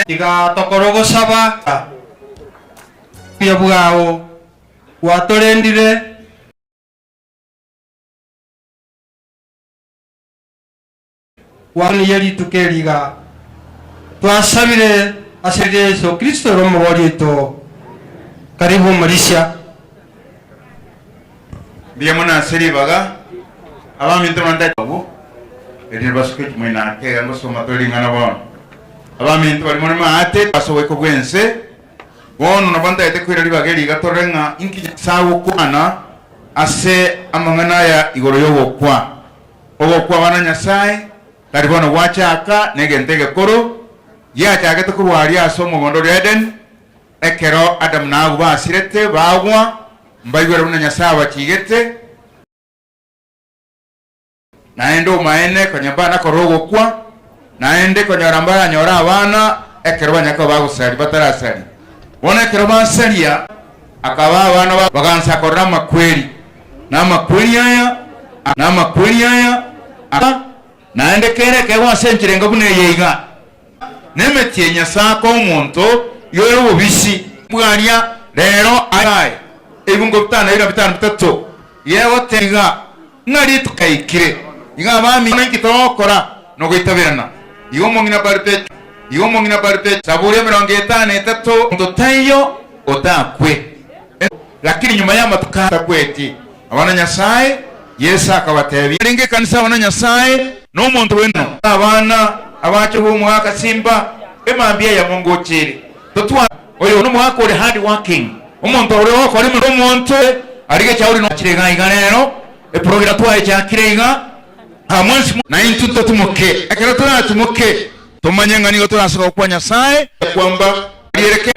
Tiga tokore ogosaba. Obuya bwao gwatorendire. Gwaonirie rituko eri iga. Twasabire ase Yeso Kristo ere Omobori oito. Karibu Omorisia. Mbuya mono ase ribaga, abaminto bande abwo, erinde basuke chimoino ake iga ngosoma tore ring'ana bono. Abaminto baria more maate ase ogoika bw'ense, bono nabo ntagete koira ribaga eri iga torore ng'a inki Nyasae agokwana ase amang'ana aya igoro y'ogokwa. Ogokwa abana Nyasae tari bono gwachaka negento egekoro, giachagete korwa aria ase omogondo oria Edeni, Ekero Adamu na Hawa basirete bagwa, mbaigwere buna Nyasae abachigete, naende omaene konya mbana korora ogokwa, naende konyora mbaranyore abana ekero banya koba bagosaria batarasaria. Bono ekero basaria, akabaa abana ba bagansa korora amakweri, na amakweri aya, na amakweri aya, aka, naende kera ekeegwa ase enchera enga buna eye iga. Nemechie Nyasae akoa omonto yore obobisi bwaria rero aye ebibungo bitano na bitano bitato yegoteba iga, ng'a rituko riaikire, iga abamino inki togokora nogoitaberana. Igo omong'ina Barute igo omong'ina Barute Zaburi 53 Monto taiyo otakwe, lakini nyuma y'amatuko atakweti abana Nyasae, Yeso akabatebia. Arenge ekanisa abana Nyasae na omonto bw'ense. Abana abache b'omogaka simba, emambia eyemo ngocha ere. Totware oyo nomogaka ore hard working, omonto ore ogokora emeremo. Omonto arigeche chauri nochire iga iga rero, eprogira twayechakire iga, aa mwensi na intwe totimoke. Ekero toratimoke, tomanye ng'a nigo torase gokwa Nyasae kwamba riereke.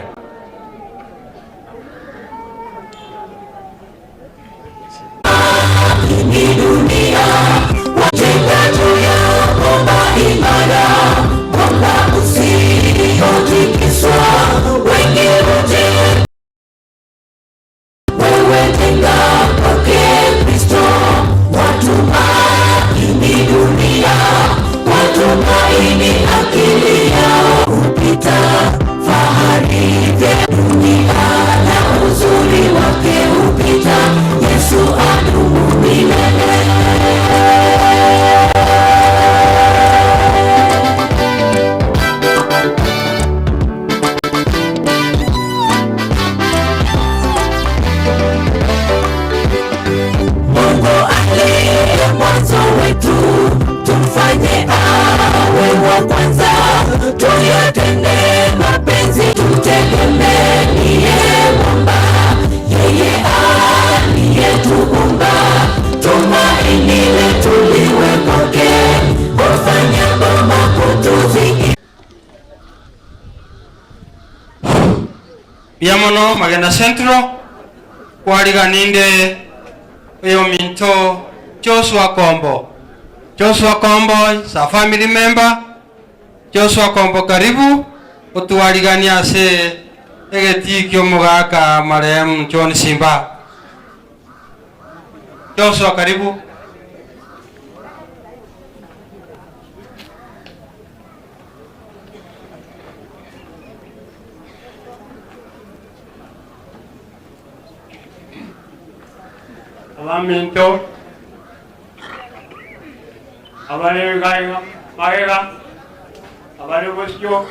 Mbuya mono Magena Central, kwariganinde oyominto Joshua Kombo. Joshua Kombo is a family member. Joshua Kombo karibu otwariganie ase egetii ki'omogaka marehemu John Simba. Joshua karibu. Abaminto abare iga magega, abare bosio,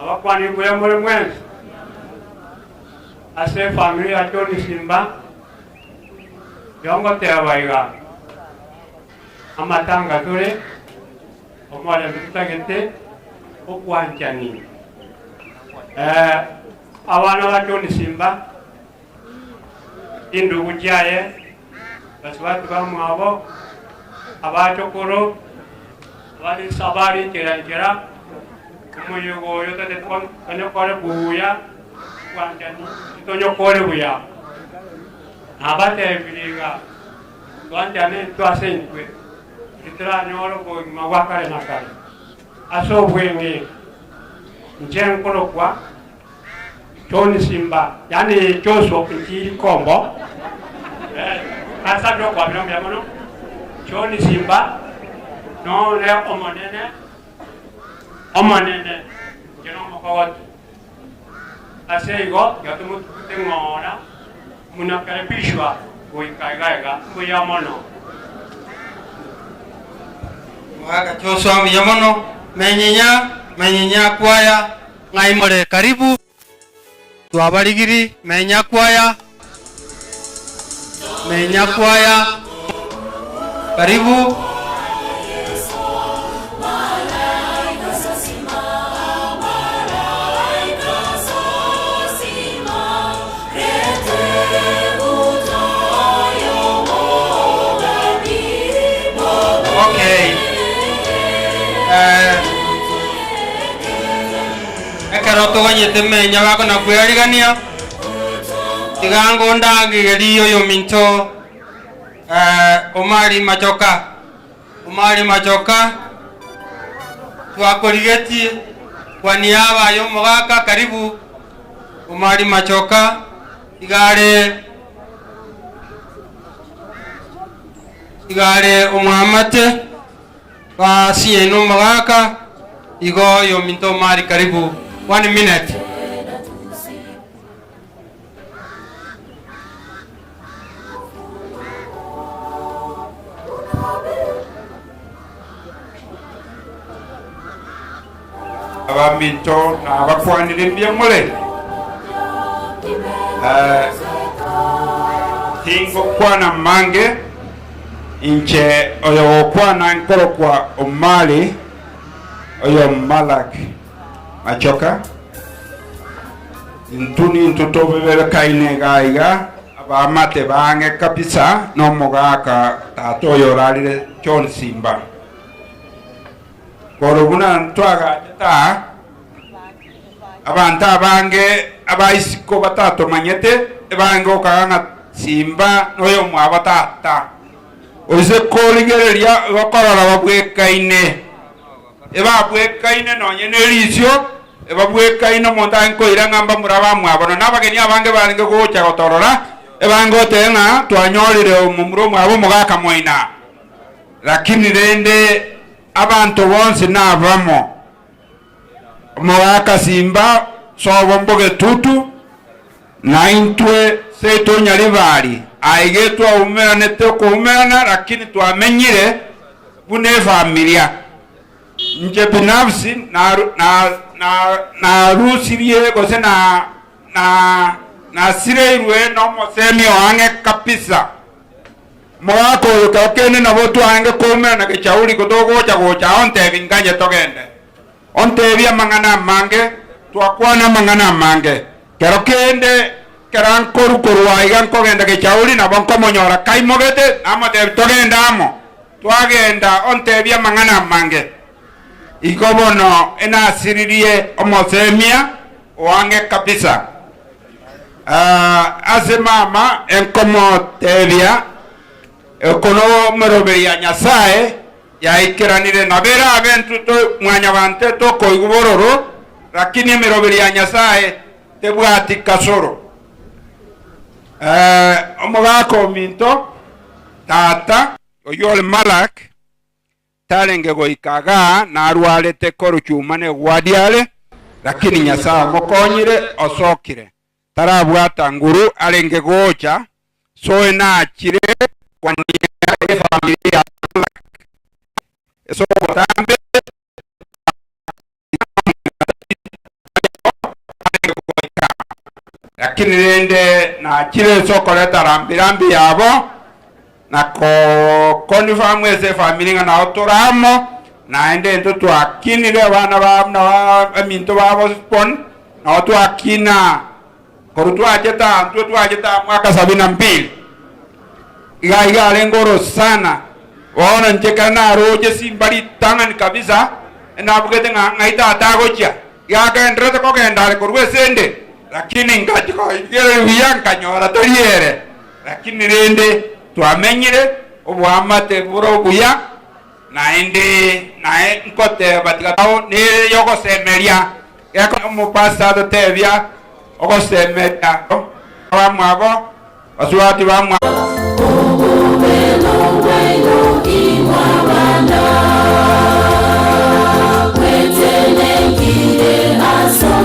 abakwani mbuya more mwensi ase efamiri ya John Simba, inche ngoteba iga, amatanga tore, omorembe totagete, obwanchani. Abana ba John Simba, chindugu chiaye, basubati bamwabo, abachokoro, abare nchera nchera, omoyega oyo totagete tonyokore buya, obwanchani titonyokore buya. Nabatebirie iga, twanchane intwe ase intwe, ritoranyore obogima bwa kare na kare. Ase obweng'e, inche nkorokwa John Simba, yaani Joshua Nchiri Kombo, eh, nasabire okwabera mbuya mono, John Simba nore omonene, omonene, inche nomo. Mokogote. Ase igo tiga tomotugute ng'ora munakaribishwa goika iga iga. Mbuya mono. Omogaka Joshua mbuya mono. Menyinya, menyinya kwaya ng'ai more karibu. Twabarigiri menya kwaya, menya kwaya karibu. Okay. Eh, Ekero toganyete menya bakona kwearigania, tiga ngondangererie oyominto Omari Machoka. Omari Machoka, twakorigetie kwa niaba y'omogaka, karibu Omari Machoka, iga are iga are omwamate. Basie nomogaka igo oyominto Omari karibu one minute. Abaminto nabakwanire mbuya more? Eh, tingokwana mange. Inche oyogokwana nkorokwa Omari, oyo Malak Machoka. Intwe nintwe tobebekaine iga iga, abaamate bang'e kabisa nomogaka tata oyo orarire John Simba. Korwa buna ntwagachete aa, Abanto abange aba isiko batatomanyete ebange gokaga ng'a Simba noyomwabo tata. Oise korigereria bakorora babwekaine, ebabwekaine nonye nerisio, ebabwekaine omonto arenge koira ng'a mbamura bamwabo. Nonya nabageni abange barenge gocha gotorora, ebange goteba ng'a twanyorire omomura omwabo omogaka moina. Lakini rende abanto bonsi nabamo. Omogaka Simba sobo mbogetutu, na intwe seito Nyaribari, aiga twaumeranete okoumerana lakini twamenyire buna efamilia. Inche binafsi narusirie gose nasireirwe nomosemi oang'e kabisa. Omogaka oyo kero kende nabo twarenge koumerana gechauri gotogocha gocha ontebi nganye togende. Ontebie amang'ana amange, twakwana amang'ana amange. Kero kende ekero nkorwa korwa aiga nkogenda gechauri nabo nkomonyora kaimogete, namotebia togende amo. Twagenda ontebie amang'ana amange. Igo bono enasiririe omosemia oange kabisa. Ase mama enkomotebia, Oko nomeroberi ya Nyasae yaikeranire, nabo erabe intwe mwanyabanto tokoigwa bororo, lakini emeroberi ya Nyasae tebwati kasoro. Omogaka ominto, tata, oyio ore Malak, tarenge goika igaa, narwarete korwa chuma negwadi are, lakini Nyasae omokonyire, osokire. Tarabwata nguru arenge gocha, soe nachire kwania efamiri ya Malak ase obotambe arenge goika, lakini rende nachire ase okoreta rambirambi yabo na koconfirm ase efamiri ng'a nao tore amo, naende intwe twakinire abana babo na abaminto babo born, nao twakina korwa twachete aa intwe twachete aa mwaka sabini na mbili. Iga iga arenge orosana, bono inche ekero naroche simba ritang'ani kabisa, enabugete ng'a ng'ai tata agochia, iga agenderete kogenda are korwa esende, lakini ngachia koigereria buya nkanyora tari ere. Lakini rende twamenyire oboamate bore obuya, naende naye nkoteba tiga tao nere y'ogosemeria. Geko omopastor atotebia ogosemeria abamwabo, basubati bamwabo. Obobe nobwaino imwabana, bwetenengire as'o.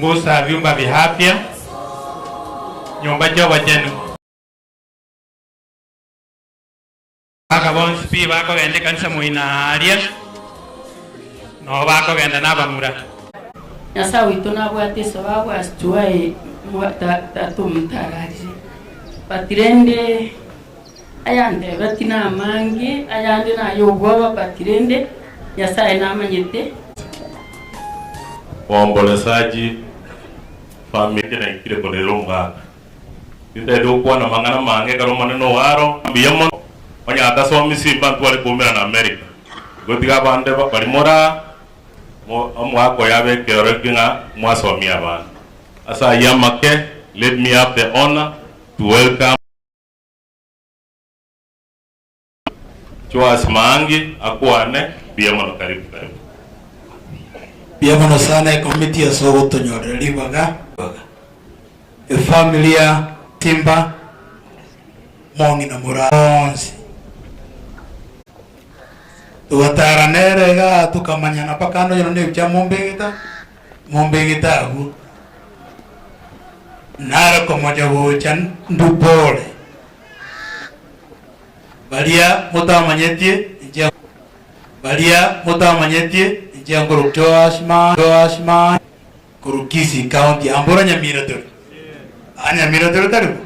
Chunguza vyumba vya afya, nyomba chi'obochenu. Abagaaka bonsi pi bakogenda ekanisa moino aaria, noo bakogenda nabamura. Nyasae oito nabwate esababu as to why tata omonto ararire, but rende ayantebeti namange, ayande naye obwoba but rende Nyasae namanyete. Waombolezaji family naikire korera omogaka. Tintagete gokwana amang'ana amange ekero Omonene oo aro. Mbuya mono onye atasomisi mbanto bare koumerana America. Igo tiga abande bari moraa omogaka oyo abe ekeorokia ng'a mwasomia abana. Ase ayio amake, let me have the honour to welcome. Joas Maangi akwane, mbuya mono karibu karibu. Mbuya mono sana ekomiti ase ogotonyorera ribaga. Efamiri ya Timba mong'ina moraa bonsi togatara nere igaa tokamanyana mpaka ande onye nebicha mombegete mombegete abwo nare komocha gocha ndupore. Baria motamanyetie, inche Baria motamanyetie, inche nkorokwa Joash Ma Joash Ma korwa Kisii County, ambora Nyamira tore. Aa Nyamira tore tari bo?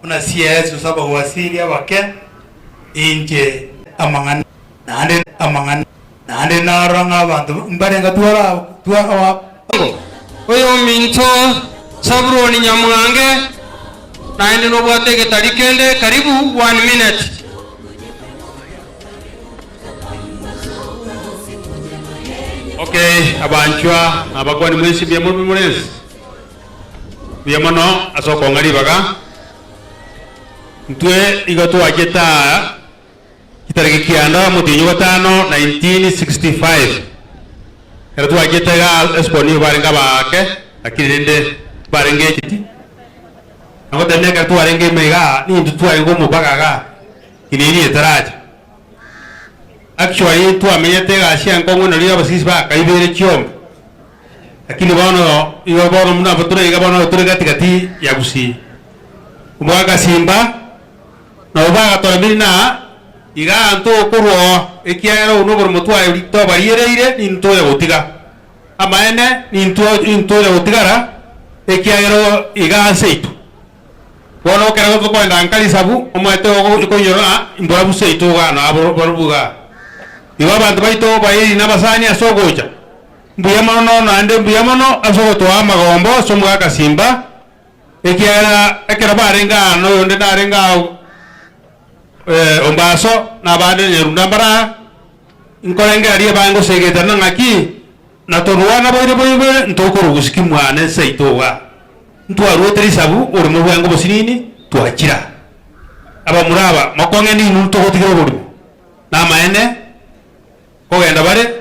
Buna CS gose abawaziri abake, inche amang'ana naende amang'ana naende narora ng'a abanto mbarenge twara twara. Oyominto Sabuloni Nyamwange, naende nobwate egetari kende, karibu one minute. Okay, abanchwa na abakwani mwensi mbuya more mwensi? Mbuya mono ase okong'a ribaga. Intwe igo twachete aa Chitariki kianda omotienyi o gatano 1965, ekero twachete iga esiko nigo barenge abaake, lakini rende barenge echiti. Nagotebia ekero twarenge ime igaa, nintwe twarenge omobaga igaa, kinini etaracha. Actually twamenyete egasi enkong'u nario abasisi bakaibere chiombe, lakini bono igo bono buna tore iga bono tore gati gati ya Gusii. Omogaka Simba. Nabo bagatoremiri na iga ntokorwa oo, ekiagera obo noborimo twaye tobariereire, nintoya gotiga. Amaene, nintoya gotigara, ekiagera iga ase intwe. Bono ekero tokoenda nka risabu, omanyete okoinyora ng'a mborabu seito iga nabarobwo igaa. Igo abanto baito baeiri nabasani ase ogocha. Mbuya mono naende mbuya mono ase ogotoa amagombo ase omogaka Simba. Ekiagera ekero barenge aa na oyonde narenge aa Ombaso, na abande Nyarunda mbare aa, nkorengereria ebange gosegetana ng'aki, na torwana boire boibore ntokorugusia ki mwane seito igaa. Ntwaruete risabu orimo bwango obosinini, twachira. Abamura aba, mokong'e ninwe togotigera oborimo. Namaene, nkogenda bare,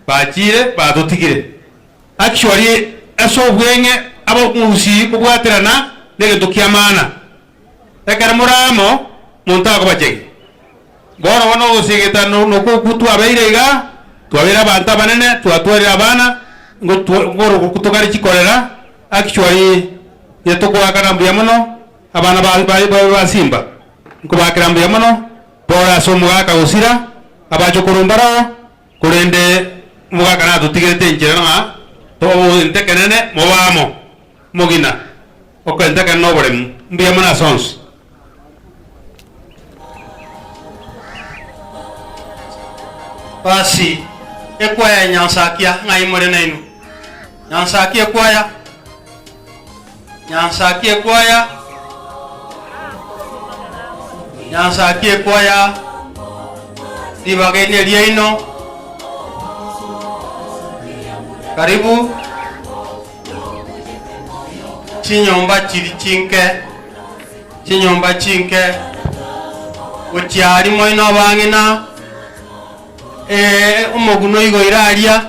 bachiire batotigire. Actually ase obweng'e abagusii kobwaterana negento kia maana. Ekero more amo monto akobachegi. Bono bono ogosegeta nokwo okwo twabeire igaa, twabeire abanto abanene, twatwarire abana, ngoro tokare chikorera, actually netokoakana mbuya mono abana ba Simba, nkobaakera mbuya mono, bore ase omogaka gosira, abachokoro mbaroo. Korende omogaka natotigerete enchera ng'a tobe ekenene mobe amo, omogina okorenta ekenene na oboremu. Mbuya mono ase onsi. Basi, ekwaya ya Nyansakia, ng'ai more nainwe? Nyansakia ekwaya, Nyansakia ekwaya, Nyansakia ekwaya, ribaga eri neriaino. Karibu chinyomba chiri chinke, chinyomba chinke, gochia aria moino abang'ina. Ee, omoguna oigoire aria,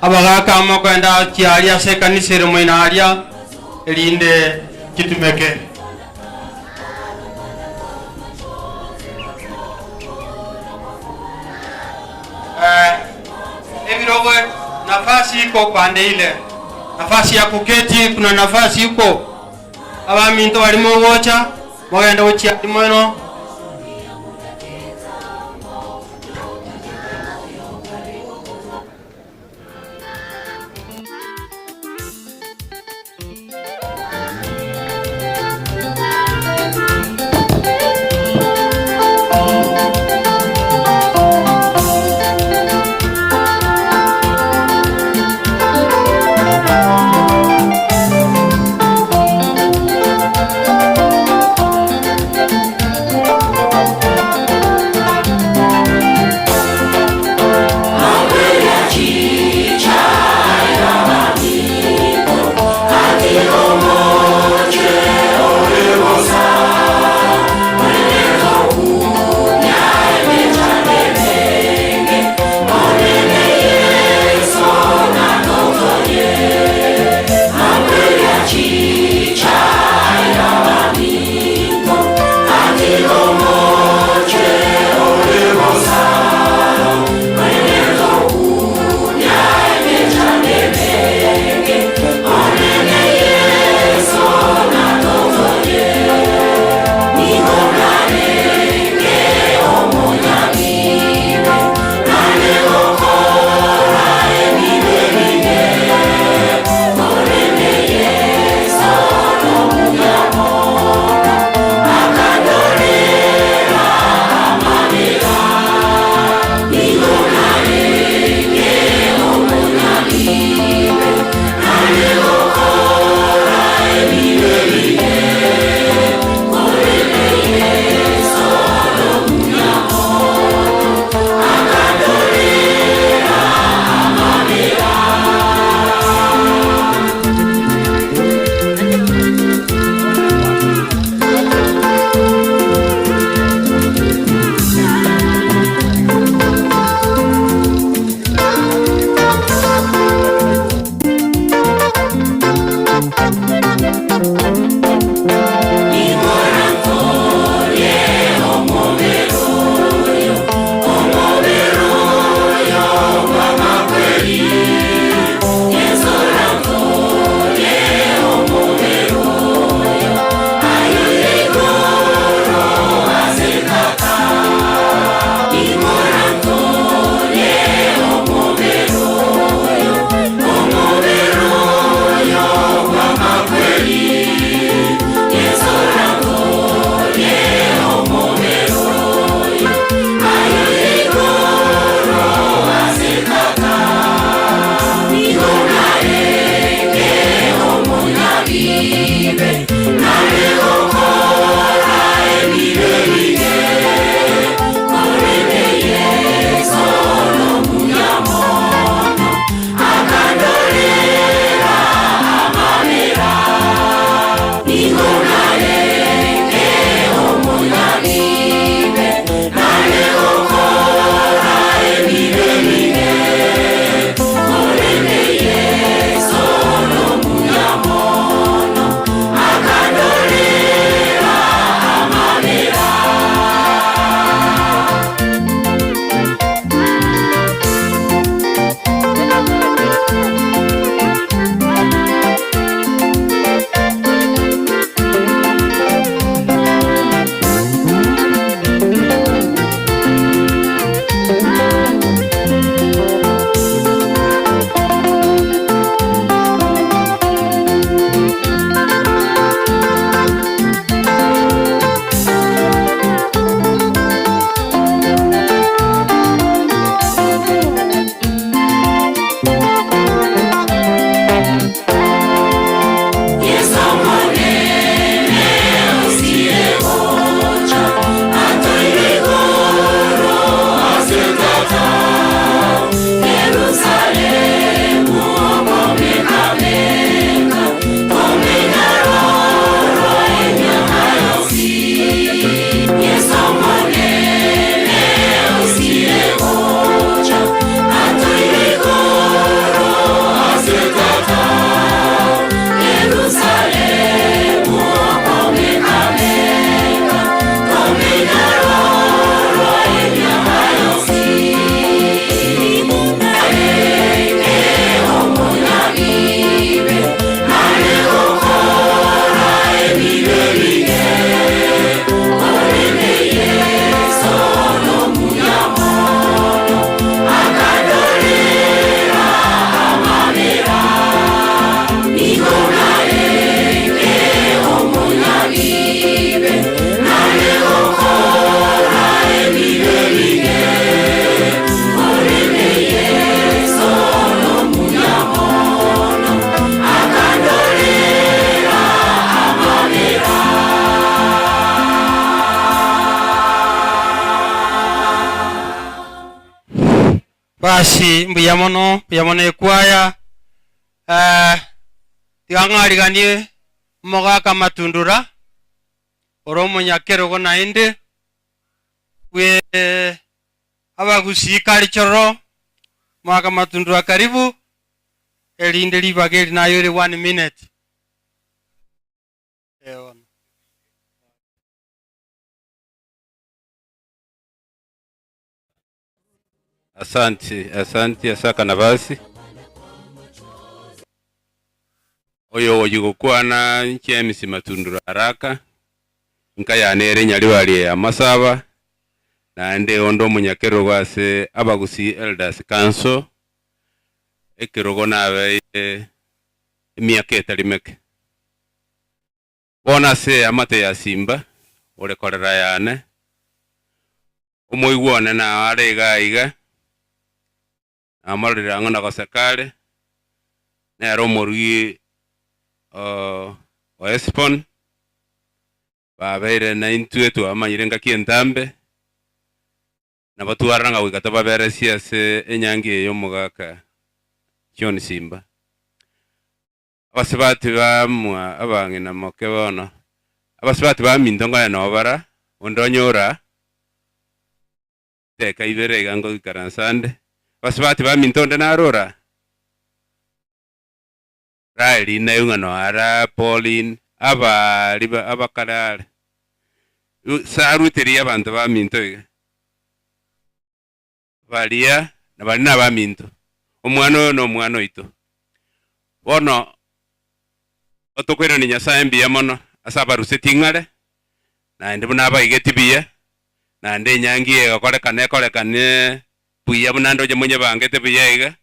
abagaaka amo kogenda gochia aria ase ekanisa ere moino aria, erinde chitumeke. Eh, ebirogo nafasi iko pande ile. Nafasi ya kuketi, kuna nafasi huko. Abaminto bari mogocha, mogende gochia mono. Basi mbuya mono, mbuya mono ekwaya. Eh, tiga ng'ariganie omogaka Matundura, ore omonyakerogo naende, bwe abagusii cultural, omogaka Matundura karibu, erinde ribaga eri naye ore one minute. Eh, bono. Asanti, asanti ase akanabasi. Oyo ogochia gokwana James Matundura Araka, nka yane ere Nyaribari ya Masaba, naende onde omonyakerogo ase Abagusii Elders Council, ekerogo nabeire emiaka etari meke. Bono ase eamate ya Simba, ore korera yane, omoigwa one nao are iga aiga, namororire ang'o na goseka are, nere omorugi o Hesiboni, babeire naintwe twamanyire engaki entambe, nabo twarora ng'a goika tobaberesie ase enyangi eye y'omogaka John Simba. Abasubati bamwa abang'ina moke bono, abasubati baminto nkonya noo bara, onde onye ora teka ibere iga ngoikaransa ande, abasubati baminto onde naro ora? Raeli naigwe ng'a noo ara, Pauline, abaari ba abakare are, saruteria abanto baminto iga. Baria na baria nabaminto, omwana oyo nomwana oito. Bono otokoirania Nyasae mbuya mono ase abaruseti ng'are, naende buna abaigeti buya, naende enyangi eye egokorekana ekorekane buya buna ndoche monyebangete buya iga,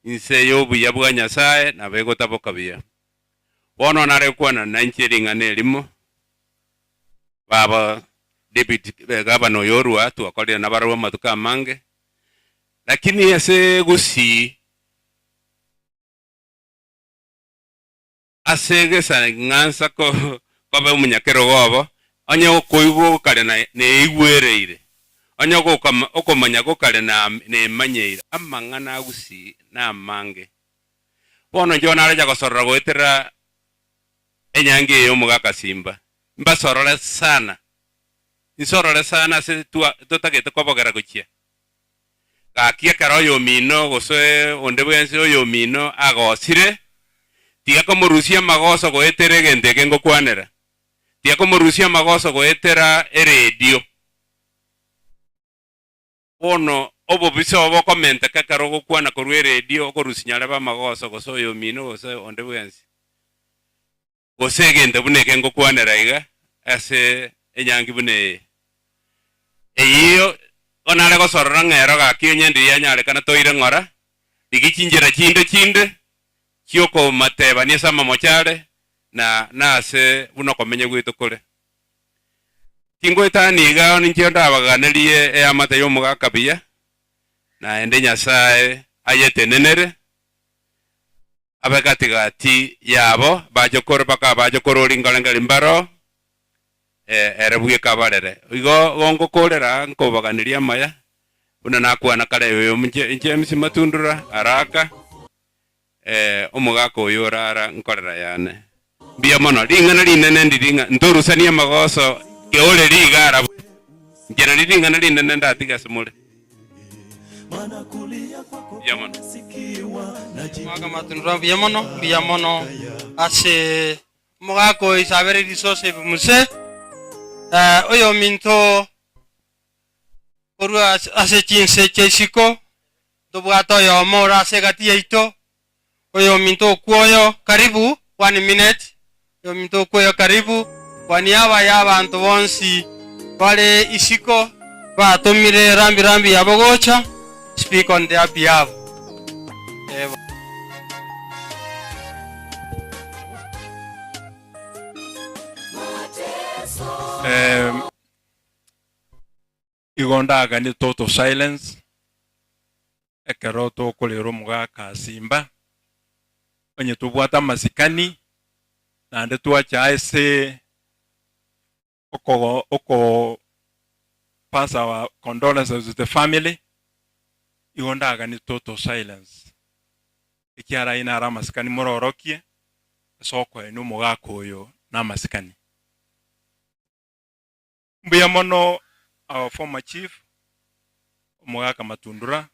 inse y'obuya bwa Nyasae nabo egotaboka buya. Bono nare gokwana nainche ring'ana erimo, Baba David gavana oyo orua twakorire nabarabwo amatuko amange, lakini ase gusii ase egesang'ansa kobe omonyakerogo obo, onye okoigwa gokare neigwereire, onye okomanya gokare nemanyeire, amang'ana a gusii namange. Bono inche bono narecha gosorora goetera enyangi eye y'omogaka Simba. Mbasorore sana, nsorore sana ase twa totagete kobogera gochia. Gaki ekero oyomino gose onde bwensi oyomino agosire, tiga komorusia amagoso goetera egento eke ngokwanera, tiga komorusia amagoso goetera eredio. Bono obobisa obo bokomenteka ekero ogokwana korwa eredio okorusia nyarebe amagoso gose oyomino gose onde bwensi. Gose egento buna eke ngokwanera iga ase enyangi buna eye. Eyio bono nare gosorora ng'a ero gaki onye ndiria yanyarekana toire ng'ora, rigia chinchera chinde chinde chiokomatebania ase amamocho are na nase buna okomenya gwaito kore. Tingoetania iga ninche ndabaganerie eamate y'omogaka buya, naende Nyasae ayetenenere. Abe gati-gati yabo bachokoro mpaka abachokoro rinkorengeri mbaro, ee, ere bweka abarere. Igo gongokorera nkobaganeria amaya, buna nakwana kare oyo inche James Matundura Araka, ee, omogaka oyo orara nkorera yane. Mbuya mono. Ring'ana rinene ndiri ng'a ntorusanie amagoso keore riga arabwo. Inche nario ring'ana rinene ndatige ase more. Mbuya mono. Omogaka Matundura mbuya mono, mbuya mono ase omogaka oyo Isabere risosa ebimuse. Eh, oyominto korwa ase chinse chia isiko, ntobwate oyomo ore ase egati yaito, Oyominto okwoyo karibu, one minute, oyominto okwoyo karibu, kwa niaba y'abanto bonsi bare isiko batomire rambi rambi yabo gocha, speak on their behalf. Ebo. Em, igo ndaganie total silence Ekero tokorera omogaka asimba, onye tobwate amasikani, naende twacha ase oko oko pass our condolences to the family. Igo ndaganie total silence, ekiagera ayio naro amasikani mororokie ase okoenia omogaka oyo namasikani. Mbuya mono our former chief, omogaka Matundura,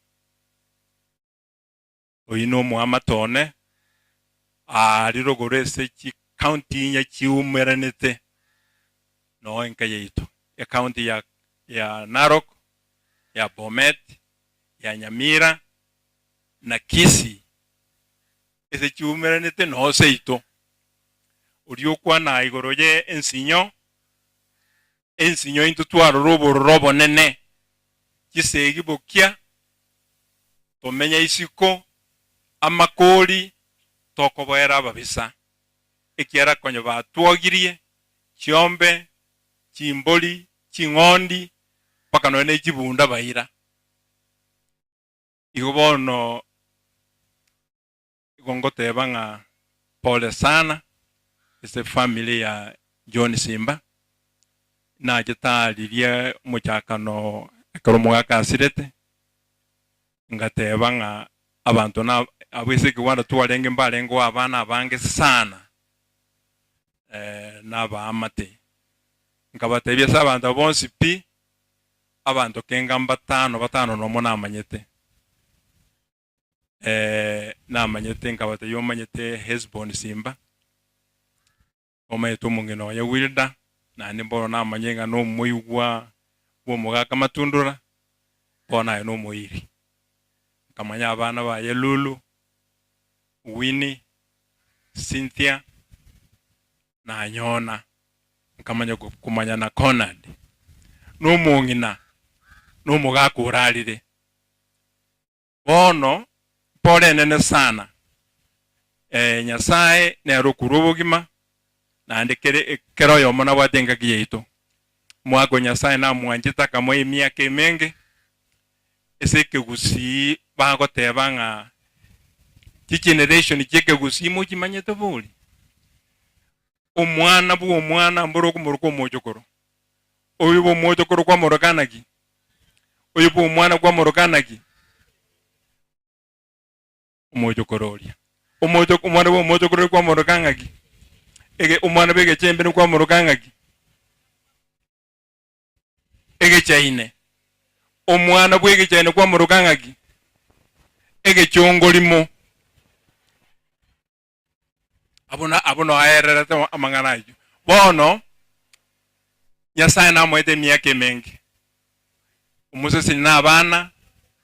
oyio nomoamate one, aria rogoro ase chicounty inye chiumeranete noo enka yaito, ecounty ya ya Narok, ya Bomet, ya Nyamira, na Kisii, ase chiumeranete noo seito. Oria okwana igoro ye ensinyo, ensinyo intwe twarora obororo obonene, chisegi bokia, tomenya isiko, amakori, tokoboera ababisa, ekiagera konya batwogirie chiombe, chimbori, ching'ondi, mpaka nonya ne chibunda baira. Igo bono igo ngoteba ng'a pole sana ase family ya John Simba, nachete aa riria omochakano ekero omogaka asirete, ngateba ng'a abanto na abwo ase ekegwanda twarenge mbarengeo abana abange sana na abaamate. Nkabatebia ase abanto aba bonsi pi, abanto kenga mbatano batano nomo namanyete. Namanyete nkabatebia omanyete Hesbon Simba, omanyete omong'ina oye Wilda, naende bono namanye ng'a nomoigwa bw'omogaka Matundura, bono aye nomoiri. Nkamanya abana baye Lulu, Winnie, Cynthia, na Nyona. Nkamanya komanya na Conard, nomong'ina, nomogaka orarire. Bono mpore enene sana, ee, Nyasae nere okorua obogima, naende kere kera oyomo nabwate engaki yaito. Omwaka o Nyasae namwanchete akamoa emiaka emenge, ase ekegusii bagoteba ng'a chigeneration chi'ekegusii mochimanyete bori? Omwana bw'omwana mbore okomoroka omochokoro, oyo bw'omochokoro kwamoroka naki? Oyo bw'omwana kwamoroka naki? Omochokoro oria. Omocho omwana bw'omochokoro oria kwamoroka ng'aki? Ege omwana bw'egechembene kwamoroka ng'aki? Egechaine. Omwana bw'egechaine kwamoroka ng'aki? Egechongorimo. Abwo na abwo noaererete amang'ana ayio. Bono Nyasae namoete emiaka emenge, omoseseni na abana,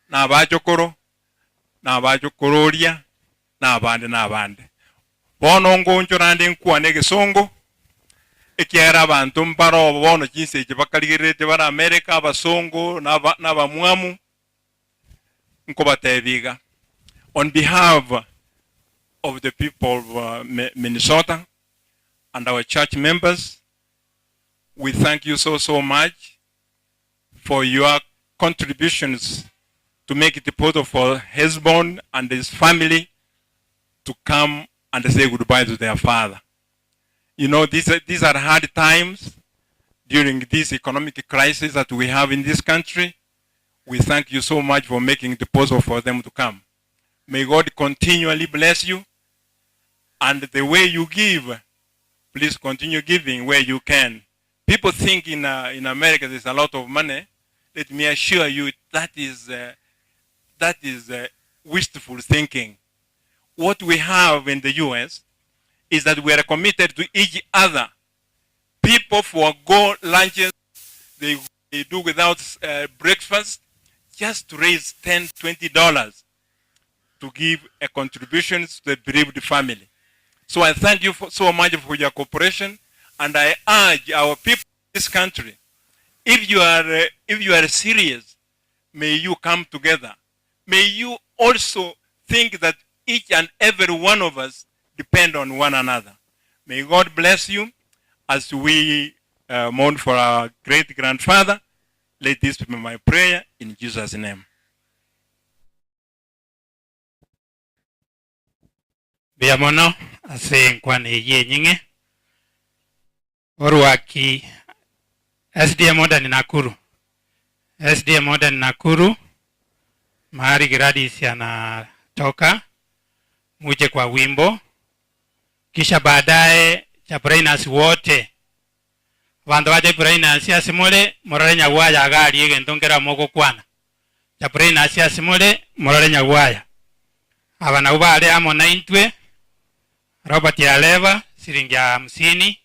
na abachokoro, na abachokororia, na abande na abande. Bono ngonchora nde nkwane egesongo, ekiagera abanto mbaro bono chinsa echi bakarigereretie bare America, abasongo na aba na abamwamu, nkobatebia iga, on behalf of the people of Minnesota and our church members, we thank you so so much for your contributions to make it possible for Hesbon and his family to come and say goodbye to their father. You know, these are, these are hard times during this economic crisis that we have in this country. We thank you so much for making it possible for them to come. May God continually bless you. And the way you give, please continue giving where you can. People think in, uh, in America there's a lot of money. Let me assure you that is, uh, that is uh, wistful thinking. What we have in the US is that we are committed to each other. People forego lunches, they, they do without uh, breakfast, just to raise 10 $20 to give a contribution to the bereaved family. So I thank you for, so much for your cooperation, and I urge our people in this country, if you are, uh, if you are serious, may you come together. May you also think that each and every one of us depend on one another. May God bless you as we uh, mourn for our great grandfather. Let this be my prayer in Jesus' name. Mbuya mono ase enkwana eyio enying'e. Orwaki SDA Modern Nakuru. SDA Modern Nakuru. Mahali Gladys anatoka, muje kwa wimbo, kisha baadaye Chaplainers wote abanto ba Chaplainers ase more morore Nyagwaya iga aria egento nkere amo ogokwana. Chaplainers ase more morore Nyagwaya. Aba nabwo bare amo naintwe, Robert Areba, siringi hamsini,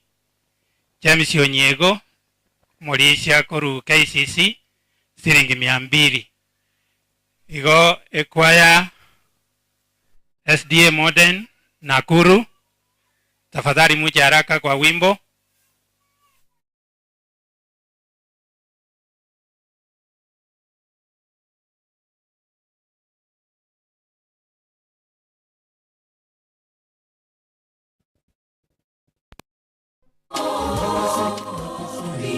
James Onyiego, omorisia korwa KCC, siringi mia mbili. Igo ekwaya SDA Modern Nakuru, tafadhali muje haraka kwa wimbo.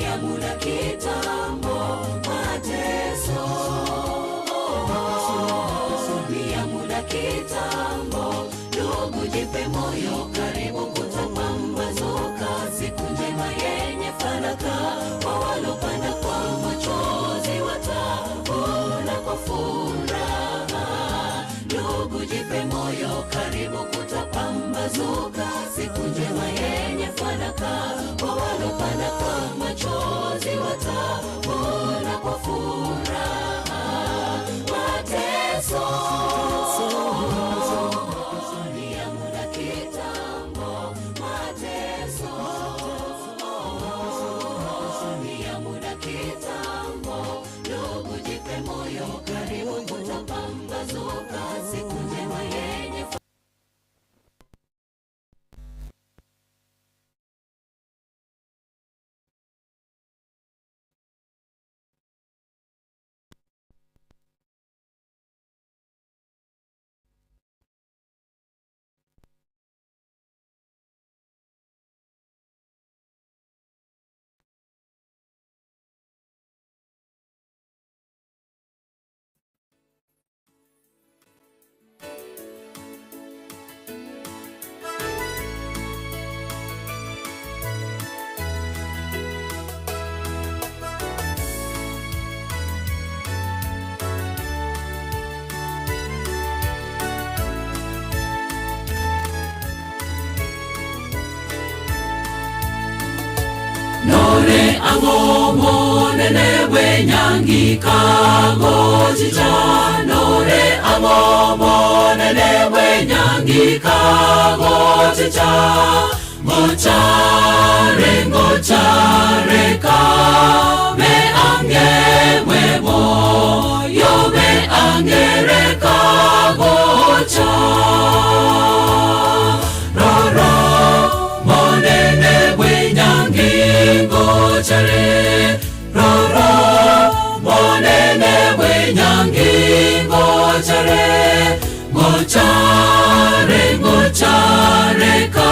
Ya muda kitambo, mateso ni ya muda kitambo. Ndugu, jipe moyo, karibu kutapambazuka, siku njema yenye fanaka. Kwa walopanda kwa machozi watavuna kwa furaha. Ndugu, jipe moyo, karibu kutapambazuka, siku njema yenye fanaka. Kwa walopanda kwa machozi watavuna kwa furaha. Mateso ni ya muda kitambo, mateso ni ya muda kitambo. Ndugu, jipe moyo, karibu kutapambazuka, siku njema yenye Nore ang'o monene bwenyangi kagochicha Nore ang'o monene bwenyangi kagochicha Ngochare ngochare ka me ange bwebo yobe angere kagocha Roro monene bwenyangi ngochare Roro monene bwenyangi ngochare Ngochare ngochare ka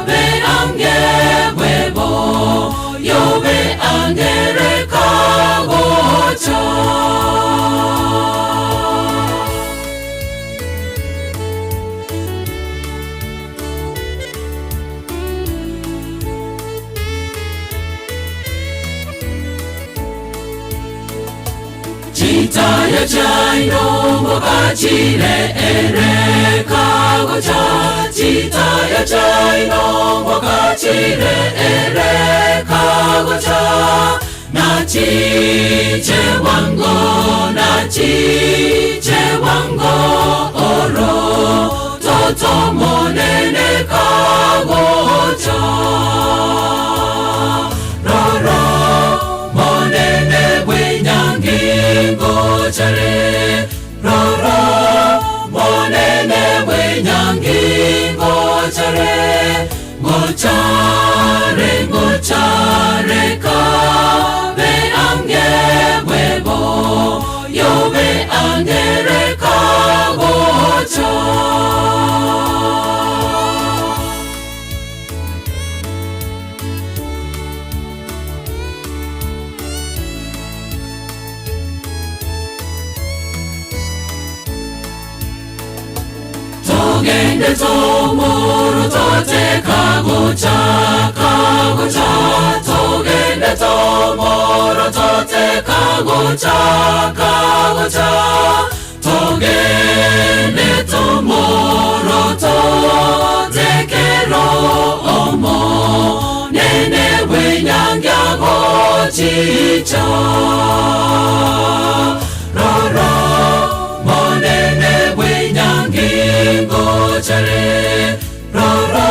be ange bwebo yobe angere kagocha. Chitaya chaino mwakachile ere kagocha Chitaya chaino mwakachile ere kagocha Na chiche wango, na chiche wango oro Toto monene kagocha Roro monene bwenyangi ngochare Roro monene bwenyangi ngochare Ngochare ngochare ka be ange bwebo yobe angere kagocha. Togende tomoro tote kagocha kagocha Togende tomoro tote tote kagocha kagocha togende tomoroto tekero omo nene bwenyangya gochicha roro monene bwenyangi ngochare roro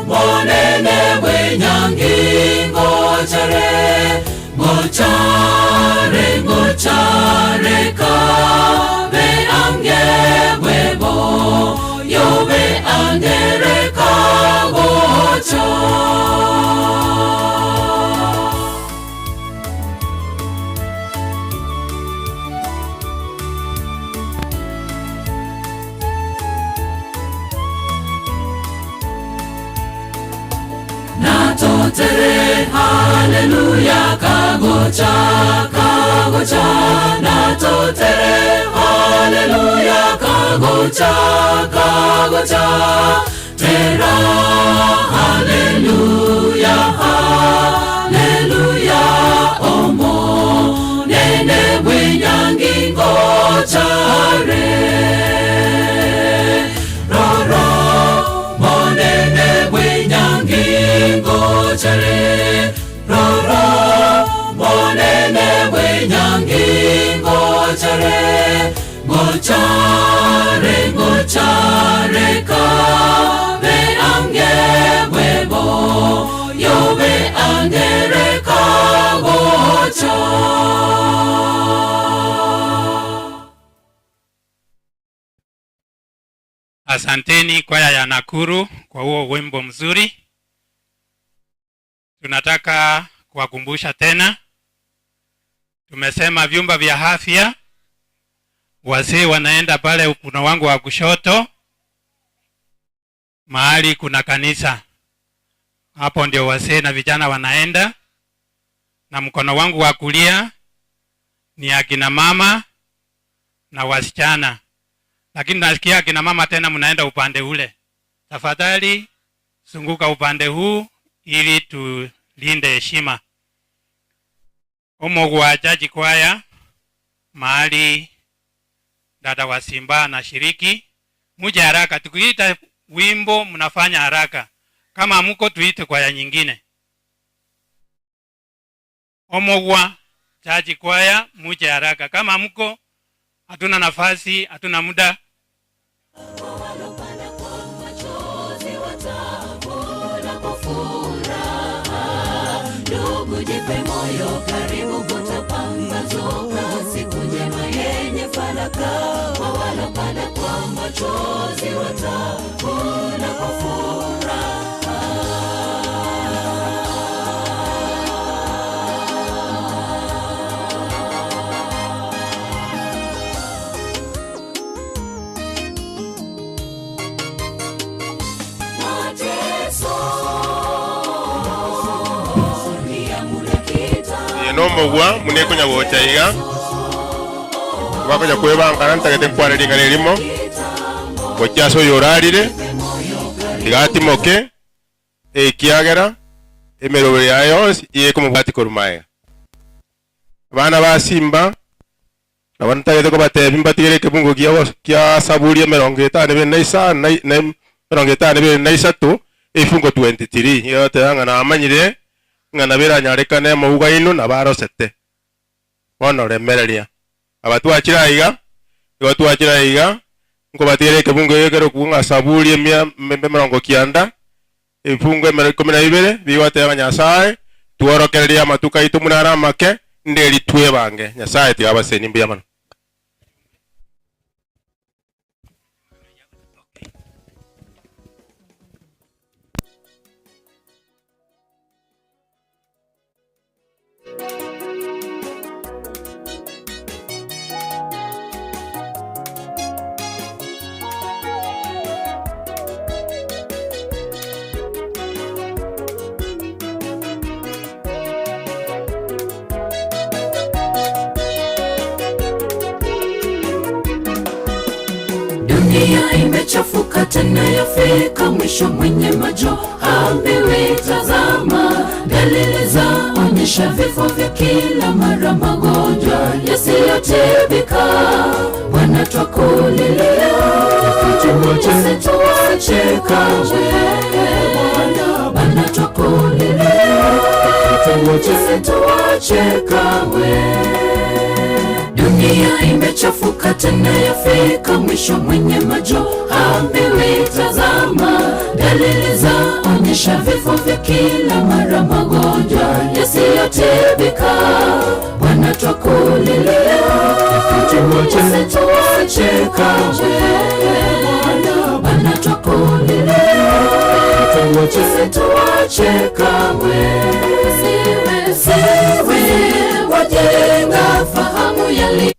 monene bwenyangi ngochare ngochare ngochare kabe ange bwebo yobe angere kagocha. Natotere haleluya kagocha kagocha natotere haleluya kagocha kagocha tera haleluya haleluya omo nene bwenyangi ngochare roro monene bwenyangi ngochare roro monene bwenyangi ngochare ngochare ngochare kabe ange bwebo yobe angere kagocha. Asanteni kwaya ya Nakuru kwa huo wimbo mzuri. Tunataka kuwakumbusha tena, tumesema vyumba vya afya, wazee wanaenda pale mkono wangu wa kushoto, mahali kuna kanisa, hapo ndio wazee na vijana wanaenda, na mkono wangu wa kulia ni akina mama na wasichana, lakini nasikia akina mama tena mnaenda upande ule. Tafadhali zunguka upande huu ili tulinde heshima. Umo wa jaji kwaya mahali dada wa Simba anashiriki, muje haraka. Tukiita wimbo mnafanya haraka, kama muko tuite kwaya nyingine. Omogwa jaji kwaya muje haraka, kama mko hatuna nafasi, hatuna muda. Ndugu, jipe moyo, karibu kutapambazuka, siku njema yenye fanaka, kwa walopanda kwa machozi watavuna kwa furaha. Mateso ni ya muda kitambo. Eye nomogwa buna ekonya gocha iga, bakonya kwebangana ntagete nkwane ring'ana erimo, gochia ase oyo orarire, tiga atimoke, ekiagera emeroberi yaye yonsi iga ekomobwatia korwa magega. Abana ba Simba, nabo ntagete kobatebia mbatigere ekebungo kia gos- kia Saburi emerongo etano ebere na isano na na emerongo etano ebere na isato, ebifungo 23, iga egoteba ng'a namanyire, ng'a nabo eranyarekane amauga aino nabo arosete. Bono remereria. Aba twachire aiga, igo twachire aiga, nkobatigera ekebungo eke ekerokwa ng'a Saburi emia emerongo kianda, ebifungo emero ikomi na bibere, bigoteba ng'a Nyasaye, tworokererie amatuko aito buna are amake, nderi twebange. Nyasaye tiga abasenie mbuya mono. Dunia imechafuka tena yafika mwisho, mwenye macho haambiwi tazama, dalili zaonyesha zaonyesha vifo vya kila mara, magonjwa yasiyotibika. Bwana twakulilia, usituache kamwe. Bwana twakulilia, usituache kamwe. Dunia imechafuka tena yafika mwisho, mwenye macho haambiwi tazama. Dalili zaonyesha vifo vya kila mara, magonjwa yasiyotibika. Bwana twakulilia, usituache kamwe. Bwana twakulilia, usituache kamwe. Siwe, siwe wajenga fahamu yali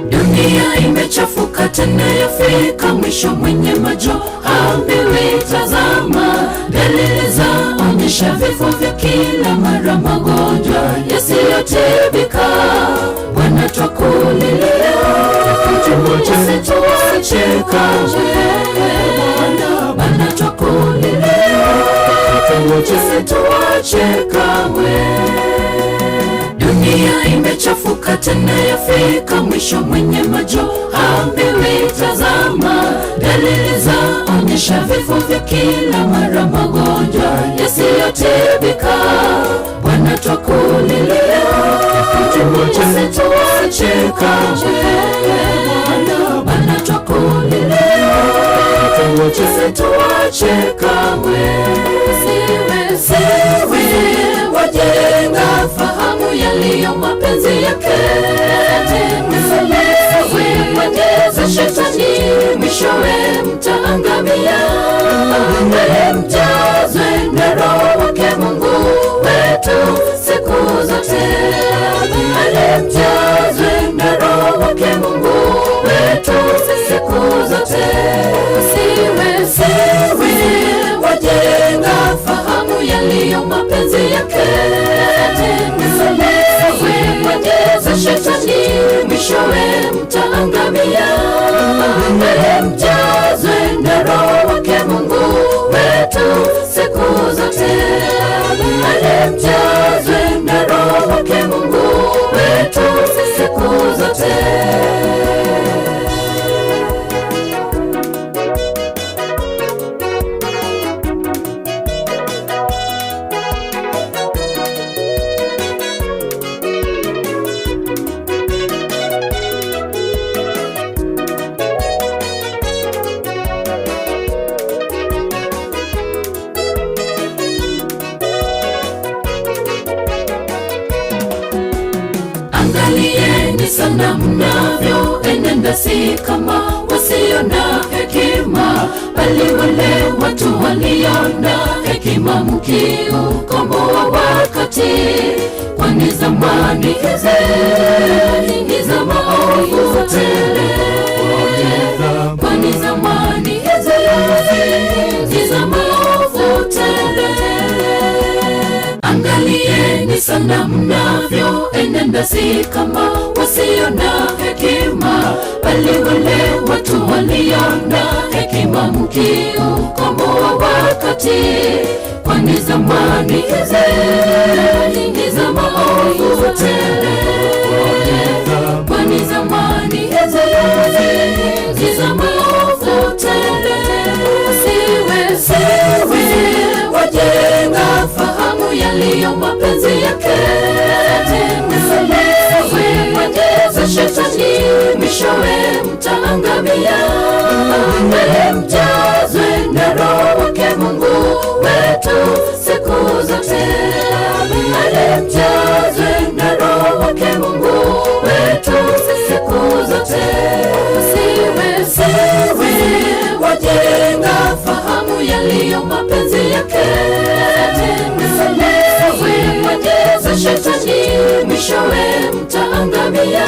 Dunia imechafuka tena yafika mwisho, mwenye macho haambiwi tazama. Dalili zaonyesha vifo vya kila mara, magonjwa yasiyotibika. Bwana twakulilia, usituache kamwe. Bwana twakulilia, usituache kamwe. Dunia imechafuka tena yafika mwisho, mwenye macho haambiwi tazama. Dalili zaonyesha vifo vya kila mara, magonjwa yasiyotibika. Bwana twakulilia, usituache kamwe. Bwana twakulilia, usituache kamwe. Siwe, siwe wajenga fahamu yaliyo mapenzi yake, msiwe mwendeza shetani, mwishowe mtaangamia. Bali mjazwe na Roho wake Mungu wetu siku zote, bali mjazwe na Roho wake Mungu wetu siku zote. Siwe, siwe wajenga fahamu yaliyo mapenzi yake, msiwe mwendeza shetani, mwishowe mtaangamia. Bali mjazwe na Roho wake Mungu wetu siku zote, bali mjazwe na Roho wake Mungu wetu siku zote. Angalieni sana mnavyoenenda, si kama wasio na hekima, bali wale watu walio na hekima, mkiukomboa wakati, kwani zamani hizi ni za maovu tele, kwani zamani hizi ni za maovu tele. Angalieni sana mnavyoenenda, si kama wasio na hekima, bali wale watu walio na hekima, mkiukomboa wakati, kwani zamani hizi ni za maovu tele, kwani zamani hizi ni za maovu tele. Siwe, siwe wajenga fahamu yaliyo mapenzi yake, msiwe mwendeza shetani, mwishowe mtaangamia. Bali mjazwe na Roho wake Mungu wetu siku zote, bali mjazwe na Roho wake Mungu wetu siku zote. Siwe, siwe wajenga fahamu mwishowe mtaangamia.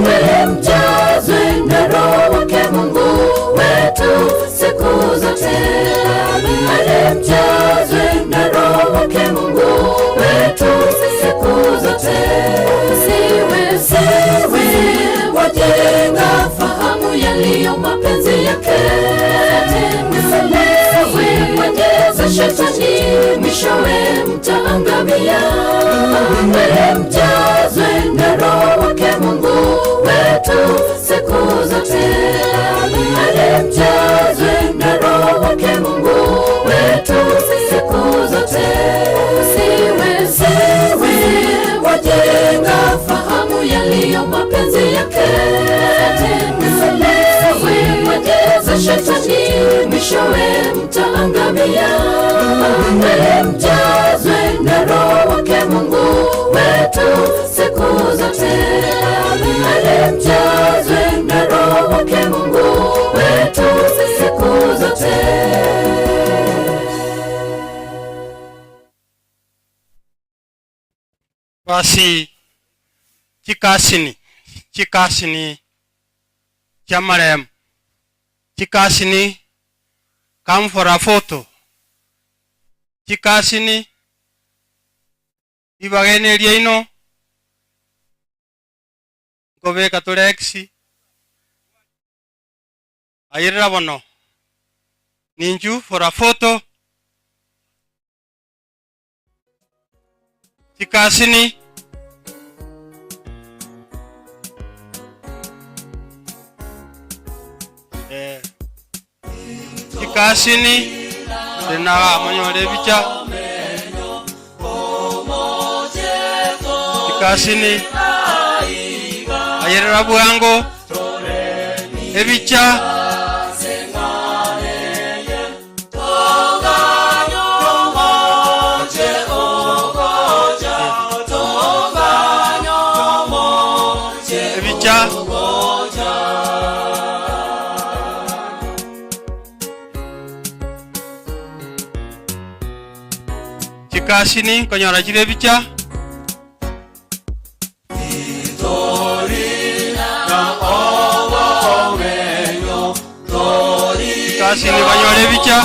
Bali mjazwe na Roho wake Mungu wetu siku zote. Bali mjazwe na Roho wake Mungu wetu siku zote. Siwe siwe wajenga fahamu yaliyo mapenzi yake. Msiwe wajeza shetani, mwishowe mtaangamia. Bali mjazwe na Roho wake Mungu wetu siku zote. Bali mjazwe na Roho wake Mungu wetu siku zote. Siwe siwe wajenga fahamu yaliyo mapenzi yake. Msiwe wajeza shetani, mwishowe mtaangamia. Bali mjazwe na Roho wake Mungu wetu siku zote. Bali mjazwe na Roho wake Mungu wetu siku zote. Basi chikasini chikasini chiamaremo chikasini come for a photo chikasini ribageni riaino nkobeka tore X ayerera bono ninchu for a photo Chikasini eh, chikasini tena monyore ebicha chikasini ayerera bwango ebicha ebicha chikasini nkonyora chire ebicha Chikasini banyore ebicha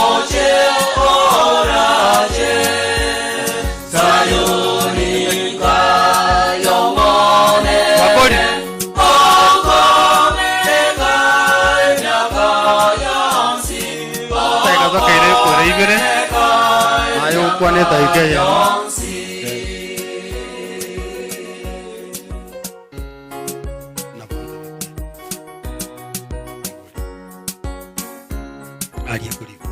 bakori taika tokeire kore ibere naye okwane etaika eyemo aria korigo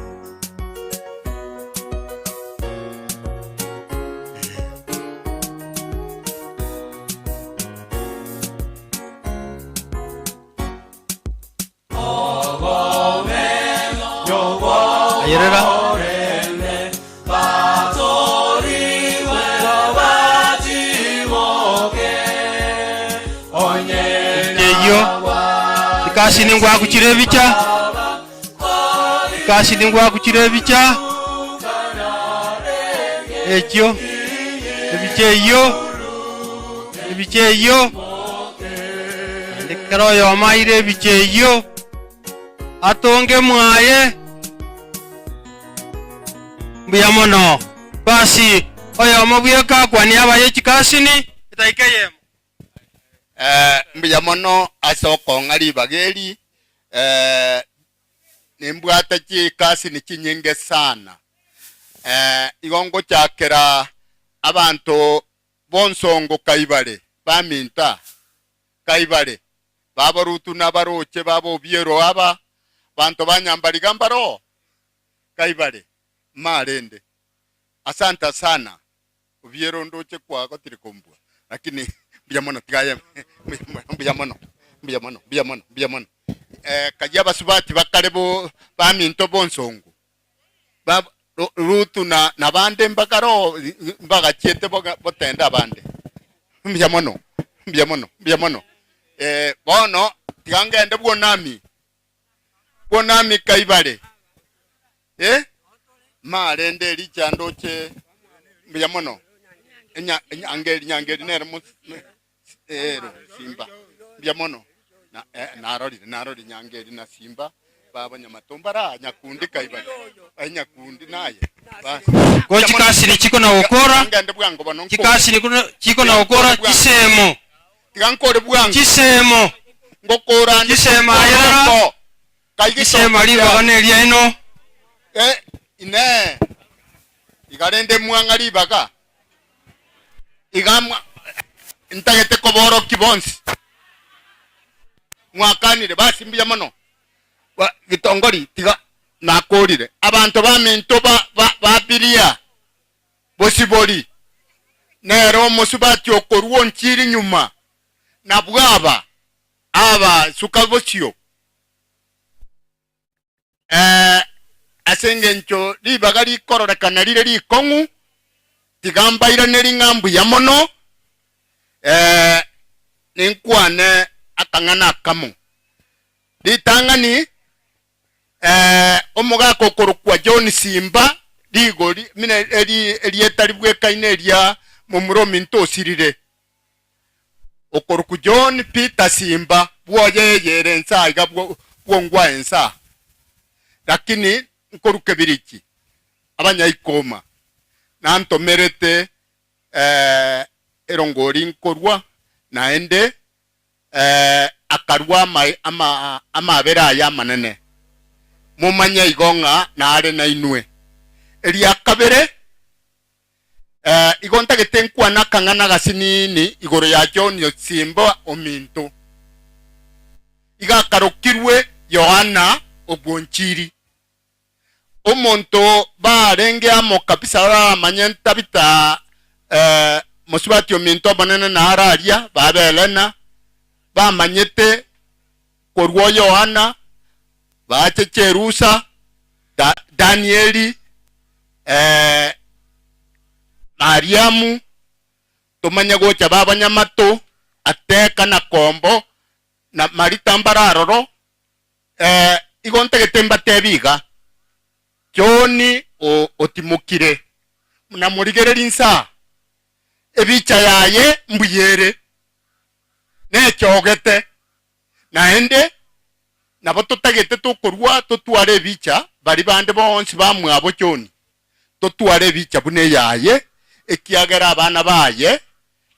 Ayerera eyio ikasini ngwakuchire ebicha ikasini ngwakuchire ebicha ekio ebicha eyio ebicha eyio naende ekero oyomo aire ebicha eyio atonge mwaye mbuya mono basi oyomo bweka akwanie abaye chikasini edaika eyemo. Eh, mbuya mono ase okong'a ribaga eri, eh, nimbwate chikasini chinyinge sana. Eh, igo ngochakera abanto bonsongo kaibare baminto aa, kaibare, baborutu nabaroche babobiero aba, banto ba Nyambariga mbaroo kaibare, marende. Asante sana. Obiero ndoche kwagotire kombua, lakini mbuya mono tiga aye mbuya mono mbuya mono mbuya mono mbuya mono. Eh, kayia abasubati bakare bo baminto bonsongo ba Rutu na nabande mbakare oo mbagachiete boga botende abande. Mbuya mono mbuya mono mbuya mono. Eh, bono tiga ngende bwonami bwonami kaibare eh, marende richa ndoche mbuya mono. Enya- Enyangeri Nyangeri nere mos- me- ere Simba. Mbuya mono. Na, eh, narorire narorire Nyangeri na Simba baba Nyamato mbara Nyakundi kaibare. Ai Nyakundi naye. Basi. Go chikasini chiko na gokora. Ngende bwango bono nkore. Chikasini kuno chiko na gokora chisemo. Tiga nkore bwango. Chisemo. Ngokora ndi Chisemo ayerera. Chisemo ribaga neriaino. Eh, inee, iga rende mwang'a ribaga, iga mwa, ntagete koborokia bonsi, mwakanire, basi mbuya mono. Ba, gitongori tiga nakorire, abanto baminto ba, ba, babiria bosibori, nere omosubati okorwa onchiri nyuma, nabwo aba, aba suka bosio. Eh, ase engencho ribaga rikororekana rire rikong'u, tiga mbairanerie ng'a mbuya mono, eh, ninkwane akang'ana akamo. Ritang'ani, eh, omogaka okorokwa John Simba, rigori, mine eri, erieta ribwekaine eria momura ominto osirire. Okorokwa John Peter Simba bwoye eyere ense aiga bwongwa ense aa, lakini nkorwa Kebirichi abanyaikoma nantomerete erongori nkorwa naende akarwa amabera aye amanene. Momanye igo ng'a nare nainwe. Eria kabere. Igo ntagete nkwane akang'ana agasinini igoro ya John Osimba ominto. Iga akarokirwe Yohana Obwonchiri. Omonto barenge amo kabisa oramanye Tabitha mosubati ominto omonene naro aria, baba Helena, bamanyete korwa Yohana, bache Cherusa, Danieli, Mariamu, tomanye gocha b'abanyamato, Ateka na Kombo, na Marita mbare aroro, igo ntagete mbatebi iga, John otimokire, na morigererie inse aa, ebicha yaye mbuya ere, nechogete, Naende nabo totagete tokorua totware ebicha baria bande bonsi bamwabo John, totware ebicha buna eyaye, ekiagera abana baye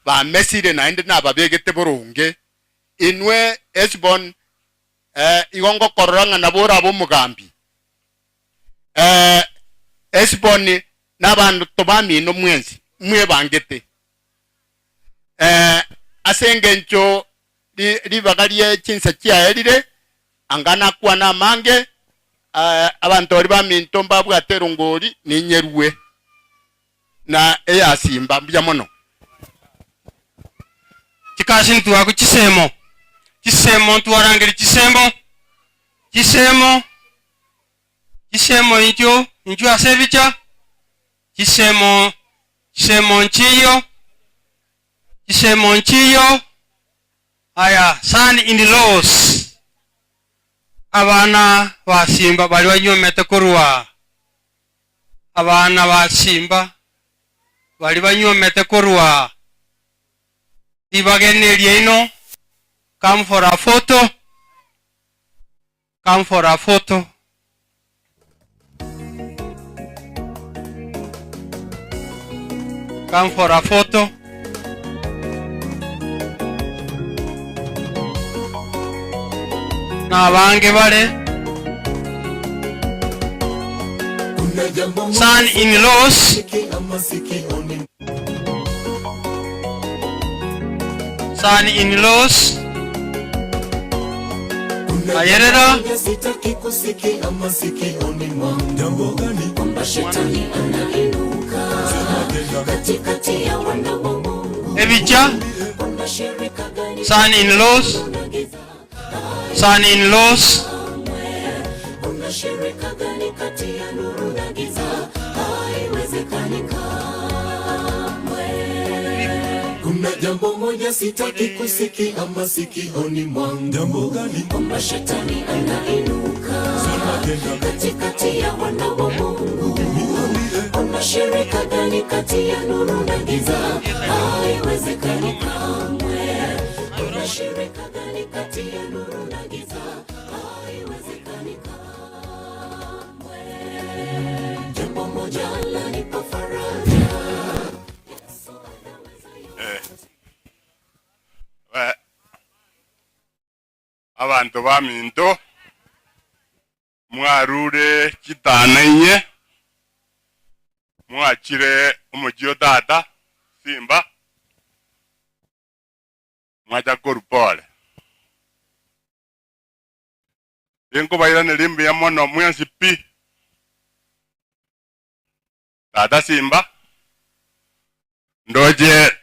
bamesire naende nababegete boronge. Inwe Heshbon, igo ngokorora ng'a nabo orabe omogambi. Heshbon nabanto bamino mwensi mwebangete, Ase engencho ribaga rie chinsa chiaerire, anga nakwane amange, abanto baria baminto mbabwate erongori, ninyerue na eyasimba. Mbuya mono. Chikasi ntwakwe chisemo, chisemo ntwarangerie chisemo, chisemo, chisemo inchwo, inchwo ase ebicha, chisemo, chisemo nchiyo. Chisemo nchiyo, aya son in laws, abana ba Simba baria banywomete korwa, abana ba Simba baria banywomete korwa ribageni riaino, come for a photo, come for a photo. Come for a photo. Na abange bare son in laws son in laws ayerera ebicha son in laws son in laws Kuna jambo moja sitaki kusikia masikioni mwangu. Jambo gani? Kwamba shetani anainuka katikati ya wana wa Mungu. Kuna shirika gani kati ya nuru na giza? Haiwezekani kamwe. Kuna shirika gani kati ya nuru na giza? Haiwezekani kamwe. Jambo moja lanipa faraja. Eh. Eh. Abanto baminto mwarure chitana inye mwachire omochie o tata Simba mwacha korwa pole. Tinkobairaneria mbuya mono mwensi pi. Tata Simba ndoche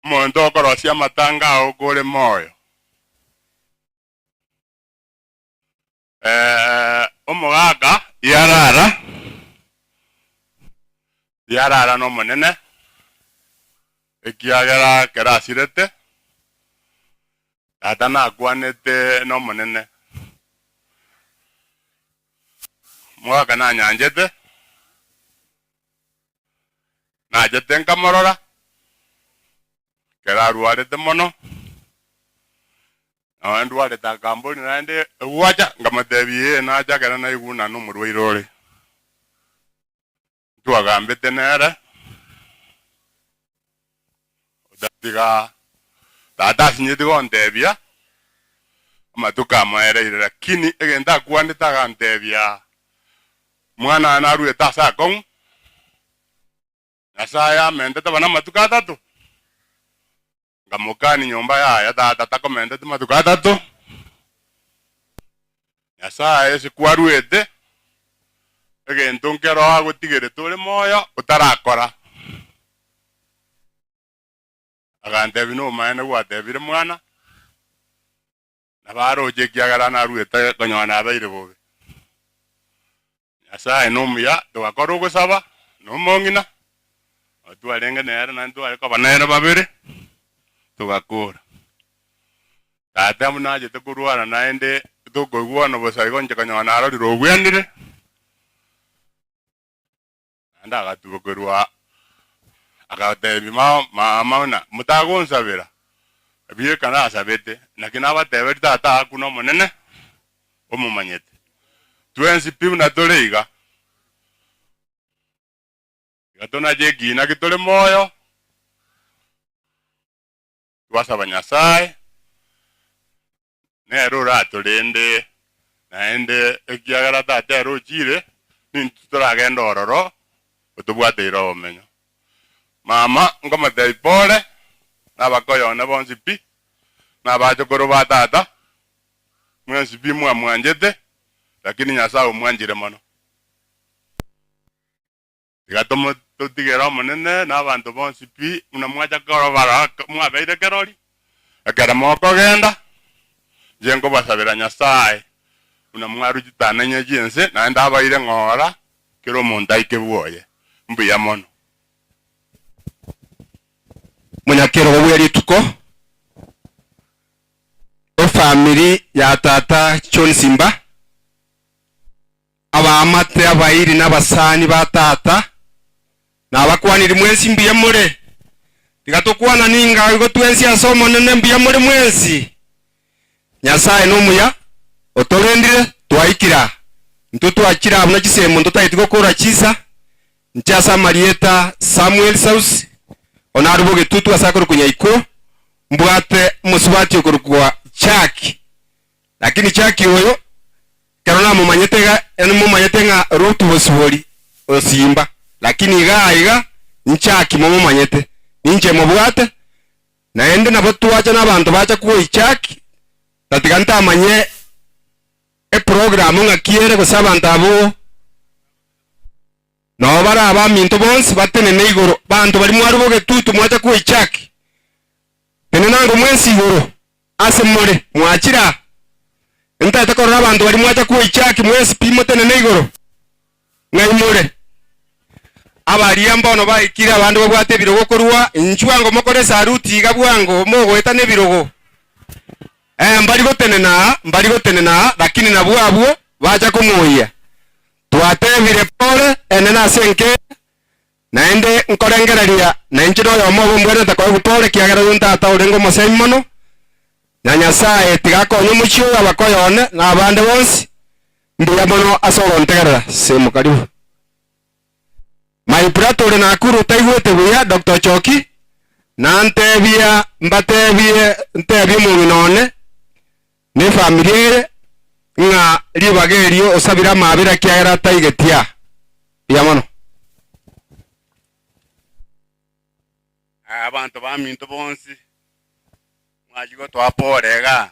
omonto okorosia amatanga ao kore moyo. Eh, omogaka yarara yarara nomonene ekiagera ekero asirete tata nakwanete nomonene omogaka nanyanchete nachete nkamorora ekero arwarete mono Nonya ndwarete akamboria naende, Gwacha? Nkamotebia, Ee, nacha ekero naigwa buna nomorwaire ore. Ntwagambete nere, otatiga tata asinyeti gontebia amatuko amoereire, lakini egento akwanete agantebia, Mwana one naruete ase akong'u, Nyasaye amentete bono amatuko atato. Nkamokania nyomba yaya tata takomenteti matuko atato. Nyasaye ase kwaruete egento nkero agotigerete ore moyo otarakora. Agantebia nomaene gwatebire mwana, nabo aroche ekiagera naruete konyora nabeire bobe. Nyasaye nomuya, togakora ogosaba nomong'ina, nabo twarenge nere naende tware koba nere babere, togakora. Tata buna achete korwara naende tokoigwana bosa igo inche konyora narorire obwenire, naende agatubokerwa agatebia ma mama buna motagonsabera, bieka nasabete, naki nabateberia tata akwo nomonene omomanyete. Twensi pi buna tore iga, iga tonache ekina ki tore moyo, twasaba Nyasaye, nere oratorende, naende ekiagera Tata ere ochire, nintwe toragende ororo, otobwateire obomenyo. Mama nkomotebia pole, na abakoyone bonsi pi, na abachokoro ba tata, Mwensi pi mwamwanchete, lakini Nyasae omwanchire mono. Tiga tomotigere Omonene na abanto bonsi pi, buna mwacha korobara mwabeire kerori, ekero mokogenda, inche nkobasabera Nyasae, buna mwarwa chitanenye chi'ense, naende abaire ng'ora, kera omonto aike bwoye. Mbuya mono. Monyakerogo bwe rituko. Efamiri ya tata John Simba, abaamate, abairi na abasani ba tata, nabakwaniri mwensi mbuya more. Tiga tokwanani ng'a igo twensi ase Omonene mbuya more mwensi. Nyasae nomuya, otorendire twaikire aa. Intwe twachire aa buna chisemo ntotageti gokora chisa, Inche ase amarieta Samuel Sausi, one arue bogetutu ase akorokwa Nyaikwo, mbwate omosubati okorokwa Jackie. Lakini Jackie oyo, ekero namomanyete iga, yaani momanyete ng'a Ruth Bosibori osimba, lakini igaa iga Jackie momomanyete, ninche mobwate, naende nabo twacha na abanto bacha kwoi Jackie, tatiga ntamanye eprogram ng'aki ere gose abanto abwo Nao bare abaminto bonsi batenene igoro, banto baria mwarwa bogetutu mwacha koichaki, tenenango mwensi igoro ase more, mwachire aa. Ntaete korora abanto baria mwacha koichaki mwensi pi motenene igoro, ng'ai more? Abaria mbono baikire abande babwate ebirogo korwa inchuo ango mokore esaruti iga bwango mogoeta nebirogo. Eh, mbari gotenena aa, mbari gotenena aa, lakini nabwo abwo bacha komoyia. Twatebire pole. enene ase enka eye, naende nkorengereria nainche noyomo obo mbwenerete koegwa pole, ekiagera oyio ntata orenge omosemi mono, na Nyasae tiga akonye omochie oyo abakoyo one na abande bonsi. Mbuya mono ase ogontegerera. Semo karibu. My brother ore Nakuru taigwete buya Doctor Ochoki nantebia mbatebie ntebie omong'ina one ne efamiri eye ng'a ribaga erio osabire amabera ekiagera ataigetie aa. Mbuya mono. Abanto baminto bonsi, mwachia gotoa pole igaa.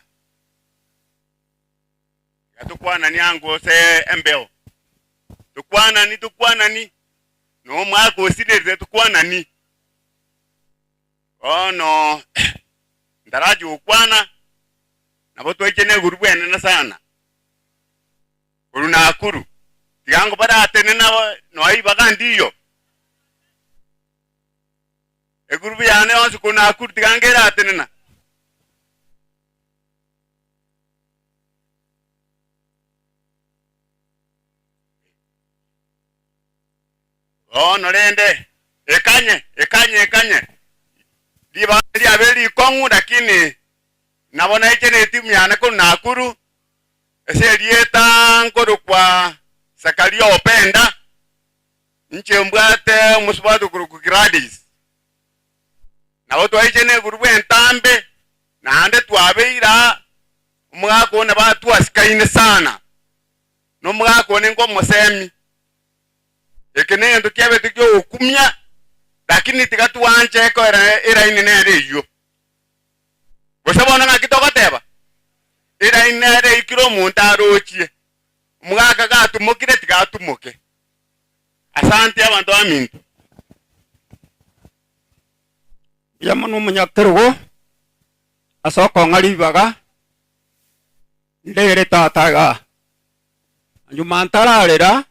Tiga tokwanani ango ase embeo, tokwanani tokwanani, na omwaka osirerire tokwanani. Bono ntarachi gokwana, nabo twaiche na eguru bwenene sana, korwa Nakuru, tiga ango baratenena nonya ribaga ndiyo, egurubu yane yonsi korwa Nakuru tiga ango eratenena. Bono rende, ekanye, ekanye, ekanye, ribaga riabeire rikong'u, lakini nabo naiche netimu yane korwa Nakuru, ase erieta nkorokwa Zakaria Openda, inche mbwate omosubati okorokwa Gladys. Nabo twaiche negurubwa entambe, naende twabeire aa, omogaka one batwasikaine sana, na omogaka one nkomosemi. Eke negento kiabete kiogokumia, lakini tiga twanche ekoera eraini nere eyio. Gose bono ng'aki togoteba? Eraini nere eyio kera omonto arochie, omogaka gatumokire tiga atumoke. Asante abanto baminto. Mbuya mono omonyakerogo ase okong'a ribaga, ndere tata igaa. Nyuma ntararera,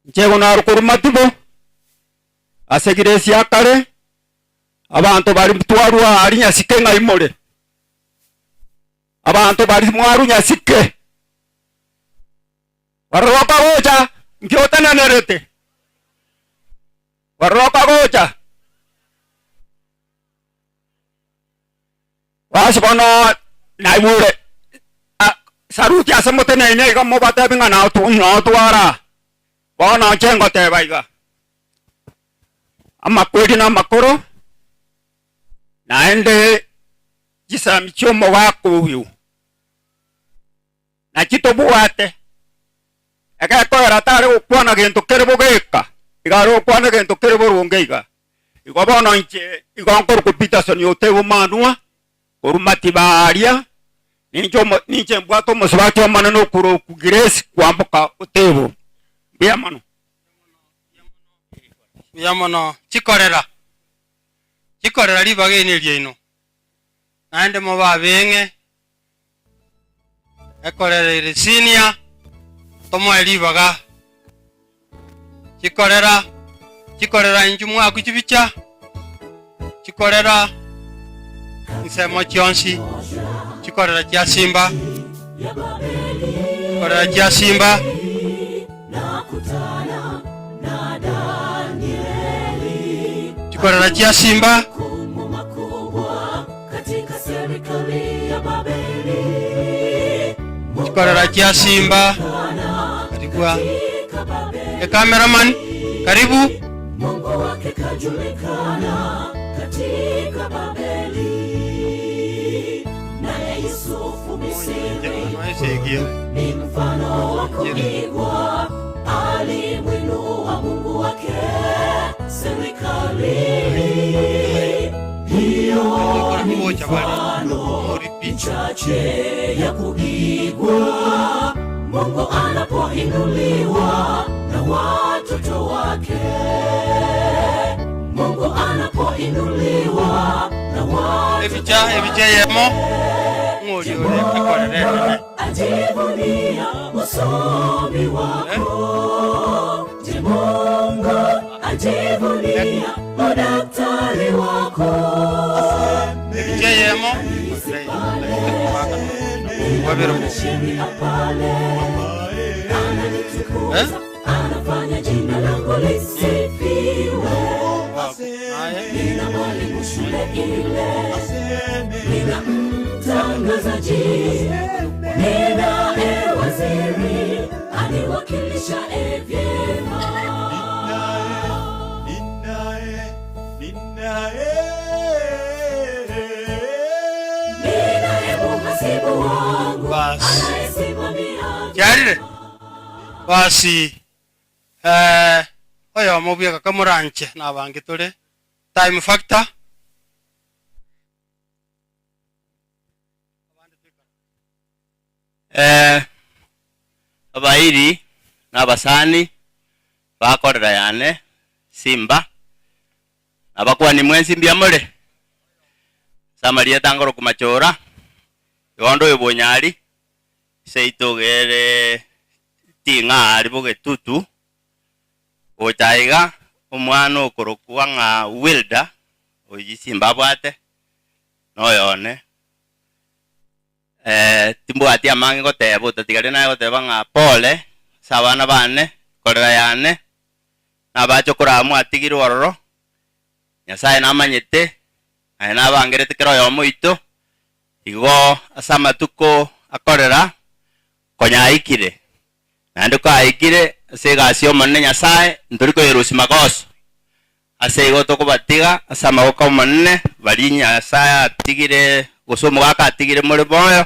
inche igo narwa korwa matibo, ase egiresi ya kare, abanto baria twarwa aria nyasike ng'ai more? Abanto baria mwarwa nyasike. Kwaroroka gocha, inki otenenerete? Kwaroroka gocha. Basi bono naigure saruti ase moteneine iga mobatebi ng'a notwara. Bono inche ngoteba iga, amakweri na amakoro, naende chisemi chi'omogaka oyo. Naki tobwate egekoera tare gokwana gento kere bogeka, iga are gokwana egento kere boronge iga. Igo bono inche igo nkorokwa Peterson Otebo Manua, korwa Matiba aaria, ninche omo ninche mbwate omosubati omonene okorokwa Grace Kwamboka Otebo. Mbuya mono. Mbuya mono. Chikorera, chikorera ribaga eri neriaino, naende mobe abeng'e. Ekorera sinia, tomoe ribaga. Chikorera, chikorera inchu mwaku chibicha, chikorera ensemo chionsi, chikorera chia simba, chikorera chia simba. Chikorera chia simba. Chikorera chia simba. Karibua. E cameraman, karibu. Ni mfano wa kuigwa, alimwinua Mungu wake serikalini. Hiyo ni mifano michache ya kuigwa. Mungu anapoinuliwa na watoto wake. Mungu anapoinuliwa na watoto Ebicha, ebicha eyemo, ng'ori ore ekorera enene. Ajivunia usomi wako. Je, Mungu ajivunia udaktari wako? Ebicha eyemo, wabere Sheria pale Eh? ile nina mtangazaji ninaye waziri aniwakilisha vyema ninaye muhasibu wangu Basi. anayesimamia Kiarire? Basi eh oyomo bweka kamoranche nabange tore time factor. Eh, abairi na abasani bakorera yane simba abakwani mwensi mbuya more ase amarieta ngoro komachora igo oyo bonyari seito gere ting'a ari bogetutu gocha iga omwana okorokwa ng'a Wilda oyi simba abwate noyone eh, timbwati amange goteba otatigari naye goteba ng'a pole ase abana bane korera yane nabache koraba mwatigire ororo Nyasaye namanyete naye nabangerete kera oyomo oito igo ase amatuko akorera konyaikire naende kwaikire ase egasi ya omonene Nyasaye ntori koyerusia magoso ase igo tokobatiga ase amaboko omonene baria Nyasaye atigire gose omogaka atigire more moyo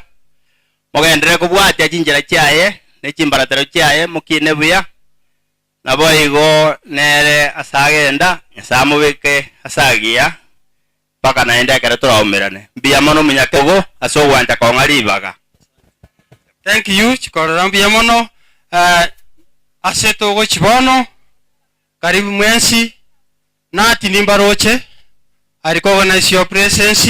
mogenderere kobwatia chinchera chiaye ne chimbaratero chiaye mokine buya naboigo nere ase agenda Nyasaye amobeke ase agiya mpaka naende ekero toraumerane. Mbuya mono omonyakerogo ase ogwancha kong'a ribaga. Thank you chikorera mbuya mono eh, ase togochi bono karibu mwensi nati nimbaroche I recognize your presence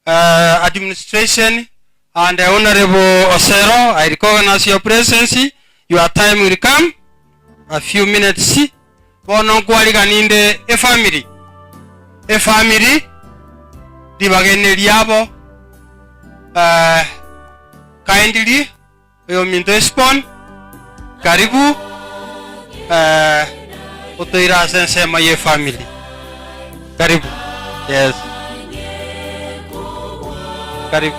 eh, administration and honorable Osero I recognize your presence your time will come a few minutes bono nkwariganinde efamily efamily ribagene riabo eh, kindly oyominto Esbon karibu eh, otoire ase ensemo ya efamily karibu yes karibu.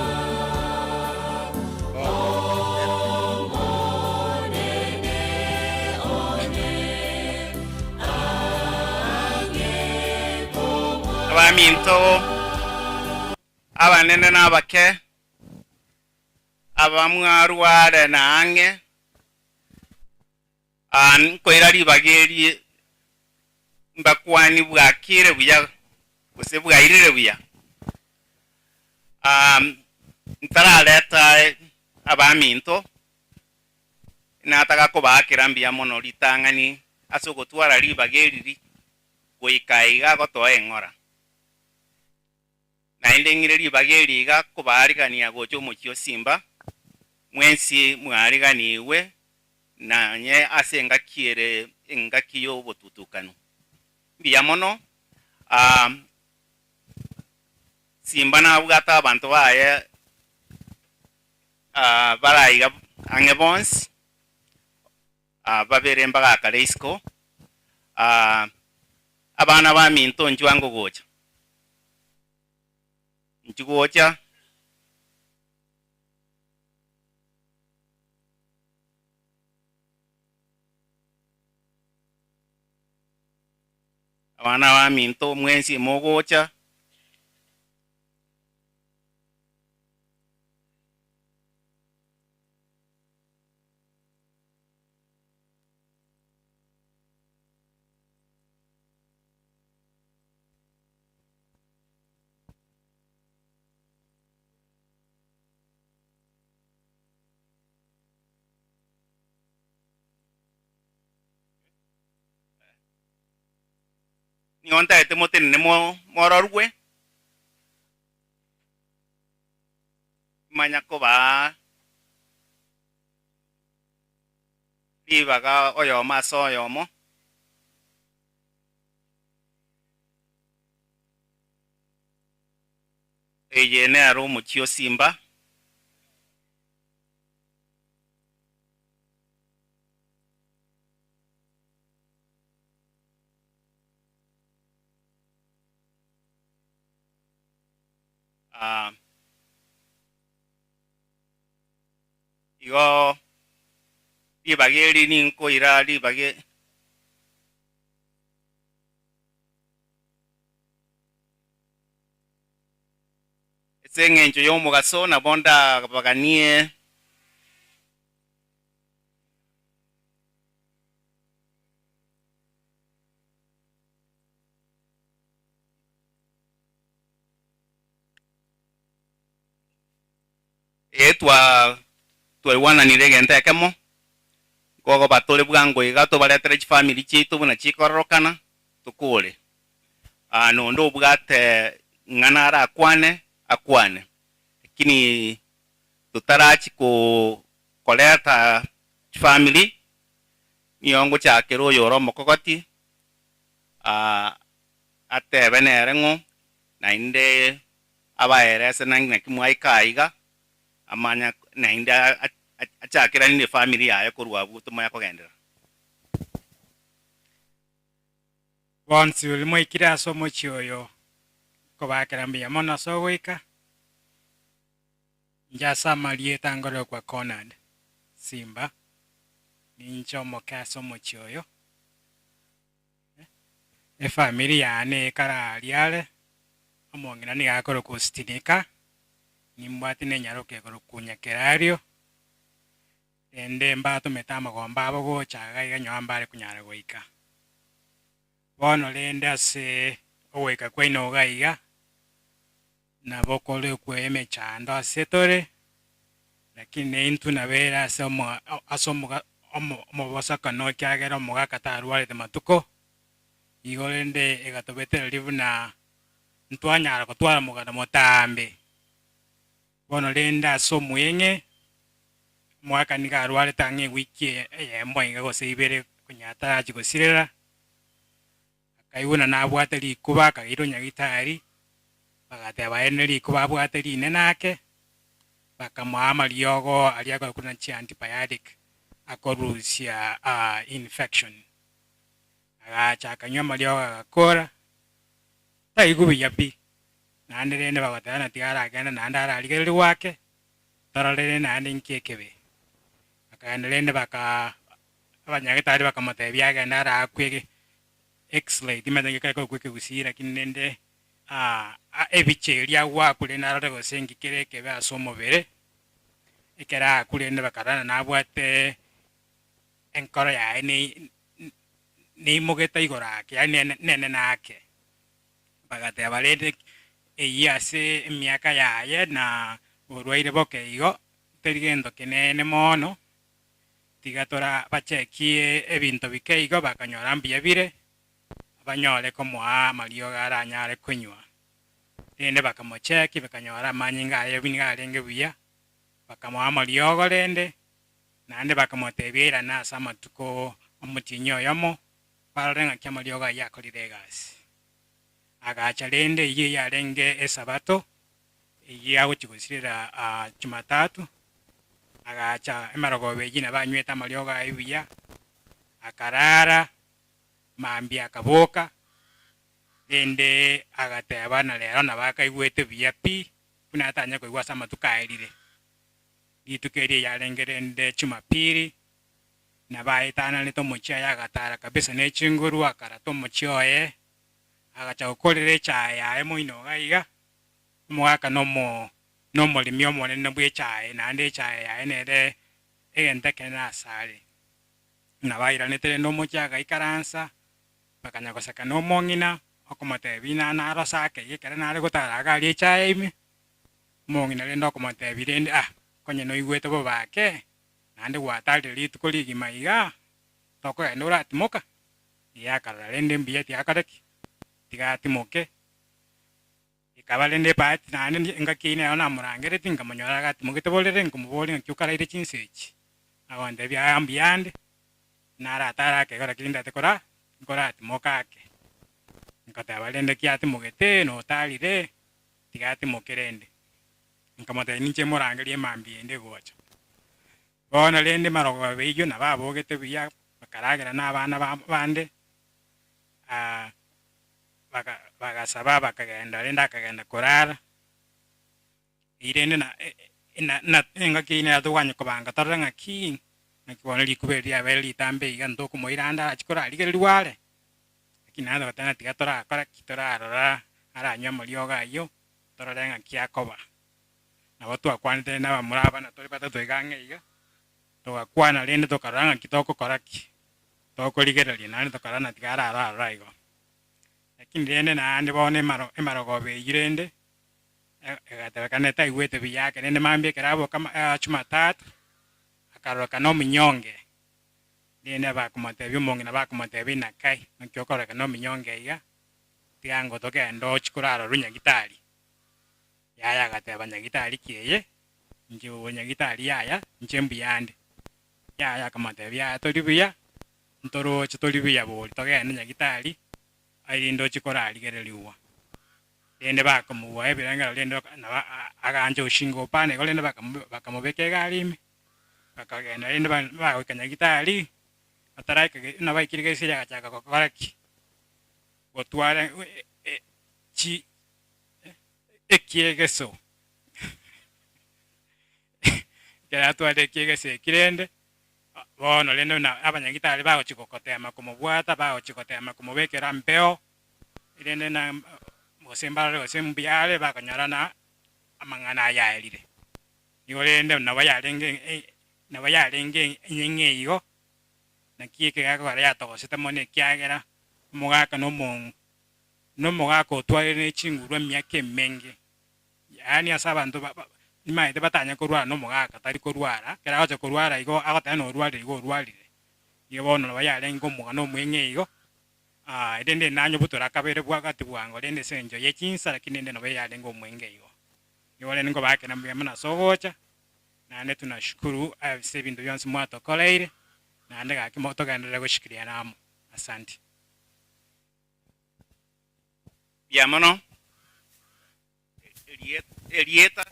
Abaminto abanene na abake abamwarware na ang'e ah, nkoira ribaga eri mbakwani bwakire buya gose bwairire buya. Ah, ntarareta abaminto nataka kobakera mbuya mono ritang'ani ase ogotwara ribaga eriri goika iga gotoa eng'ora. Naende ng'ire ribaga eri iga kobaarigania gocha omochie o Simba, mwensi mwariganigwe nanye ase engaki ere engaki y'obotutukanu. Mbuya mono, ah, Simba nabwate abanto baye ah, baraiga ang'e bonsi, ah, babere mbagakare isiko, ah, abana baminto inchuo ango gocha. Inchuo gocha. Abana baminto mwensi mogocha. Nigo ntagete motenene mororwe, manya kobaa ribaga oyomo ase oyomo. Eye nero omochie o Simba. Ah, igo ribaga eri ninkoira ribaga Ase engencho y'omogaso nabo ndabaganie. Ee, twa twaigwananire egento ekemo, nkogoba tore bwango iga tobaretere chifamiri chiaito buna chikororokana, tokore. Aa nonde obwate ng'ana arakwane, akwane, lakini totarachi ko koreta chifamiri, nigo ngochakera oyore omokogoti, aa atebe nere ng'o, naende abaerese naki mwaika aiga, amanya naende achakeranie ne family yaye korwa abwo tomanye kogenderera. Bonsi baria mwaikire ase omochie oyo nkobakera mbuya mono ase ogoika. Inche ase amarieta ngorokwa Conard Simba, ninche omoke ase omochie oyo. Efamiri yane ekare aria are, omong'ina nigo akorokwa Ositinika, nimbwate na enyaroka ekorokwa Nyakerario, rende mbatomete amagomba abo gocha iga iga nyuma mbare konyara goika. Bono rende ase ogoika kwaino iga iga, Nabo korekwe emechando ase tore, lakini naintwe nabere ase ase omobosokano, ekiagera omogaka tarwarete matuko. Igo rende egatobetereria buna ntwanyara gotwara omoganda motambe. Bono rende ase omweng'e, omogaka nigo arwarete ang'e ewiki eyemo iga gose ibere konya atarachi gosirera. Akaigwa buna nabwate rikuba, akairwa nyagitari, bagateba aye nerikuba abwate rinene ake, bakamoa amariogo aria akorokwa buna chiantibiotic akorusia infection. Agacha akanywa amariogo agakora, taigwa buya pi, naende rende bagoteba ng'a tiga aragende naende ararigererigwe ake, tororere naende inki ekebe. Bakagenda rende baka Abanyagetari bakamotebia agende araakwe X-ray, timanyeti naki ekare korokwa ekegusii lakini rende ebicha eria agwakwa rende arore gose nki kere ekebe ase omobere. Ekero aakwa rende bakarora nabwate enkoro yaye neimogete igoro ake yaani nenene ake. Bagateba rende eyio ase emiaka yaye na oborwaire boke igo teri gento kenene mono. Tiga torabachekie ebinto bike igo bakanyora mbuya bire, banyore komoa amariogo aranyare konywa. Rende bakamochekia, bakanyora amanyinga aye nigo arenge buya, bakamoa amariogo rende, naende bakamotebia airane ase amatuko omotienyi oyomo, barore ng'aki amariogo ayio akorire egasi. Agacha rende eyio yarenge Esabato, eyio agochia gosirera Jumatatu, agacha emerogoba eyio nabo anywete amariogo aye buya, akarara, mambia akaboka, rende agateba na rero nabo akaigwete buya pi, buna atanya koigwa ase amatuko aerire. Rituko erio yarenge rende Jumapili, nabo aetananete omochie aye agatara kabisa ne chinguru, akarata omochie oye, agacha gokorera echae yaye moino iga iga, Omogaka nomo nomoremi omonene bw'echae, naende echae yaye nere egento ekenene asare. Nabo airanete rende omochie agaikaransa, bakanya goseka nomong'ina, okomotebia ng'a narose ake iga ekero nare gotara iga aria echae ime, omong'ina rende okomotebia rende ah, konye noigwete bobe ake, naende gwatarire rituko rigima igaa, tokogenda oratimoka? Eye akarora rende mbuya tiakore ki? Tiga atimoke. Ekaba rende ebahati naende engaki eyio nero namorangeretie, nkamonyora agatimogete borere, nkomoboria ng'aki okaraire chinsa echi? Agontebia, Aya mbuya ande, naratare ake igo lakini ndate kora nkoratimoka ake. Nkoteba rende ki atimogete notarire, tiga atimoke rende. Nkamotebia ninche morangerie emambia ende egocha. Bono rende marogoba eyio nabo abogete buya, bakaragera na abana bande. Bagasaba, bakagenda, rende akagenda korara. Eyio rende na na na engaki eyio nere togwanya kobanga torore ng'aki, ng'aki bono rikuba eri riabeire ritambe iga ntokomoira ande arachi korarigererigwa are. Lakini naende togoteba ng'a tiga torakora ki, torarora aranywe amariogo ayio, torore ng'aki akoba. Nabo twakwanete na abamura aba na tore batato iga ang'e iga, togakwana rende tokarora ng'aki togokora ki, tokorigereria naende tokarora ng'a tiga ararore aroro igo. Lakini rende naende bono emaro emarogoba eyio rende, egatebekana etaigwete buya ake, rende mambia ekero aboka Jumatatu, akarorekana ominyonge, rende bakomotebia omong'ina bakomotebia inakai, naki okororekana ominyonge iga, tiga ngo togende ochie korarorwa nyagitari. Yaya agateba nyagitari ki eye, inche obo nyagitari yaya, inche mbuya ande. Yaya akamotebia yaya tori buya, ntoroche tori buya bori togende nyagitari, erinde ochie korarigererigwa. Rende bakamobua ebirengero rende nabo agancha goshinga opana igo rende bakamobeka egari ime, bakagenda rende bagoika nyagitari, bataraika buna baikire gesieri agachaka gokora ki? Gotwara chi ekiegeso ekero atwarire ekiegeso eki rende, bono rende buna abanyagitari bagochia gotema komobwata, bagochia gotema komobekera mbeo, Erinde na gose mbarore gose mbuya are bakonyora na amang'ana aya aerire. Nigo rende nabo yarenge nabo yarenge enyeng'e igo, naki ekegakogera yatogosete mono ekiagera omogaka na omong'u na omogaka otwarire ne chinguru emiaka emenge, yaani ase abanto ba nimaete batanya korwara na omogaka tari korwara, ekero agocha korwara igo agoteba norwarire igo orwarire. Nigo bono nabo yarenge omogano omweng'e igo. Rende nanye obotore akabere bwagati bwango, rende ase engencho ye chinsa, lakini rende nabo yarenge omwenge igo. Nigo rende nkobaakera mbuya mono ase ogocha, naende tunashukuru ase ebinto bionsi mwatokoreire, naende gaki togenderere goshikiriana amo. Asanti. Mbuya mono erieta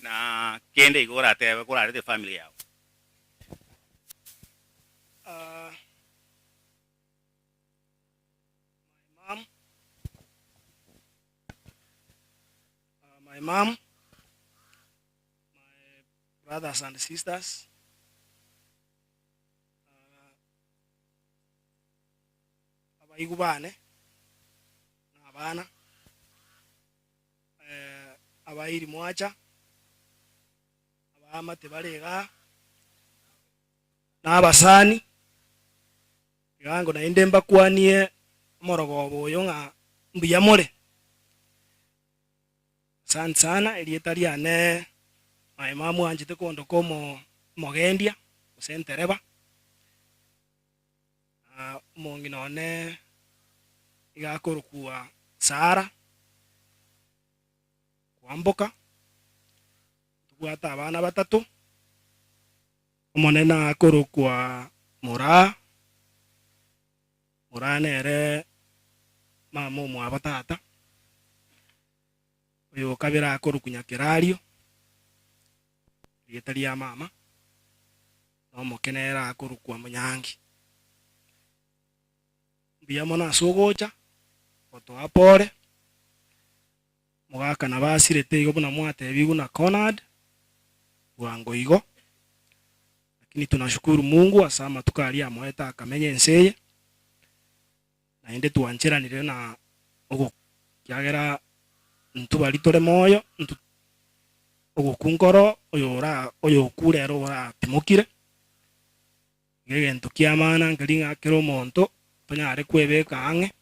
na kende igo oratebe korarete efamiri yao. My mom, my mom, my brothers and sisters, abaigu bane na abana, abairi mwacha, abaamate bare igaa. Na abasani, tiga naende mbakwanie omorogoba oyo ng'a mbuya more. Asante sana, erieta riane my mum anchete kondoka omo omogendia gose entereba, na omong'ina one iga akorokwa Sarah Kwamboka, ntobwate abana batato. Omonene akorokwa Moraa, Moraa nere mama omwabo tata, oyo okabere akorokwa Nyakerario, erieta ria mama, na omoke nere akorokwa Monyangi. Mbuya mono ase ogocha gotoa pore, Mogaka nabo asirete igo buna mwatebigwe na Conard bwango igo. Lakini tunashukuru Mungu ase amatuko aria amoete akamenya ense eye, naende twancheranire na ogokwa ekiagera intwe baria tore moyo intwe ogokwa nkoro oyo ora oyokure ere oratimokire. Iga egento ki'amana nkeri ng'a kera omonto tonyare kwebeka ang'e,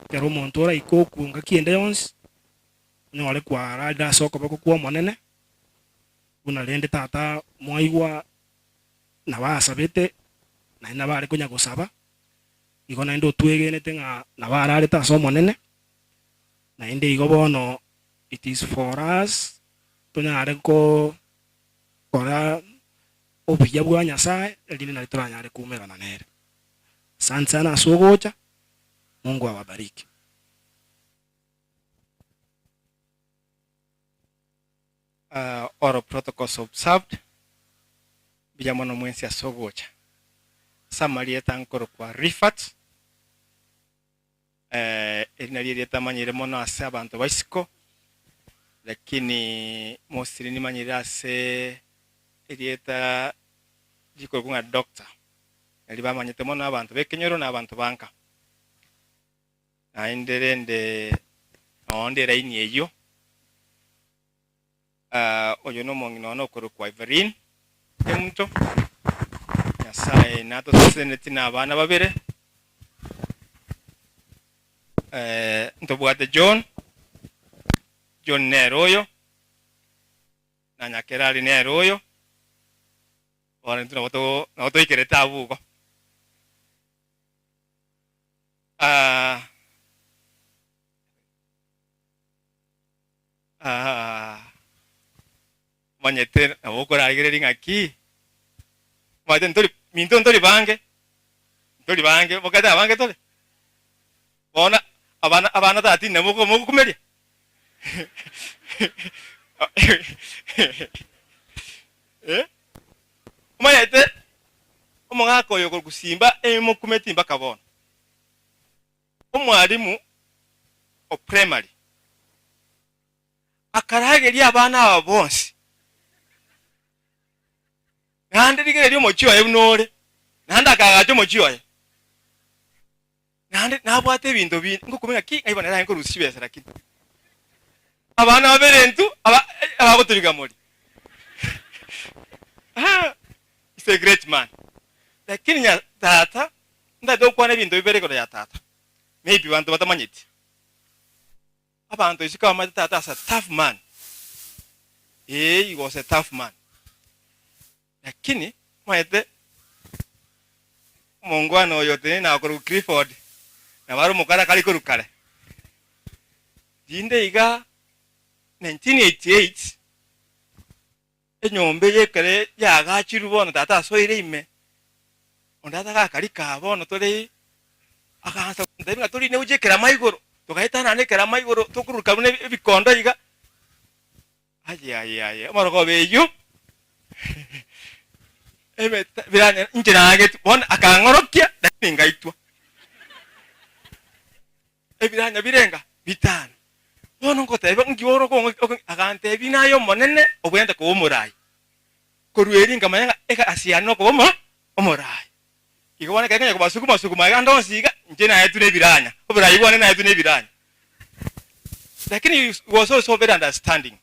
ekero omonto oraike okwo ngaki ende yonsi, onyore kwararire ase okoboko kw'Omonene, buna rende tata mwaigwa nabo asabete, naende nabo are konya gosaba, igo naende otwegenete ng'a nabo ararete ase Omonene, naende igo bono it is for us tonyare ko kora obuya bwa Nyasae, erinde nario toranyare koumerana nere. Asante sana ase ogocha, Mungu awabariki. All protocols observed, mbuya mono mwensi ase ogocha. Ase amarieta nkorokwa Rifat, eri nario erieta manyire mono ase abanto ba isiko. Lakini mostly nimanyire ase erieta rikorokwa ng'a doctor, nari bamanyete mono abanto b'ekenyoro na abanto ba nka. Naende rende noo nde elaini eyio, oyo nomong'ina one okorokwa Everine Kemunto, Nyasaye natoseseneti na abana babere, ntobwate John, John nere oyo, na Nyakerari nere oyo, bono intwe nabo to nabo toikerete abwo igo. Omanyete nabo okorarigereria ng'aki, omanyete ntori minto ntori bange, ntori bange, bokate abange tore? Bono abana abana tati nabo mogokumeria? Eh, omanyete omogaka oyo okorokwa Simba emokumeti mpaka bono. Omwalimu o primary akarageria abana aba bonsi, naende rigereria omochie oye buna ore, naende akaagacha omochie oye, naende nabwate ebinto binde, ngokumia ng'a ki ng'ai bono nere nkorusia chibesa lakini abana babere intwe aba abagotoriga mori is a great man lakini nya tata ntagete gokwana ebinto bibere igoro ya tata maybe banto batamanyeti. Abanto isiko bamanyete tata as a tough man, ee he was a tough man. Lakini omanyete omongwana oyo otenene akorokwa Clifford nabo are omokara kare korwa kare. Rinde iga 1988 enyomba eye ekere yaagachirwe bono tata asoire ime, onde atagakarika aa bono tore agansa gontebia ng'a torine gochia ekerama igoro, togaetanana ekerama igoro tokoruruka buna ebikondo iga, aye aye aye omorogoba eyio emeta biranya inche nagetwe bono akang'orokia lakini ngaitwa. Ebiranya birenga bitano. Bono ngoteba nki ore okong'o agantebia naye Omonene obwenerete koba omoraai. Korwa erio nkamanya ng'a egasi yane nokoba omo omoraai. Igo bono ekero nkonya kobasuguma suguma iga ande onsi iga, inche naetwe na ebiranya, oboraai bwane naetwe na ebiranya. Lakini he was also very understanding.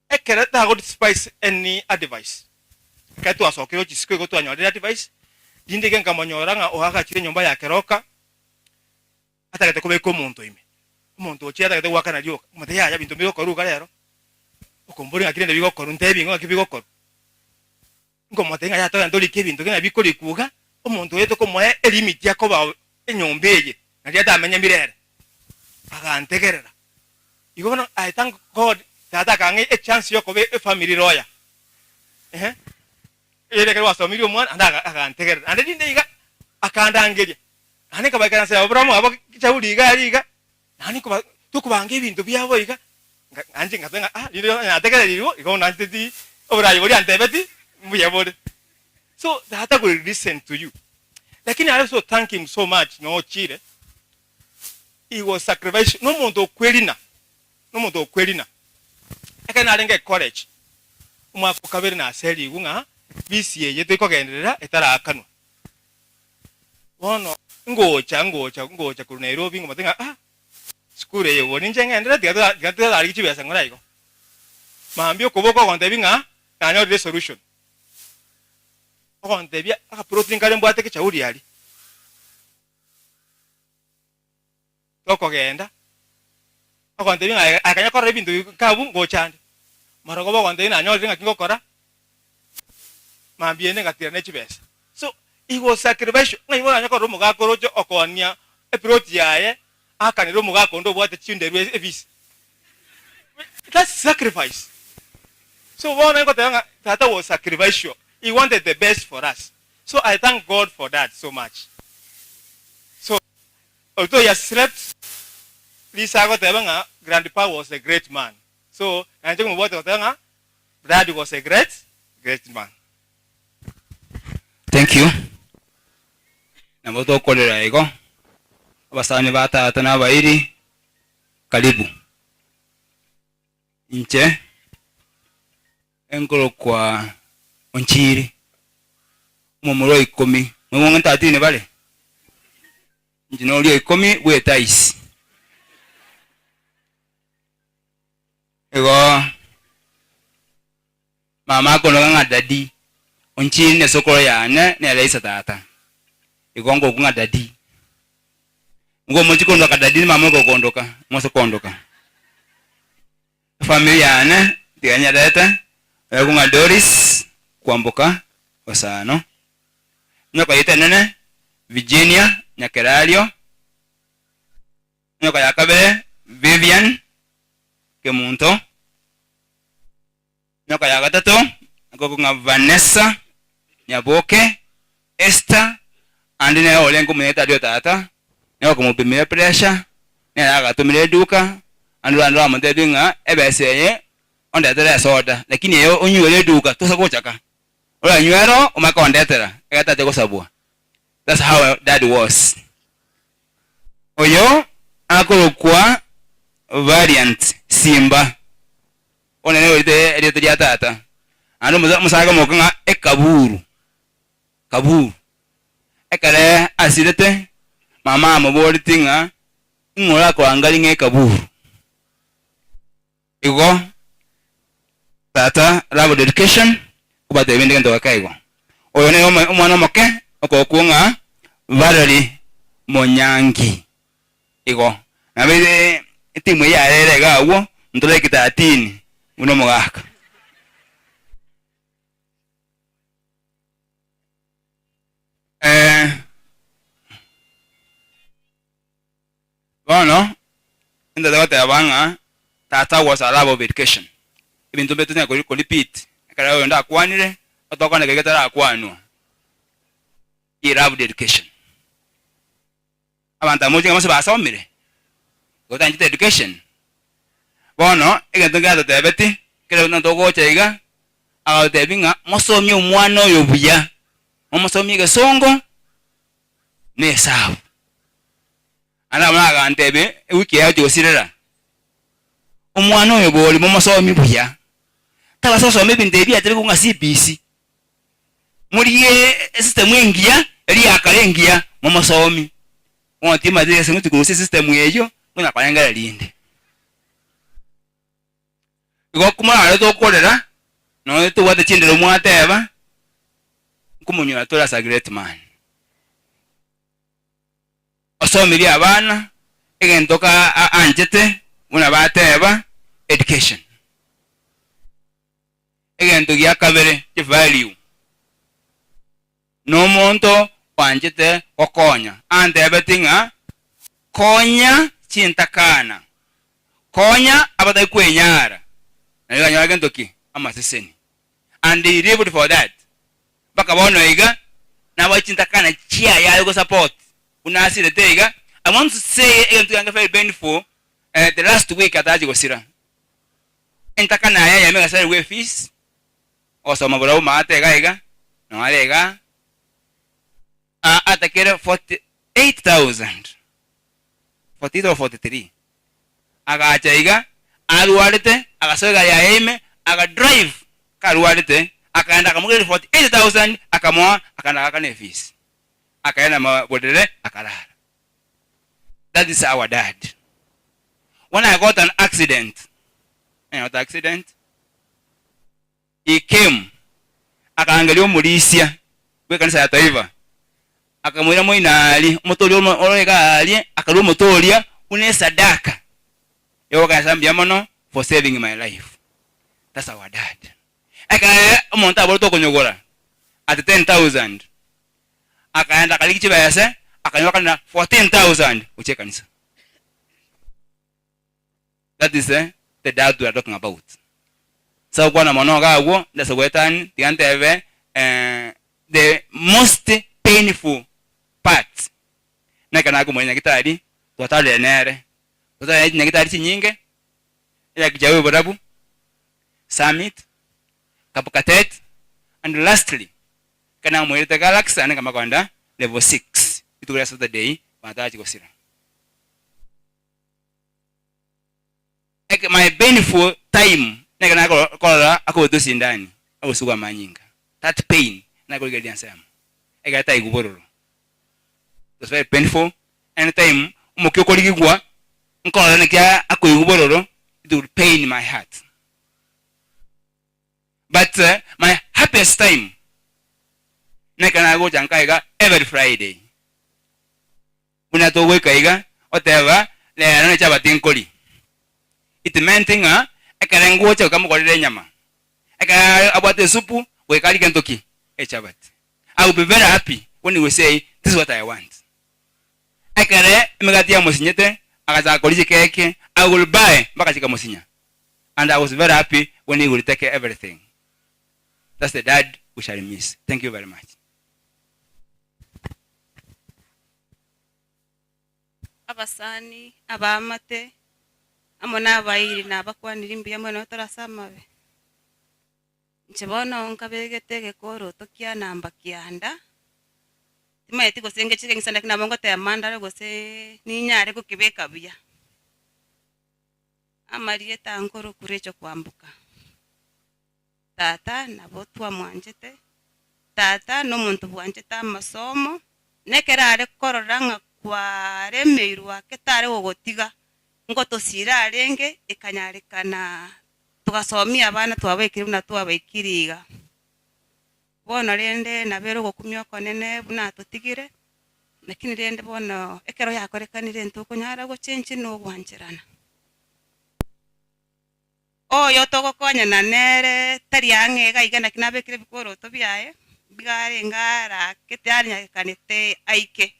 Ekero tago despise any advice, ekero twasokire gochia isiko igo twanyorire advice, rinde iga nkamonyora ng'a oagachire enyomba ya keroka, atagete kobeka omonto ime. Omonto ochire atagete goakana rioka, omotebi yaya binto mbigokorwa iga rero, okomboria ng'aki rende bigokorwa, ntebi ng'o ng'aki bigokorwa. Nkomotebia ng'a yaya togende torike ebinto buna bikorikwa iga, omonto oyo tokomoa elimit akoba enyomba eye, nario atamenye mirere. Agantegerera. Igo bono I thank God tata akang'a echance yokoba efamily lawyer. Ehe, ere ekero gwasomirie omwana naende aga agantegerera. Naende rinde iga, akandangeria, naende nkabaikaransa Abraham abo Shauli iga aria iga, naende nkoba tokobanga ebinto biabo iga, nka nainche ngateba ng'a ah rinde onye nategererirwe, igo bono nanchete ti oborai boria antebeti mbuya bore. So tata will listen to you. Lakini I also thank him so much nochire. He was sacrificial, nomonto okwerina, nomonto okwerina. Ekero narenge ecollege, omwaka o kabere naserigwe ng'a fees eye tokogenderera etaraakanwa. Bono ngocha ngocha ngocha korwa Nairobi ngomotebia ng'a ah, sukuru eye bono inche ng'enderere tiga tora tiga torarigie chibesa ng'ora igo. Mambia okoboka ogontebia ng'a nanyorire esolution. Ogontebia akaplot nkare mbwate ekechauri aria. Tokogenda, ogontebia ng'a aye akanya korora ebinto nkabu ngocha ande. Marogoba ogontebia nanyorire ng'aki ngokora, mambia ende ngatira ne chibesa. So, he was sacrificial, ng'a igo oranye korora omogaka oroche okoonia eplot yaye, aakanere omogaka onde obwate chinderu efisi. That's sacrifice. So bono ngoteba ng'a tata was sacrificial, he wanted the best for us. So I thank God for that so much. So although he has slept, Lisa agoteba ng'a grandpa was a great man. So nainche komobwate goteba ng'a dad was a great great man. Thank you. Nabo tokorera igo, abasani ba tata na abairi, karibu. Inche enkorokwa Onchiri, omomura o ikomi, mwaigwa ng'a ntatini bare? Inche noria o ikomi bw'etaisi. Igo mama akondoka ng'a daddy, Onchiri nesokoro yane nere ise tata, igo ngokwa ng'a daddy. Nigo omochie kondoka daddy mama ogokondoka, mose kondoka. Efamiri yane tiga nyerete, oyoku ng'a Doris Kwamboka Osano, enyoko yaito enene Virginia Nyakerario, enyoko ya kabere Vivian Kemunto, enyoko ya gatato nkoku ng'a Vanessa Nyaboke, Esther, ande nere orenge omonyagitari o tata, nere okomopimera epressure, nere agatomire eduka, ande rwande rwamotebia ng'a ebesa eye ondetere esoda, lakini eye onywere eduka tosa gochaka, oranywe ero omanye kondetera, ekero tacha gosabwa. That's how dad was. Oyo akorokwa Valiant Simba, bono nere orite erieta ria tata, naende omosa omosacha akamoka ng'a ekaburu, kaburu. Ekere asirete, mama amoboretie ng'a ing'o orakoangarie ng'a ekaburu? Igo tata loved education kobatebia inde gento geke igo. Oyo nere omwana omoke okokwo ng'a Valerie Monyangi. Igo nabo etimu eye yarere iga agwo ntore ekitatini buna omogaka. Eh. Bono nintete goteba ng'a tata was a lover of education, ebinto mbire tonyare ko repeat ekero oyonde akwanire, otokwana keria getarakwanwa, he loved education. Abanto aba moche ng'a bonsi basomire, igo otanchete education. Bono egento nkere atotebeti, ekero buna togocha iga, agatotebi ng'a mosomie omwana oyo buya, momosomie egesongo, na Esau. Naende abwo nagantebia ewiki eye agochia gosirera, Omwana oyo bori momosomi buya, tabasa gosoma ebinto ebi biachire korwa ng'a CBC. Morigie esystem engiya, eria ya kare engiya, momosomi. Bono timanyeti ase ngochia korusia esystem eyio, konya korengera rinde. Igo komorare tokorera, nonya tobwate chindero mwateba, nkomonyora tore as a great man. Osomirie abana egento ka anchete buna bateba education. Egento gia kabere chivalue. Nomonto oanchete gokonya antebeti ng'a konya chintakana, konya abatari kwenyara, nario okanyora gento ki? Amaseseni. And he lived for that. Mpaka bono iga nabwate chintakana chiaye are gosupport buna asirete iga. I want to say egento kiange very painful, eh, the last week atarachi gosira, entakana yaye eyemo egasarigwa efees, Ogosoma borabwo maate iga iga, noare iga, aa atakere 48,000, 48 or 43, agacha iga, arwarete, agasoa egari yaye ime, aga drive karwarete, akaenda akamogereria 48,000, akamoa, akaenda agakana efees, akaenda maborere akarara. That is our dad. When I got an accident, I got accident, He came, akarangeria omorisia bw'ekanisa ya Taifa, akamoira moino aaria, omotoria omo ore iga aaria, akarua omotoria buna esadaka y'ogoaka Nyasae mbuya mono for saving my life. That's our dad. Ekero omonto aborete okonyogora at 10,000, akaenda akarigia chibese, akanyokanera 14,000 gochia ekanisa. That is the dad we are talking about. Ase gokwana mono iga agwo, ndase goetani, tiga ntebe the most painful part, nekero nakomoira nyagitari, twatarire nere, twatarire chinyagitari chinyinge, eya Kijawe Borabu, Summit, Kapkatet, and lastly, ekero namoirete Galaxy naende nkamanya kogenda level six, rituko ria Saturday, bono tarachi gosira. Eke my painful time neke nakorora akobetwa esindani agosugwa amanyinga that pain nakorigereria ensemo ekero taigwa bororo it was very painful anytime omokia okorigigwa nkorora naki akoigwa bororo it would pain my heart but my happiest time nekero nagocha nka iga every Friday. Buna togoika iga, oteba, Rero nechabati nkori. It meant ng'a ekero ngocha goika mokorere enyama. Ekero abwate esupu, goika arie gento ki? Echabati. I will be very happy when he will say, this is what I want. Ekere emegati yamosinyete, agachaka koria chikeke, I will buy mpaka chikamosinya. And I was very happy when he will take everything. That's the dad we shall miss. Thank you very much. Abasani, abaamate, amo nabairi nabakwaniri mbuya mono tore ase amabe. Inche bono nkabegete egekoroto kia namba kianda, timanyeti gose ngeche keng'isa naki nabo ngotema ndore gose ninyare gokebeka buya. Amarieta nkorokwa Rachel Kwamboka. Tata nabo twamwanchete. Tata nomonto bwanchete amasomo, na ekero are korora ng'a kwaremeirwe ake tare gogotiga, ngotosira arenge ekanyarekana togasomia abana twabaikire buna twabaikire iga. Bono rende nabere ogokumia okonene buna atotigire, lakini rende bono ekero yakorekanire ntokonyara gochenchia na ogwancherana. Oyo togokonyana nere tari ang'e iga iga naki nabekire ebikoroto biaye, mbiga arenge arakete anyagekanete aike.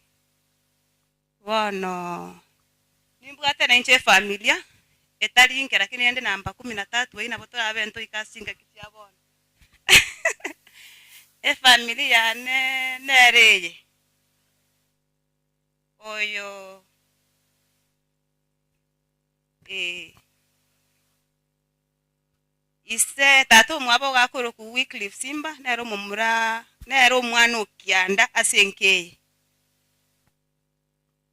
Bono nimbwate nainche efamilia etari inke lakini rende namba kumi na tatu eyio nabo torabe ntoike ase chingaki chia bono. Efamiri yane nere eye, oyo Ee. Ise, tata omwabo ogakorokwa Wycliffe Simba, nere omomura, nere omwana o kianda ase enka eye.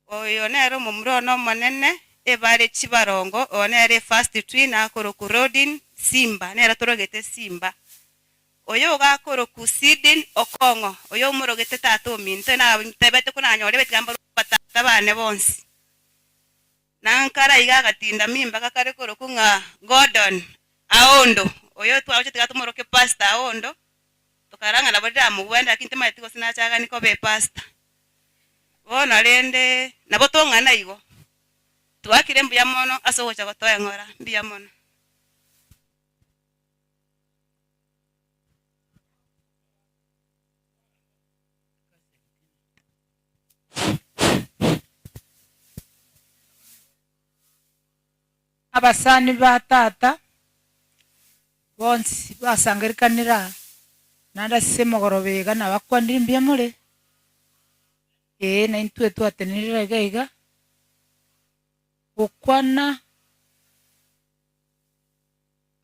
Oyo nere omomura one omonene, ebare chibarongo, oyo nere efirst twin akorokwa Rodin Simba, nere torogete Simba. Oyo ogakorokwa Sidin Okong'o, oyo omorogete tata ominto, nabtebete konanyore tiga mbarokwe batata bane bonsi. Na nkara iga agatinda mimba gakare korokwa ng'a Gordon Aondo, oyo twagocha tiga tomoroke Pastor Aondo, tokarora ng'a nabo riramogwene lakini timanyeti gose nachagani koba epastor. Bono rende nabo tong'ana igo, twakire mbuya mono ase ogocha gotoeng'ora, mbuya mono. Abasani ba tata bonsi basangererekanire aa, naende ase emogoroba iga nabakwanire mbuya more? Ee, naintwe twatenenire iga iga gokwana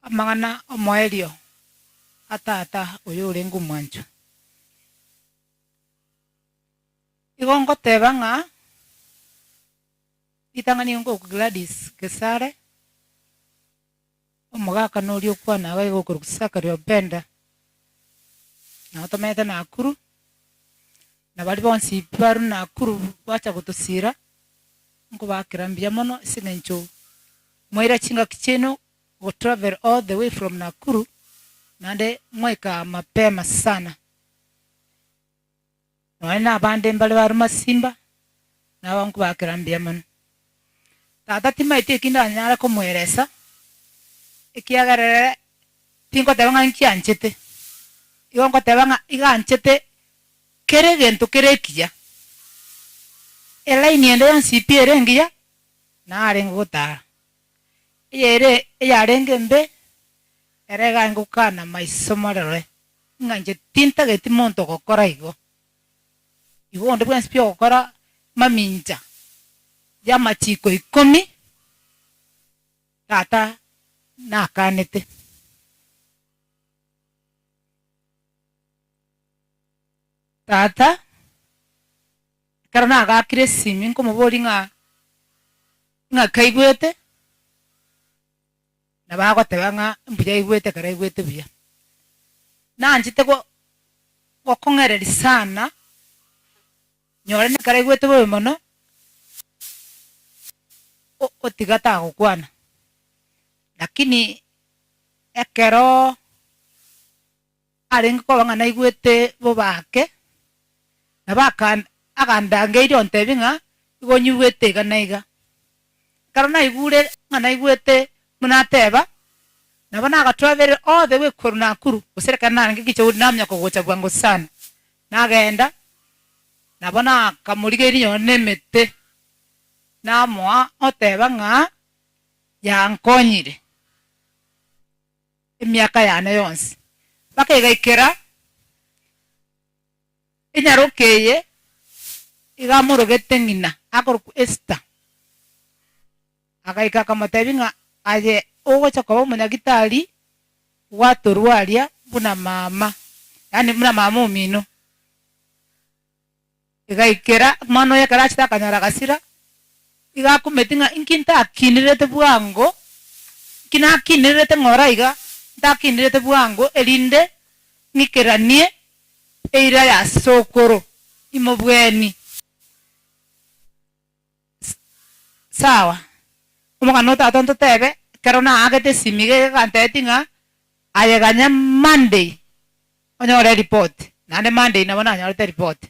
amang'ana omoerio a tata oyo orenge omwanchwa. Igo ngoteba ng'a ritang'ani nigo nkorokwa Gladys Gesare, omogaka noria okwana iga iga okorokwa Zachary Openda, nabo tomenyete Nakuru, na baria bonsi pi barure Nakuru bacha gotosira, nkobakera mbuya mono ase eng'encho mwaira chingaki chiaino go travel all the way from Nakuru, naende mwaika mapema sana. Nonya nabande mbare bare masimba, nabo nkobakera mbuya mono. Tata timaeti eki ndanyare komoeresa, ekiagera ere tingoteba ng'a nkianchete, igo ngoteba ng'a iga anchete kera egento kere ekiya. Elaini ende yonsi pi ere engiya, narenge gotara, eyere eyarenge embe, ere iga arenge gokana maiso morore. Ng'a inche tintageti monto ogokora igo. Igo onde bwensi pi ogokora mamincha y'amachiko ikomi, Tata nakanete. Tata, ekero nagakire esimi nkomoboria ng'a ng'aki aigwete. Nabo agoteba ng'a mbuya aigwete ekero aigwete buya. Nanchete go gokong'ereria sana, nyore nekero aigwete bobe mono, o- otiga tagokwana. Lakini ekero arenge koba ng'a naigwete bobe ake, nabo aka agandangeirie ontebia ng'a igo onyigwete iga na iga. Ekero naigure ng'a naigwete buna ateba, nabo nagatravelire all the way korwa Nakuru gose ekero narenge Kijauri namanya kogocha bwango sana. Nagenda, nabo nakamorigeria nonye na emete, namoa oteba ng'a yankonyire emiaka yane yonsi. Mpaka egaikera enyaroka eye iga amorogete ng'ina akorokwa Esther. Agaika akamotebia ng'a aye ogocha koba omonyagitari gwatorwaria buna mama, yaani buna mama omino. Egaikera omwana oye ekero achete akanyora gasira, iga akumeti ng'a inki ntakinirete bwango, inki nakinirete ng'ora iga, ntakinirete bwango erinde ng'ikeranie eira ya sokoro imobweni. Sawa, omogano o tata ntotebe, ekero naagete esimi iga egantebetie ng'a aye ganya Monday onyore eripoti, naende Monday nabo nanyorete eripoti.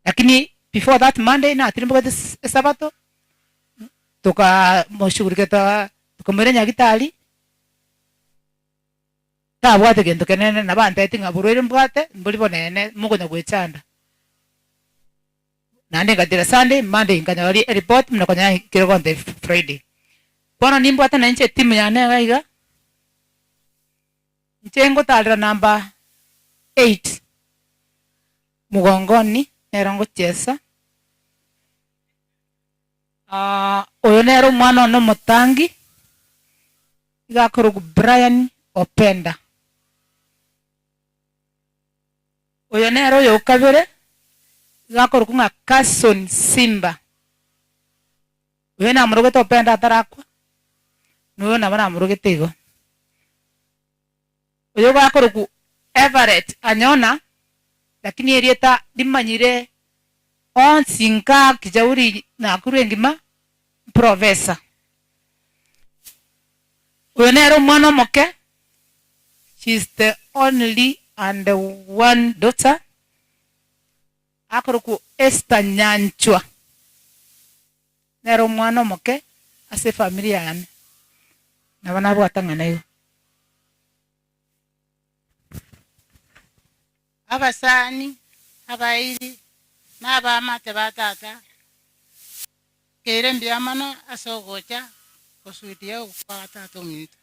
Lakini before that Monday natirimbogete esabato, tokamoshughulikia tokaa tokamoira nyagitari, tabwate gento kenene, nabo antebetie ng'a borwaire mbwate mbori bonene mokonya goechanda. Naende ngatira Sunday, Monday nkanyora eripoti buna konya yaikire gontebia Friday. Bono nimbwate na inche etimu yane iga iga, inche ngotarera number eight, mgongoni nero ngochiesa, oyo nere omwana one omotangi, iga akorokwa Brian Openda. Oyo nere oyo okabere, iga akorokwa ng'a Carson Simba. Oyo namorogete Openda atarakwa, na oyo nabo namorogete igo. Oyo iga akorokwa Everett Anyona, lakini erieta rimanyire onsi nka Kijauri Nakuru engima, Professor. Oyo nere omwana omoke, she is the only and one daughter, akorokwa Esther Nyanchwa, nere omwana omoke ase efamiri yane, nabo nabwate ang'ana igo. Abasani, abairi, na abaamate ba tata, keire mbuya mono ase ogocha gosudia ogokwa gwa tata ominto.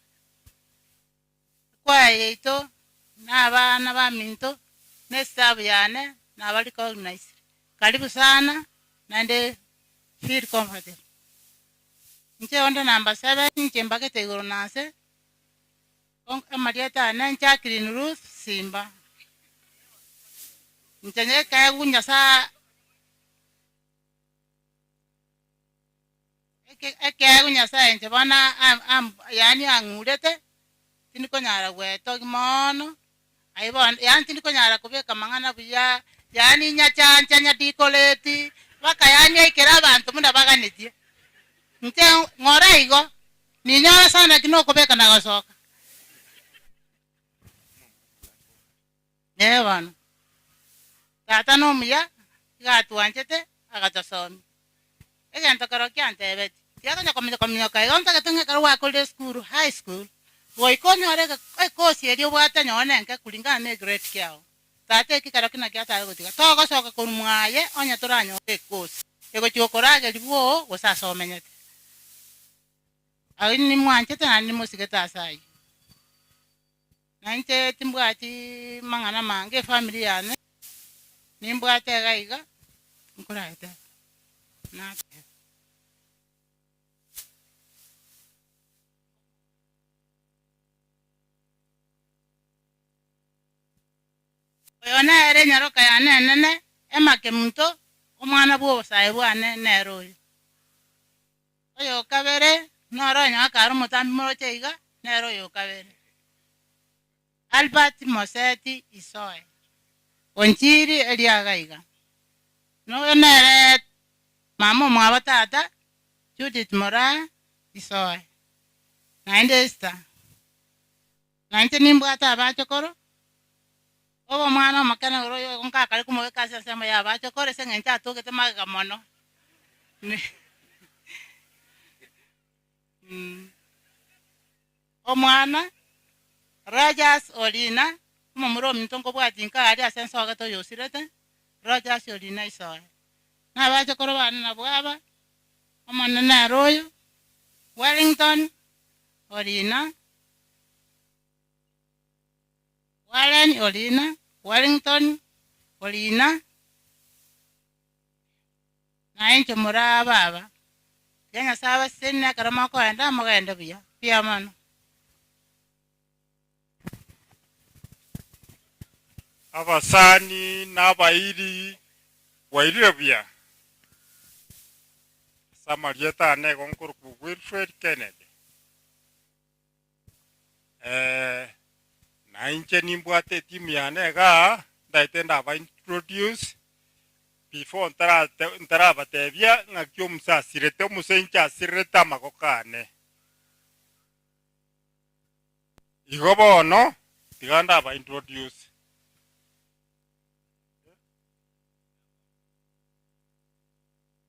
Ekwaya yaito na abana baminto na estaff yane naba recognised. Karibu sana naende feel comfortable. Inche onde number seven, inche mbagete igoro na nse. Amarieta ane Jacqueline Ruth Simba. Inche nekeegwa Nyasae ekeegwa Nyasae inche bono yaani ang'urete, tindi konyara gwetogia moono, aye bono yaani tindi konyara kobeka amang'ana buya, yaani nyachancha nyadecorate, mpaka yaani aikere abanto buna baganetie. Inche ng'ora igo. Ninyore sana ki nokobeka na gosoka. Ee bono, tata nomuya, iga atwanchete, agatosomia. Egento kero kiantebetie, tiakonya kominyoka kominyoka iga ntagete ng'a ekero gwakorire esukuru, high school, goika onyore ekosi eria obwate nonye nenke kulingana ne egrade kiago. Tata eki kero ki nakio atare gotiga. Togosoka korwa mwaye onye toranyore ekosi egochia gokorageria bwoo gose ase omenyete. Ayio nimwanchete naende nimosigete ase ayio. Na inche timbwati mang'ana mange efamiri yane, nimbwate iga iga, nkoraete nateba. Oyo nere enyaroka yane enene, Noro onye kare omotambi moroche iga, nere oyo okabere. Albert Moseti Isoe, Onchiri eriaga iga. Noyo nere mama omwabo tata, Judith Moraa Isoe, naende Esther. Na inche nimbwate abachokoro, obe omwana omokene ore oyo igo nkakare komobeka ase ensemo y'abachokoro ase eng'encho atogete magega mono. Omwana, Rogers Orina, omomura ominto nkobwatia inka aria ase ensogete oyosirete, Rogers Orina Isoe. Na abachokoro bane nabwo aba, Omonene nere oyo, Wellington Orina, Warren Orina, Wellington Orina, na inche moraa baba. Tiga Nyasae abasesenie ekero mokoenda, mogende buya. Mbuya mono. Abasani na abairi bwairire buya? Ase amarieta ane igo nkorokwa Wilfred Kennedy. Eh, na inche nimbwate etimu yane igaa, ndaete ndaba introduce before ntarate ntarabatebia ng'aki omusa asirete, omusa inche asirerete amagoko ane. Igo bono, tiga ndaba introduce.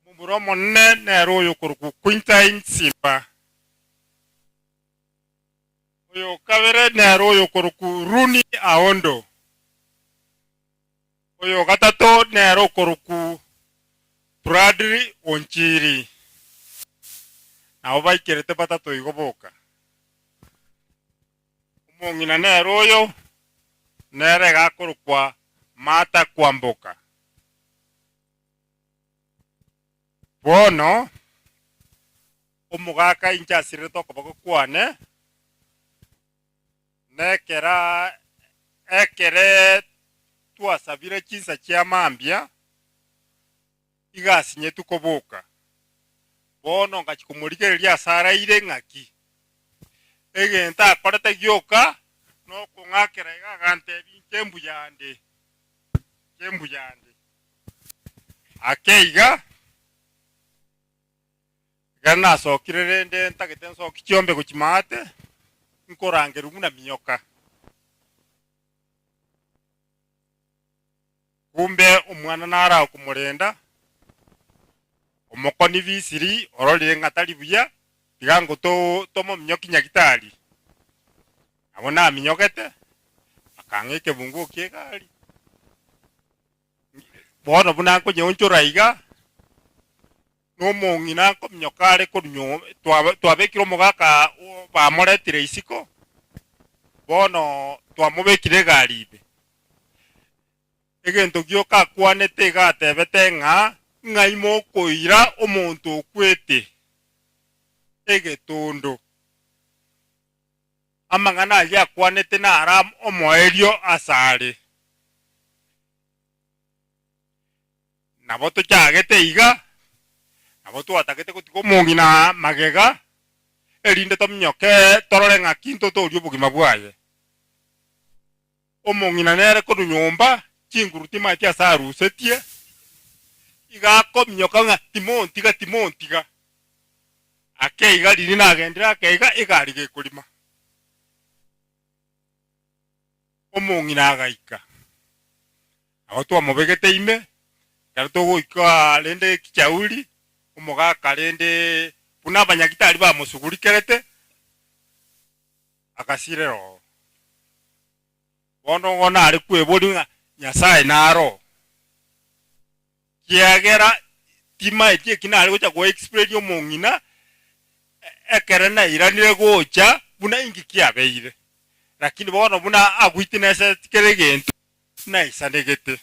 Momura omonene nere oyo okorokwa Quintine Simba. Oyo okabere nere oyo okorokwa Rooney Aondo. Oyo ogatato nere okorokwa Bradley Onchiri. Nabo baikerete batato igo boka. Omong'ina nere oyo, nere iga akorokwa Martha Kwamboka. Bono omogaka inche asirerete okoboko kwane, nekera ekere twasabire chinsa chia mambia, iga asinyetwe koboka. Bono ngachia komorigereria ase araire ng'aki, egento akorete gioka nokong'akera iga agantebia inche mbuya ande, inche mbuya ande. Ake iga, ekero nasokire rende ntagete nsoki chiombe gochia maate, nkorangerwa buna minyoka. Kumbe omwana nare akomorenda, omokoni bisiri ororire ng'a tari buya, tiga ngo to tomominyoki nyagitari. Nabo naminyogete, akang'a ekebunguo ki'egari. Bono buna nkonyeonchora iga, nomong'ina nkominyoka are korwa nyomba, twaba twabekire omogaka bamoretire isiko, bono twamobekire egari ime. Egento gioka akwanete iga atebete ng'a, ng'ai mokoira omonto okwete egetondo. Amang'ana ayio akwanete naro omoerio asare. Nabo tochagete iga, nabo twatagete gotiga omong'ina magega, erinde tominyoke torore ng'aki ntotoorie obogima bwaye. Omong'ina nere korwa nyomba, chinguru timaeti ase arusetie, iga akominyoka ng'a timontiga, timontiga. Ake iga riria nagendire ake iga, egari gekorima. Omong'ina agaika, nabo twamobegete ime, ekero togoika rende kichauri, omogaka rende buna abanyagitari bamosugurikerete, agasirera oo. Bono igo nare kweboria ng'a Nyasae naro oo, kiagera timaeti eki nare gocha go explain omong'ina ekere nairanire gocha buna inki kiabeire. Lakini bono buna a witnesseti kera egento naisanegete.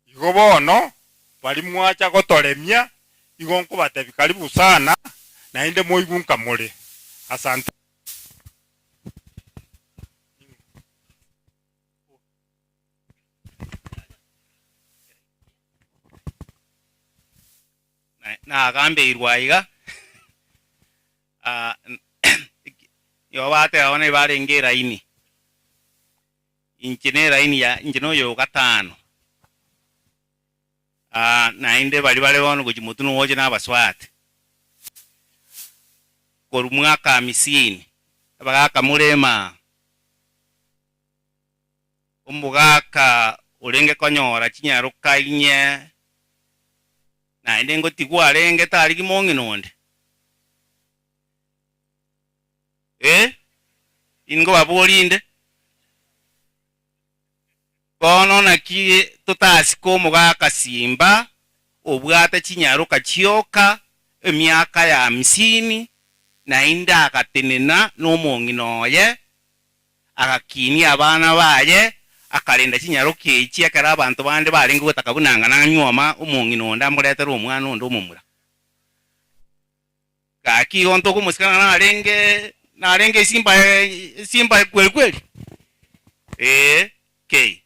Igo bono baria mwacha gotoremia, igo nkobatebia karibu sana, naende moigwe nka more. Asante. Nagambeirwe aiga, nigo bateba bono ebarenge eraini, inche neraini ya inche noyo o gatano, naende baria bare bono gochia motwe noche nabaswati, korwa mwaka hamisini, abagaka more emaa. Omogaka orenge konyora chinyaroka inye, naende ngotigwa arenge tarigi mong'ina onde. Eh, ingobaborie inde. Bono naki totasike omogaka simba obwate chinyaroka chioka emiaka ya hamsini, naende agatenena nomong'ina oye Agakinia abana baye, akarenda chinyaroki echi ekero abanto bande barenge gotaka buna ng'a nanyuoma omong'ina onde amoretere omwana onde omomura. Gaki igo ntokomosika ng'a narenge narenge esimba esimba kweri kweri? Ee, kei.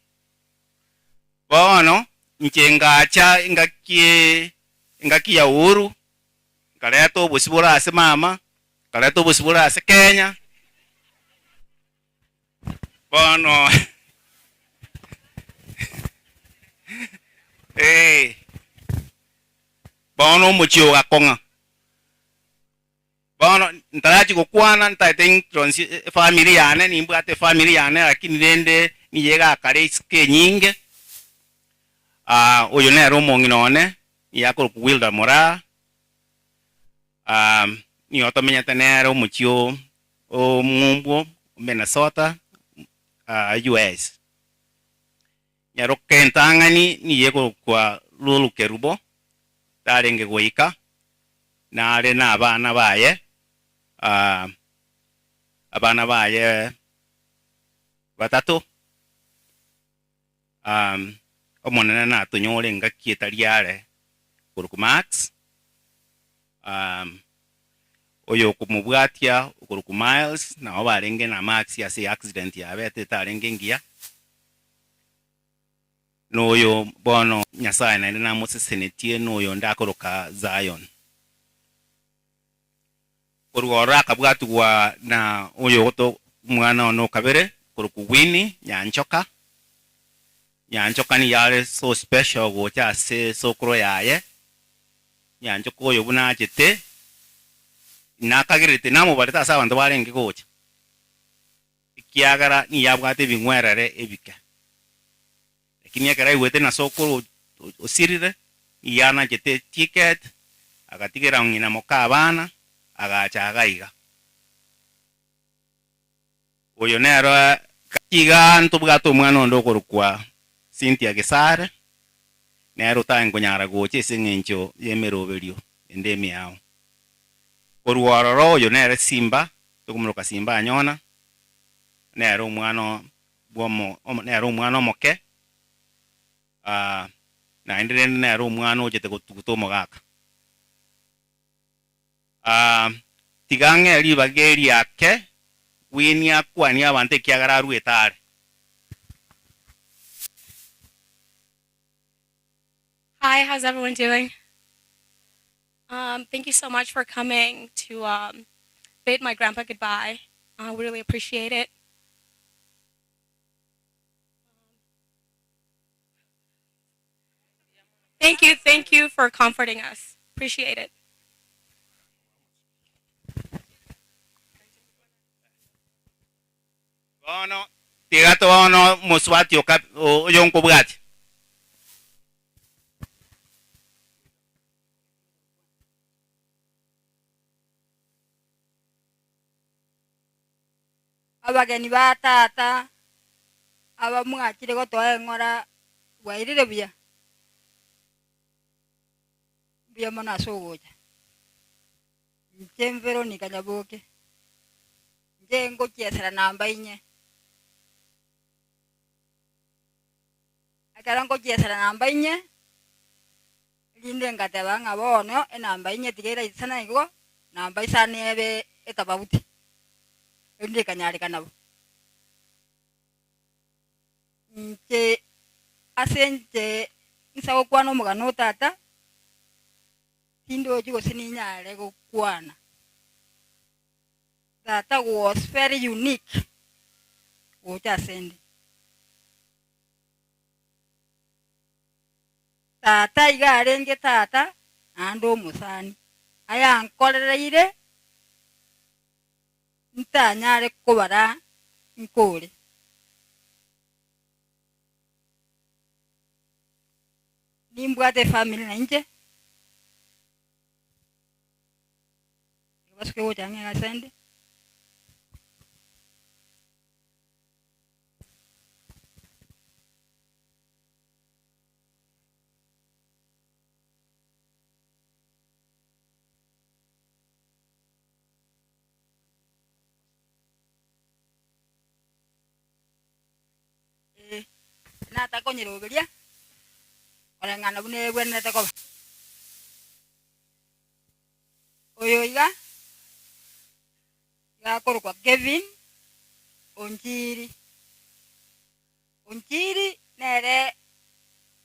Bono inche ngacha engaki engaki ya Uhuru, nkareta obosibore ase mama, Nkareta obosibore ase Kenya, bono eh, bono omochie ogakong'a. Bono ntarachia gokwana ntaete introduce efamiri yane, nimbwate efamiri yane lakini rende nigo egakare isiko enyinge, oyo nere omong'ina one, nigo akorokwa Wilda Moraa. Nigo tomenyete nere omochie o ng'umbu Minnesota, US. Nyaroka entang'ani nigo ekorokwa Lulu Kerubo, tarenge goika, nare na abana baye, abana baye batato. Omonene natonyore engaki etari are korokwa Max, oyokomobwatia okorokwa Miles, nabo barenge na Max ase eaccident yabete etarenge engiya, na oyo bono Nyasaye naende namosesenetie na oyonde akoroka Zion. Korwa ororo akabwatigwa na oyogoto omwana one o kabere okorokwa Winnie Nyanchoka. Nyanchoka nigo are so special gocha ase sokoro yaye. Nyanchoka oyo buna achete, nakagerete namobarete ase abanto barenge gocha, ekiagera nigo abwate ebing'werere ebike. Lakini ekero aigwete na sokoro osirire, nigo anachete eticket, agatigera ng'ina moka abana, agacha iga iga. Oyo nero iga ntobwate omwana onde okorokwa Cynthia Gesare, nere otari konyara gocha ase eng'encho y'emeroberio ende emiao. Korwa ororo oyo nere Simba, tokomoroka Simba Anyona, nere omwana bw'omo, nere omwana omoke, naende rende nere omwana ochete gotuguta omogaka. Tiga ang'e ribaga eri ake, Winnie akwanie abanto ekiagera aruete are. Hi, how's everyone doing? Um, thank you so much for coming to um, bid my grandpa goodbye. Uh, we really appreciate it. Thank you, thank you for comforting us. Appreciate it. Bono tiga tobono mosubati oyo nkobwatia. Abageni ba tata aba mwachire gotoa eng'ora bwairire buya? Mbuya mono ase ogocha. Inche Veronica Nyaboke, inche ngochiesera namba inye. Ekero ngochiesera namba inye, Erinde ngateba ng'a bono enamba inye tiga eraisane igo, namba isano ebe etofauti, erinde ekanyarekana bo. Inche ase inche insa gokwana omogano o tata, Tindochi gose ninyare gokwana. Tata was very unique gocha ase 'nde. Tata iga arenge tata naende omosani, ayankorereire ntanyare kobara nkore. Nimbwate efamiri nainche, basuke gocha ang'e ase 'nde. Ee, natakonyeroberia koreng'ana buna ebwenerete koba. Oyo iga, iga akorokwa Kevin Onchiri. Onchiri nere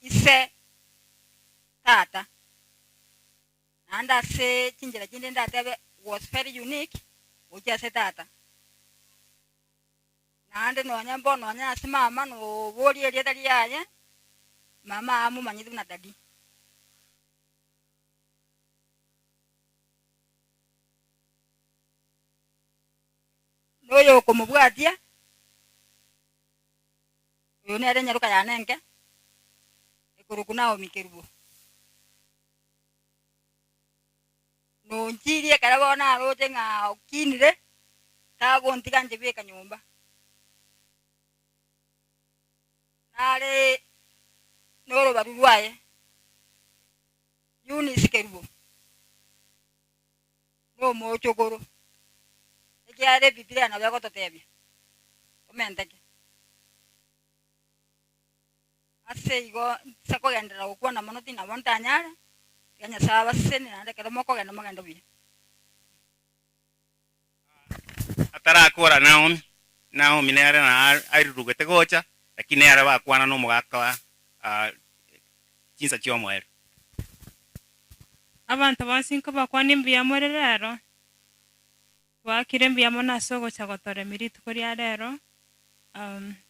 ise tata, naende ase chinchera chinde ndatebe was very unique gochia ase tata. Naende nonya mbono nonya ase mama noborie erieta riaye, mama amomanyete buna daddy. Noyokomobwatia, oyo nere enyaroka yane enke, ekorokwa Naomi Kerubo. Nonchirie ekero bono aroche ng'a okinire, tagontiga inche bweka nyomba. Nare norobaru rwaye, Eunice Kerubo, nomochokoro, ekiagera Ebibilia nabo egototebia tomenteke. Ase igo nse kogenderera gokwana mono tinabo ntanyare, tiga Nyasae abasesenie naende ekero mokogenda mogende buya. Atarakora Naomi, Naomi nere na airurugete gocha, lakini nere bakwana nomogaka chinsa chi'omoerio. Abanto bonsi nkobakwania mbuya more rero? Twaakire mbuya mono ase ogocha gotoremia rituko ria rero.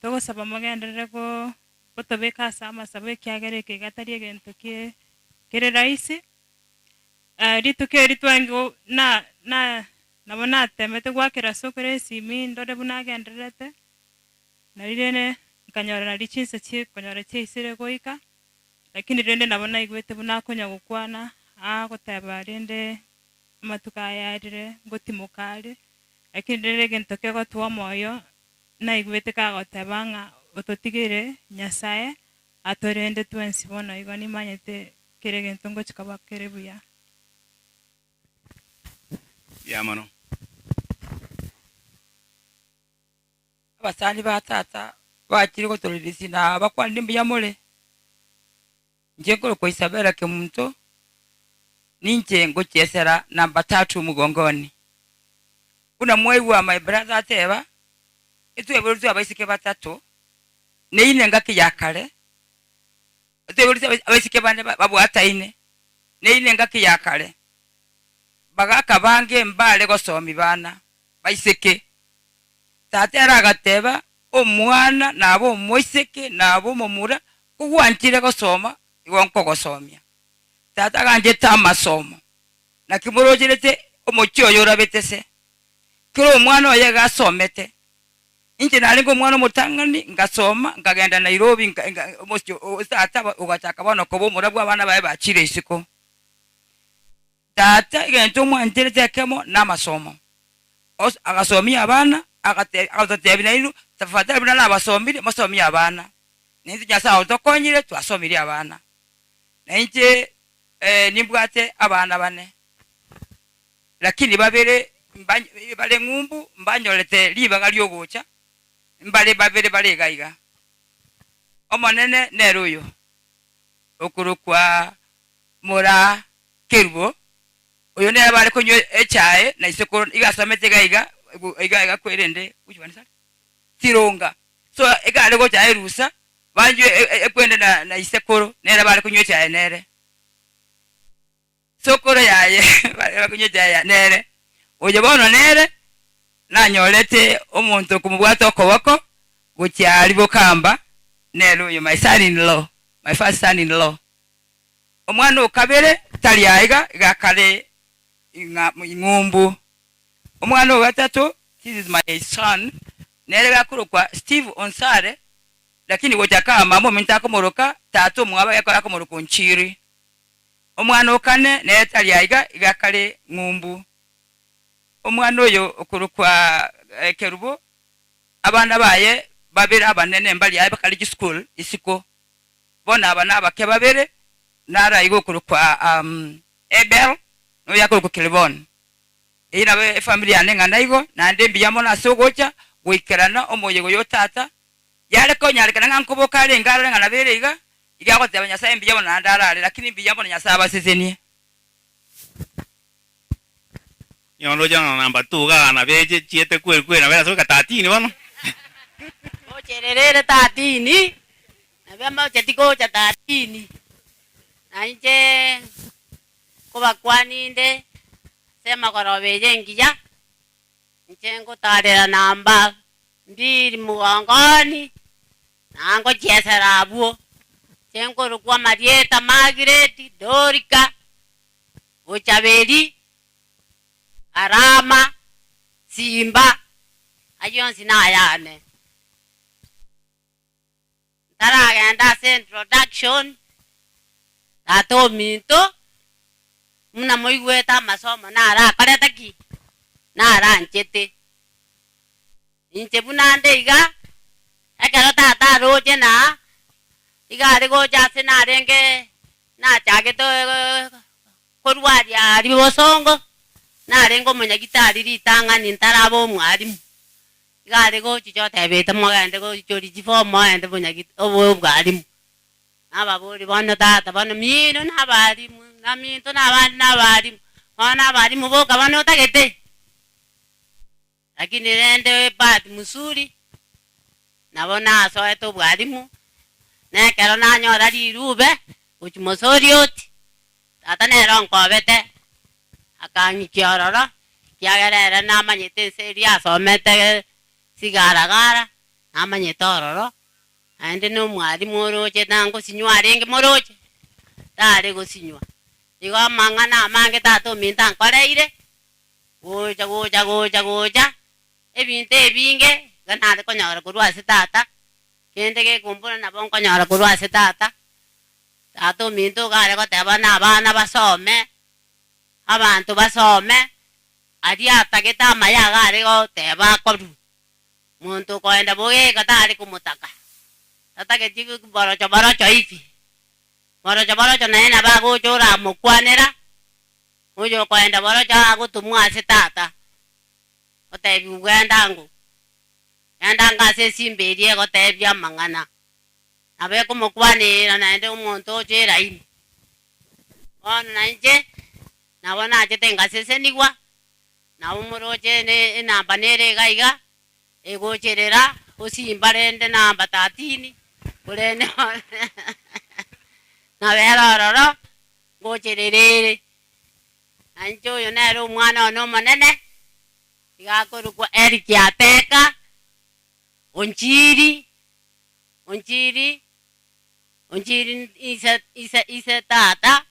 Togosaba mogenderere gotobeka ase amasabo ekiagera eke iga tari egento kere rahisi. Rituko eri twange na na nabo natemete goakera ase okore esimi ndore buna agendererete, nari rende nkanyora nari chinsa chie konyora chiaisire goika, lakini rende nabo naigwete buna akonya gokwana, agoteba rende amatuko aya arire ngotimoka are, lakini rende egento kegotoa omoyo naigwete kagoteba ng'a ototigere Nyasaye atorende twensi bono igo nimanyete kera egento ngochia koba kere buya. Mbuya mono. Abasani ba tata bachire gotoreresia na bakwanire mbuya more. Inche nkorokwa Isabella Kemunto, ninche ngochiesera namba tatu omogongoni. Buna mwaigwa my brother ateba, etweboretwe abaiseke batato, neine engaki ya kare, etweboretwe abaiseke bane babwataine, neine engaki ya kare, bagaka bange mbare gosomi bana baiseke. Tata ere agateba, Omwana nabe omoiseke, nabe omomura, kogwanchire gosoma, igo nkogosomia. Tata aganchete amasomo, naki morocherete omochie oyo orabete se. Kera omwana oye iga asomete. Inche narenge omwana omotang'ani, ngasoma, nkagenda Nairobi, nka nka omochie o tata ogachaka bono koba omorabwo abana baye bachire isiko. Tata egento omwancherete ekemo namasomo. Os agasomia abana, agate agatotebia nainwe, tafadhali buna nabasomire, mosomie abana. Naintwe Nyasaye otokonyire, twasomirie abana. Na inche nimbwate abana bane, lakini babere mba bare ng'umbu mbanyorete ribaga riogocha, mbare babere bare iga iga. Omonene nere oyo, okorokwa Moraa Kerubo, oyo nere bare konywa echae na isiko iga asomete iga iga iga iga kwerende which one is that? Sironga. So iga are gocha erusa banchwe ekwende na na isekoro nere bare konywa echae nere. Sokoro yaye bare bakonywa echae ya nere. Oyo bono nere nanyorete omonto okomobwata okoboko gochia aria bokamba, nere oyo my son in law, my first son in law. Omwana o kabere tari aiga, iga kare ing'umbu. Omwana o gatato, this is my son, nere gakorokwa Steve Onsare, lakini gocha kaa mama ominto akomoroka, tata omwabo gekora akomoroka Onchiri. Omwana o kane nere tari aiga, iga kare ng'umbu. Omwana oyo okorokwa Kerubo, abana baye babere abanene mbari aye bakare chisukul isiko. Bono aba nabake babere, naro aiga okorokwa Ebel, na oyo akorokwa Kiliboni. Eyio nabo efamiri yane eng'ana igo, naende mbuya mono ase ogocha goikerana omoyega oyo o tata. Yare konyarekana ng'a nkoboka arenge arore ng'a nabo ere iga, iga agoteba Nyasae mbuya mono naende arare, lakini mbuya mono Nyasae abasesenie. Nigo ndoche ng'a namba two igaa nabo eche chiete kweri kweri nabo erase goika tatini bono. Gochererere tatini, nabo amaocheti gocha tatini, na inche nkobakwania inde ase emagoroba eye engiya, inche ngotarera namba mbiri mogongoni, na ngochiesera abwo, inche nkorokwa amarieta Margaret Dorika. Bochaberi, Arama, Simba, ayio onsi nayane. Ntaragenda ase introduction, tata ominto, buna moigwete amasomo narakorete ki? Naranchete. Inche buna nde iga, ekero tata aroche na iga are gocha ase narenge nachagete korwaria aria bosongo, narenge omonyagitari ritang'ani ntaraba omwalimu, iga are gochicha otebete mogende goichoria chifomu mogende bonyagit obwalimu. Nababoria bono tata bono mino nabalimu, na minto nabande nabalimu, bono nabalimu boka bono otagete? Lakini rende bahati mzuri, nabo nasoete obwalimu, na ekero nanyora rirube gochia Mosoriot, tata nere onkobete, akang'ikia ororo, ekiagera ere namanyete ense eria asomete sigaragara, namanyete ororo, naende na omwalimu oroche nangosinywa arenge moroche, tare gosinywa. Igo amang'ana amange tata ominto ankoreire. Gocha, gocha, gocha, gocha, ebinto ebinge iga nare konyora korwa ase tata, kende gekombora nabo nkonyora korwa ase tata. Tata ominto iga are goteba na abana basome, abanto basome, aria atagete amaya iga are goteba akorwe. Monto okoenda bogeka tare komotaka, tatageti borocho borocho hivi, borocho borocho naye nabo agocha oramokwanera. Oyokoenda borocho agotomwa ase tata, otebigwe genda ango, genda ango ase esimba eria egotebia amang'ana. Nabo ekomokwanera naende omonto oche eraini. Bono nainche nabo nachete ngasesenigwa, nabo moroche ne enamba nere iga iga, egocherera osimba rende namba tatini, korende nabo ere ororo. Ngocherera ere, na inche oyo nere omwana one omonene, iga akorokwa Eric Ateka, Onchiri, Onchiri, Onchiri ise ise ise tata,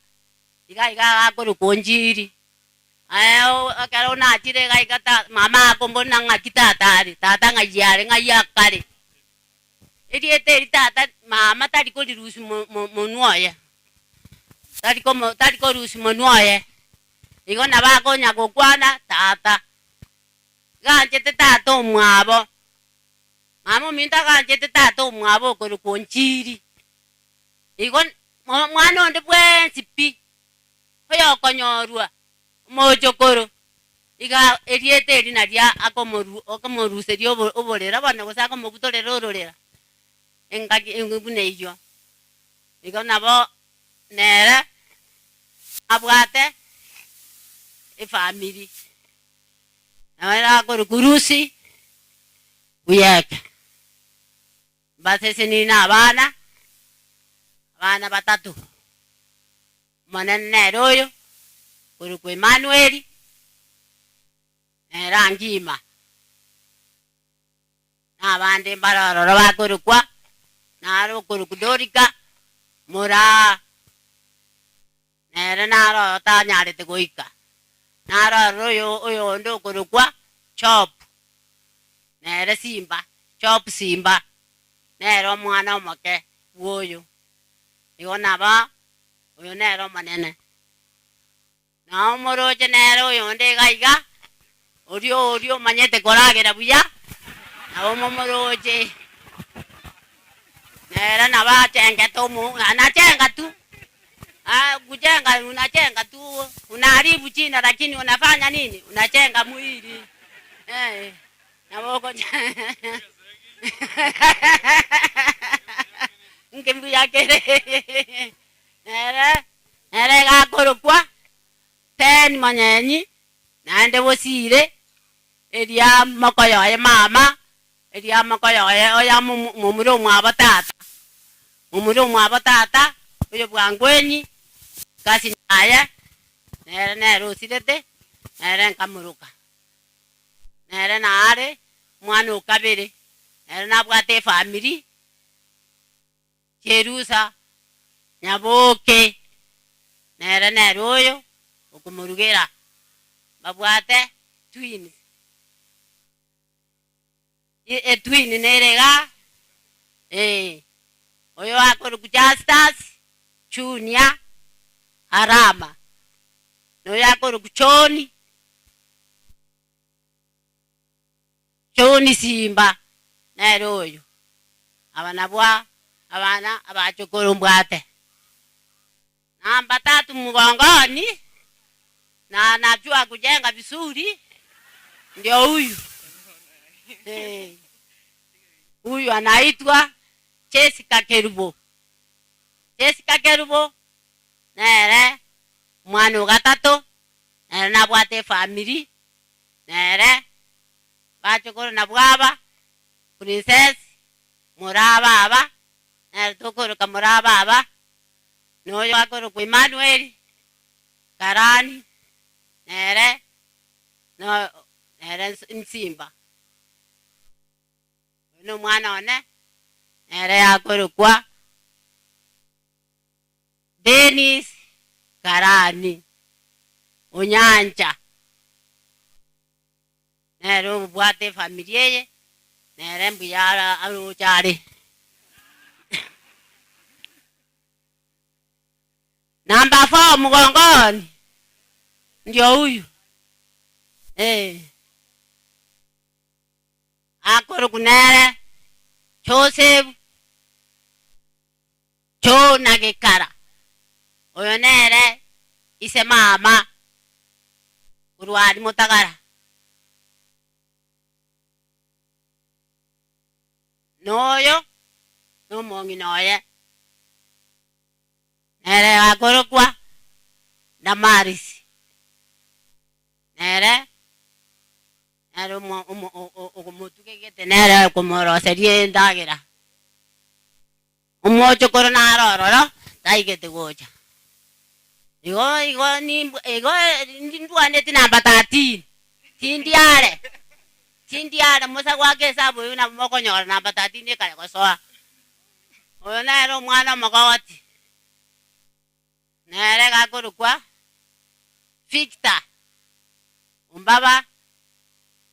iga iga akorokwa Onchiri. Aye ekero nachire iga iga ta mama akombori ng'aki tata are, tata ng'ai are ng'ai akare. Erieta eri tata mama tari korirusia mo mo monwa oye. Tari komo tari korusia monwa oye, igo nabo akonya gokwana tata. Ganchete tata omwabo, mama ominto aganchete tata omwabo okorokwa Onchiri. Igo mo mwana onde bwensi pi, oyokonyorwa omochokoro, iga erieta eri nario akomoru akomoruseria obo oborera bono gose akomobutorera ororera, engaki buna eyio. Igo nabo nere abwate efamiri, nabo ere akorokwa Rusi Buyeke. Mbasesenirie na abana, abana batato, omonene nere oyo. Korokwa Emanueli, nere Angima. Na abande mbare ororo bakorokwa, nare okorokwa Dorika, moraa, nere naro oyo tanyarete goika. Naro ororo oyo oyonde okorokwa Job, nere Simba, Job Simba, nere omwana omoke bw'oyo. Igo nabo oyo nere omonene. Na omoroche nere oyonde iga iga, oria oria omanyete koragera buya, nabo momoroche. Nere nabo achengete omo anachenga tu, ah kuchenga unachenga tu, unaharibu jina lakini unafanya nini? Unachenga mwili eh, nabo okoche inki mbuya kere Nere nere egakorokwa Ben Monyenyi, naende bosire, eria mokoyoye mama, eria mokoyoye oya momura omwabo tata, momura omwabo tata, oyo bwangwenyi, cousin yaye, nere nere osirete, nere nkamoroka. Nere nare omwana o kabere, nere nabwate efamiri. Cherusa, Nyaboke, nere nere oyo okomorugera, mbabwate twins. Etwin nere igaa, eh, oyo akorokwa Justus Junior Arama, na oyo akorokwa John, John Simba nere oyo. Aba nabwo abana abachokoro mbwate. Namba tatu mgongoni na najua kujenga vizuri ndio huyu. Eh, huyu anaitwa Jessica Kerubo. Jessica Kerubo nere omwana ogatato, nere nabwate efamiri. Nere bachokoro nabwo aba, Princess, moraba aba, nere tokoroka moraba aba, na oyo akorokwa Emmanuel, Karani, nere no nere Nsimba. Oyo nomwana one, nere akorokwa Dennis Karani Onyancha nere obwate efamiri eye, nere mbuya aroche are. Number four mgongoni ndio huyu eh. Akorokwa nere Joseph Joe na gekara, oyo nere ise mama korwa aria motagara. Na oyo nomong'ina oye, nere akorokwa Damaris, nere nere okomotugegete, nere okomoroseria endagera. Omochokoro nare ororo, taigete gocha. Igo igo nimbwa igo ndwaneti namba 13, tindi are, tindi are mosa goaka esabu eywo nabo mokonyora namba 13 ekare gosoa. Oyo nere omwana omogoti, nere gakorokwa Victor ombaba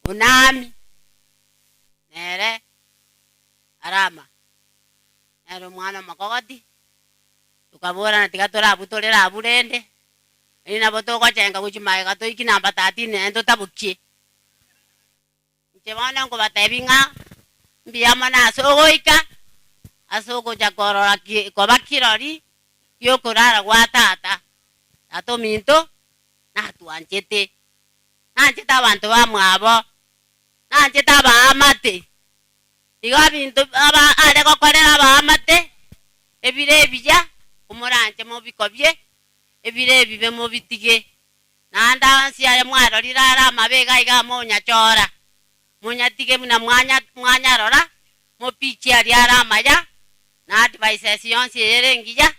Onami, nere Arama. Nere omwana omokogoti, tokaborana tiga torabutorere abwo rende, erio nabo togochenga gochia magega toikie namba 13 naende totabokie. Inche bono nkobatebia ng'a mbuya mono ase ogoika, ase ogocha korora ki koba kirori gi'okorara gwa tata. Tata ominto natwanchete, nanchete abanto bamwabo, nanchete abaamate. Igo ebinto aba are gokorera abaamate, ebire ebiya, komoranche mobikobie, ebire ebibe mobitige. Naende onsi aya mwarorire are amabe iga iga monyachora, monyatige buna mwanya mwanyarora, mopichie aria are amaya, na advices yonsi eyere engiya,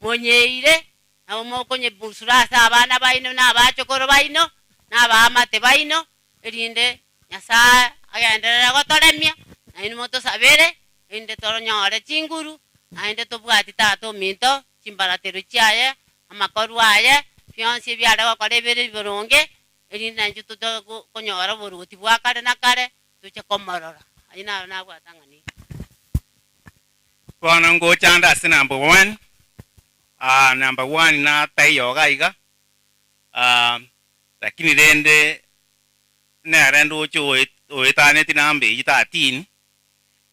monyeire. Nabo mokonyebusura ase abana baino na abachokoro baino, na abaamate baino, erinde Nyasae agenderere gotoremia, nainwe motosabere, erinde toronyore chinguru, naende tobwati tata ominto chimbaratero chiaye, amakorwa aye, bionsi ebiare gokora ebere biboronge, erinde naintwe toche konyora oboruoti bwa kare na kare, toche komorora. Ayio naro nabwate ang'ana eye. Bono ngocha ande ase number one, number one nataiyo iga iga, lakini rende nere ndoche oetaneti number eyio 13,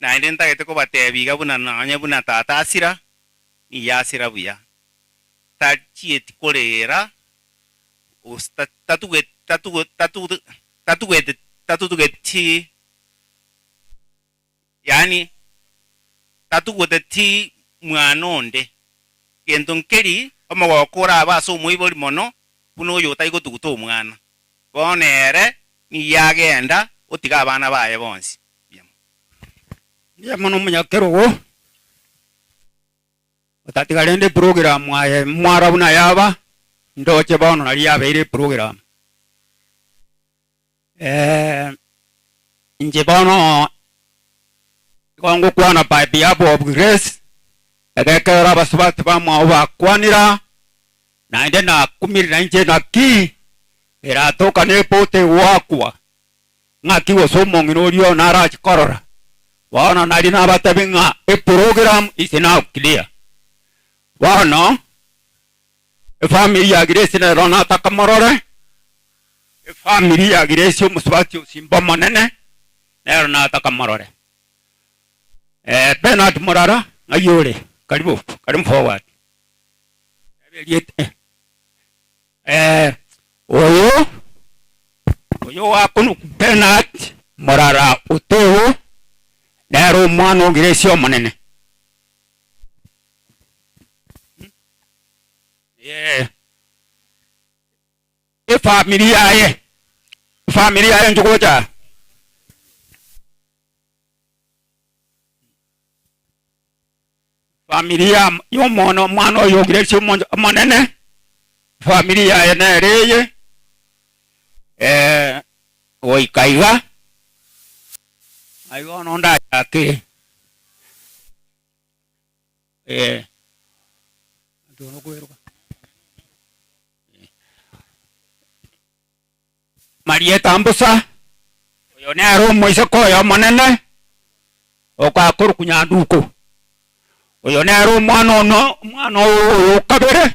naende ntagete kobatebia iga buna nonye buna tata asira, nigo asira buya, tachieti korera gose tatugeti Yaani tatuguteti mwana onde. Gento nkeri omogoko orabe ase omoibori mono buna oyo otari gotuguta omwana. Bono ere nigo agenda otiga abana baye bonsi. Mbuya mono. Mbuya mono omonyakerogo, otatiga rende eprogram aye mwara buna yaba, ndoche bono nari yabeire eprogram. Inche bono nigo ngokwana by behalf of Grace, egekero abasubati bamwabo bakwanira, naende nakumire nainche naki eratoka nepota egoakwa, ng'aki gose omong'ina oria one arache korora. Bono nario nabatebi ng'a eprogram is now clear. Bono Efamiri ya Grace nero nataka morore, efamiri ya Grace omosubati osimba omonene nero nataka morore. Eh, Bernard Murara ng'ai ore? Karibu, karibu forward. Eriete eh, oyo oyo wakonuku Bernard Murara Oteo nere omwana o Grace omonene. Ee, efamiri yaye, efamiri yaye inche gocha aa. Efamiri ya y'omwana omwana oyo o Grace omonto omonene, efamiri yaye nere eye, goika iga, aye bono ndachake. Eh, Marieta mbosa, oyo nere omoiseke oye omonene, okakorokwa Nyanduko. Oyo nere omwana ono, omwana oyo o kabere,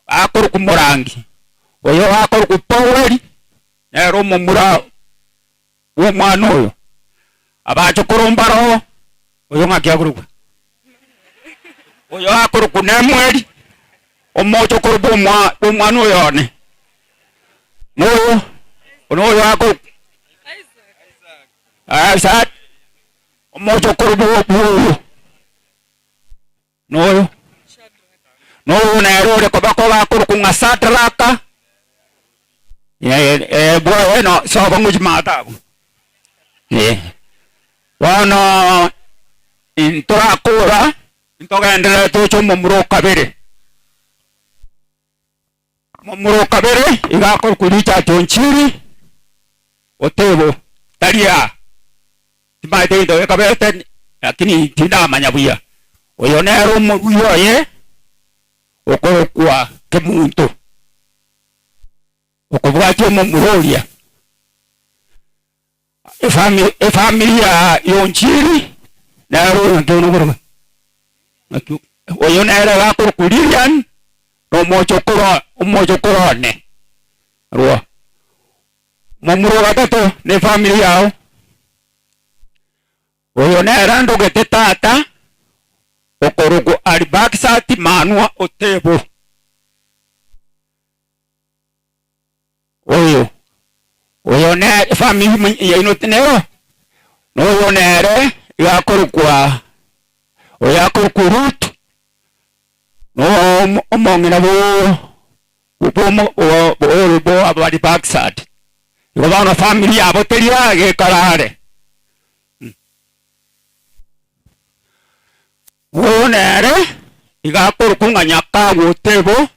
akorokwa Morangi. Oyo akorokwa Poweri, nere omomura bw'omwana oyo, abachokoro mbaroo, oyo ng'aki akorokwa? Oyo akorokwa Nemueli, omochokoro bw'omwa bw'omwana oyo one, noyo noyo akorokwa Isaac, omochokoro bwo bw'oyo Noyo noyo nere ore koba akorokwa ng'a Sadraka, bwoye no sobo ng'ochimate abwo. Bono ntorakora ntogenderere toche omomura o kabere. Omomura o kabere iga akorokwa Richard Onchiri Otebo, tari aa, timanyete gento gekabete lakini tindamanya buya. Oyo nere omorui oye okorokwa Kemunto, okobwatia omomura oria. Efami efamiri ya y'Onchiri nere oyo nki onokorokwa naki oyo nere gakorokwa Lilian na omochokoro omochokoro one rwo. Momura ogatato na efamiri yao, oyo nere ndogete tata okorokwa Aribakisati manwa Otebo. Oyo, oyo nere efamiri yaino nero, na oyo nere iga akorokwa, oyo akorokwa Ruth, na omong'ina bo bo Abaripaksad. Igo bono famiri yabo teri aa gekarare. Oyo nere iga akorokwa ng'a Nyakagwa Otebo.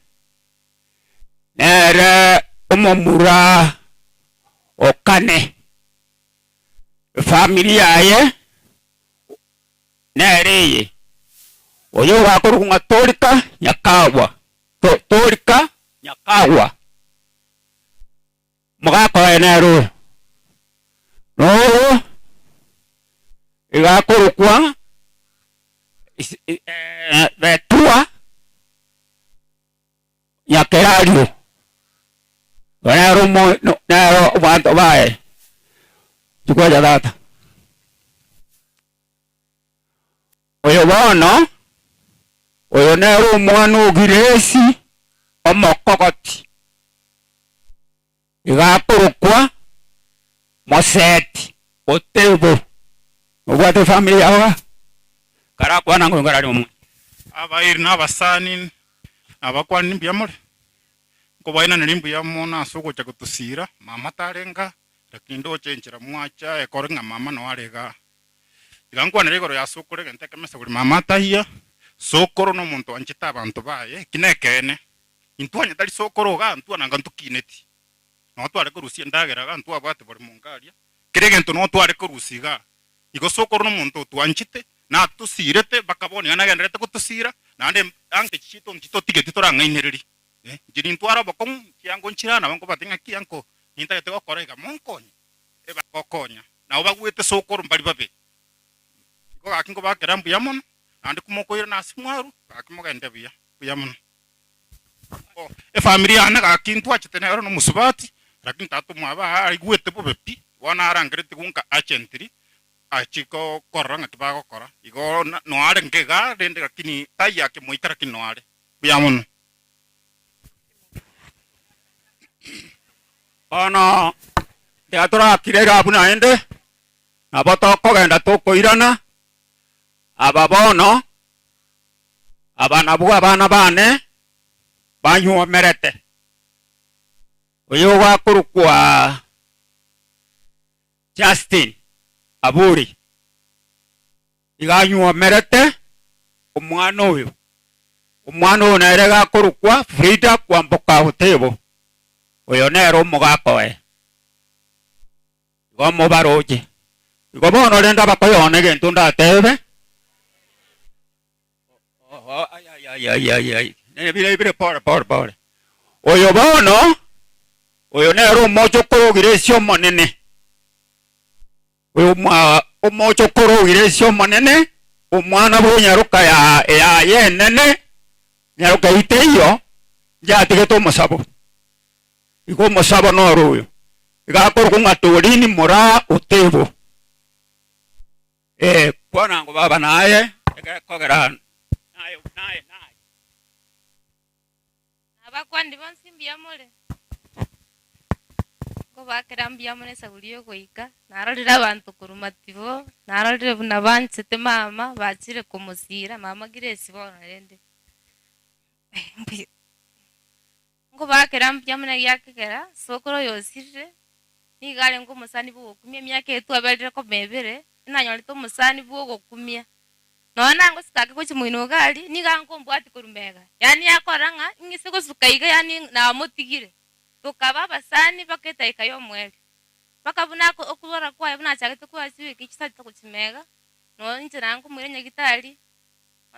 Nere omomura o kane. Efamiri yaye nere eye, oyo ogakorokwa ng'a Torika Nyakagwa, Torika Nyakagwa. Omogaka oye nere oyo, na oyo iga akorokwa Betua Nyakerario, oyo nere omo nere abanto baye. Chikwacha tata. Oyo bono, oyo nere omwana o Giresi omokogoti, iga akorokwa Moseti o Tebo. Nobwate efamiri yao igaa? Karakwana ng'o nkarari omonto. Abairi na abasani na abakwani mbuya more? Nkobairaneria mbuya mono ase ogocha gotosiira, mama tarenge aa, lakini ndoche enchera mwacha ekore ng'a mama noo are igaa. Tiga nkwanere igoro ya sokoro egento ekemo ase buri mama ataiyo, sokoro nomonto oanchete abanto baye, eki nekeene. Intwe onye tari sokoro igaa intwe nanga ntokineti. Noo tware korusia endagera igaa ntwabwate bori monto aria, kera egento noo tware korusia igaa. Igo sokoro nomonto otwanchete, natosirete mpaka bono iga nagendererete gotosira, naende ange chiaito nchitotigeti torang'ainererie. Inche nintware obokong'u, chiango nchire aa nabo nkobatebi ng'aki anko nintagete gokora iga monkonye. Ebagokonya, nabo bagwete sokoro mbari babe. Igo gaki nkobakera mbuya mono, naende komokoirana ase mwarwa, gaki mogende buya, buya mono. Efamiri yane gaki ntwachete nero na omosubati, lakini tata omwabo aa aigwete bobe pi, bono arangeretigwe nka urgently, achie korora ng'aki bagokora. Igo noare nkeiga rende lakini taiyo akemoika lakini noare. Buya mono. Bono tiga torakire iga abwo naende, nabo tokogenda tokoirana, aba bono, aba nabwo abana bane banywomerete. Oyo ogakorokwa Justin Aburi, iga anywomerete omwana oyo. Omwana oyo nere iga akorokwa Frida Kwamboka Otebo, oyo nere omogaka oye. Igo mobaroche. Igo bono rende abakoyona egento ndatebe, Bire pore pore pore. Oyo bono, oyo nere omochokoro o Grace omonene. Oyo omochokoro o Grace omonene, omwana bw'enyaroka yaye enene, nyaroka eyio teiyo, njatigete omosabo. Igo omosabo noro oyo. Iga akorokwa ng'a Torini Moraa Otebo. Ee, kwana ng'o baba naye, egekogera naye naye naye. Nabakwani bonsi mbuya more? Nkobakera mbuya mono esaburi y'ogoika, narorire abanto korwa matibo, narorire buna banchete mama, bachire komosira mama Grace bono rende mbuya. Nkobakera mbuya mono egiakegera, sokoro oyo osirire, nigo arenge omosani bw'ogokumia emiaka eye twaberire koma ebere, inanyorete omosani bw'ogokumia. Nonya nangosuka ake gochia moino iga aria, nigo ankombwatia korwa mega, yaani akora ng'a ing'ise gosuka iga yaani namotigire. Tokaba abasani mpaka edaika y'omoerio. Mpaka buna ako okorwara kwaye buna achagete korwara chiwiki chisatu gochia mega, nonya inche nankomoira nyagitari,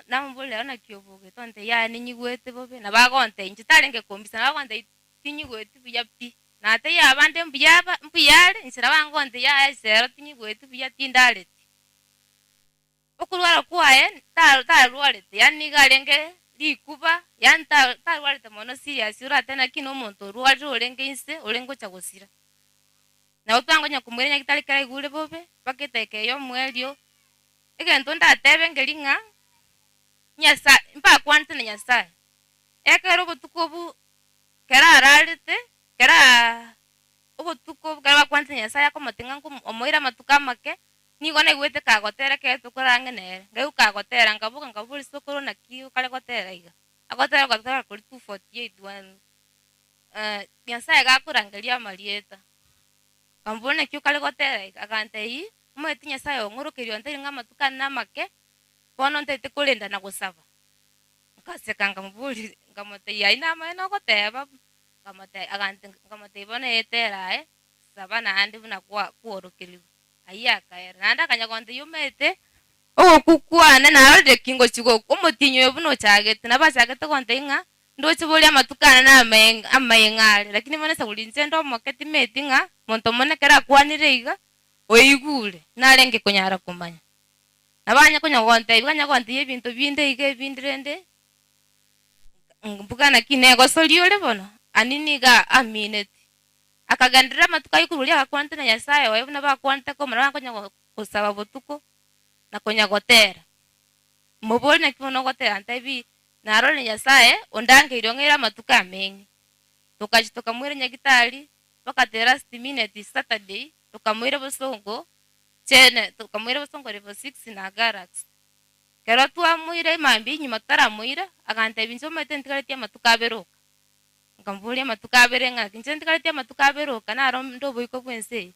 Namoboria, Rero naki obogete? Ontebia, Yaya ninyigwete bobe. Nabo agontebia, inche tarenge kombisa, nabo agontebia, tinyigweti buya pi. Natebia abande mbuya aba, mbuya are, inche nabo agontebia, yaya ase ero tinyigweti buya, tindareti. Okorwara kwaye, ta- tarwarete, yaani nigo arenge rikuba, yaani ta- tarwarete mono serious oratebe naki na omonto orwarire orenge inse, orenge gocha gosira. Nabo twangonya komoira nyagetari ekero aigure bobe, mpaka edageka eye omoerio. Egento ndatebe nkeri ng'a Nyasae, mbakwanete na Nyasae. Ekero obotuko obu kero ararete, kero obotuko obu kero bakwanete na Nyasae akomotenga ng'a nkomo omoire amatuko amake, nigo naigwete kagotera ekero tokore ang'e nere. Nkaigwa kagotera nkaboka nkaboria sokoro naki okare gotera iga? Agotera ogotera koria 248 one Nyasae gakorangeria amarieta. Nkamobora naki okare gotera iga? Agantebia, Omanyete Nyasae ong'orokerie ontebirie ng'a amatuko ane namake, bono ntaete korenda na gosaba. Ngaseka nkamoboria, nkamotebia, Ayio namaene ogoteba? Nkamotebia agante nkamotebia bono etera aye, saba naende buna kwa kworokerigwe. Ayio akaera. Naende akanya gontebia omanyete, ogokwa kwane narorire ki ngochia gokwa, omotienyi oyo buna ochagete, nabo achagete gontebia ng'a ndoche boria amatuko ane na amaeng amaeng'e are, lakini bono ase inche nde omoke timanyeti ng'a monto omone ekero akwanire iga, oigure, narenge konyara komanya. Nabo anya konya gontebia, konya gontebia ebinto binde iga ebinde rende, mbuga naki negosoria ore bono, ani nigo amineti. Akagenderera amatuko ayio korwa oria agakwanete na Nyasae oye buna bakwanete komorora konya gosaba botuko na konya gotera. Mobori naki bono ogotera ntebi, narorire Nyasae ondangeire ong'eire amatuko ameng'e. Tokachia tokamoira nyagitari, mpaka the last minute Saturday, tokamoira bosongo chene tokamoira bosongo level six na Galaxy. Ekero twamoira mambia enyuma totaramoira, agantebia inche omanyete ntigaretie amatuko abere oka. Nkamoboria amatuko abere ng'a inche ntigaretie amatuko abere oka naro nde oboiko bw'ense eye.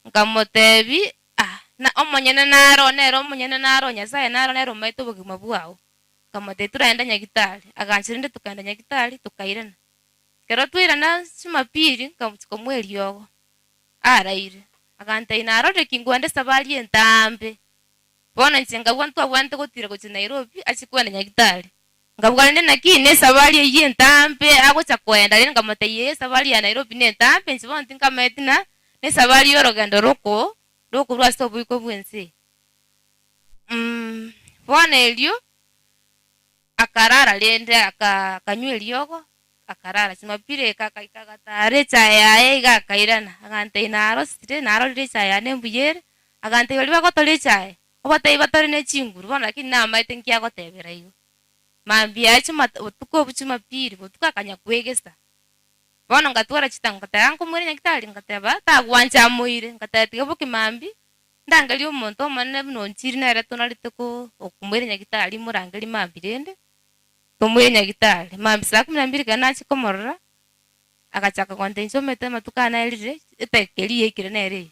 Nkamotebi, ah, na omonyene naro nere omonyene naro Nyasaye naro nere omanyete obogima bwao. Nkamotebia toraende nyagitari, agancha rende tokaenda nyagitari tokairana. Ekero twairana jumapili nkamochia komoa eriogo, araire, agantebia narorire ki nkwende esabari entambe. Bono inche nkabua ntwabwenerete gotira gochia Nairobi achie kwenda nyagitari. Nkabua rende naki nesabari eyio entambe agocha koenda rende nkamotebia ee esabari ya Nairobi nentambe inche bono tinkamanyeti na nesabari yorogendo roko rokorwa ase oboiko bwense eye. Bono erio akarara rende aka akanywa eriogo akarara. Jumapili eka akaika agatara echae yaye iga akairana, agantebia narosire narorire echae yane mbuya ere, agantebia baria bagotora echae, obatebie batore ne chinguru bono lakini namaete nki agotebera igo. Mambia yaye chuma botuko obwo jumapili, botuko akanya kwegesa. Bono ngatwara chitang'u ngateba nkomoira nyagetari ngateba tagwancha amoire, ngateba tiga boke mambia, ndangerie omonto omonene buna onchiri nere tonarete ko okomoira nyagetari morangerie mambia rende. Tomoire nyagitari. Mambia saa kumi na mbili ekero nachia komorora, agachaka gontebia inche omanyete amatuko aya naerire, edageka eria yaikire nere eye.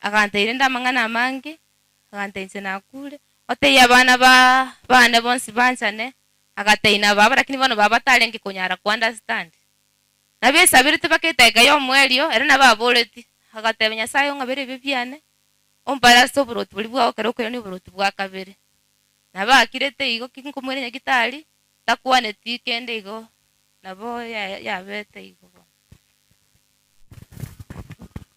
Agantebia rende amang'ana amange, agantebia inche nakure, otebie abana ba bane bonsi banchane, agatebia na baba lakini bono baba tarenge konyara ko understand. Nabesaberete mpaka edageka ya omoerio, ere nabo aboreti, agateba Nyasaye ong'abere ebibe biane, ompare ase oboroti boria bwao ekero okoirania oboroti bwa kabere. Nabo akirete igo ki nkomoira nyagitari, takwaneti kende igo, nabo yabete igo bono.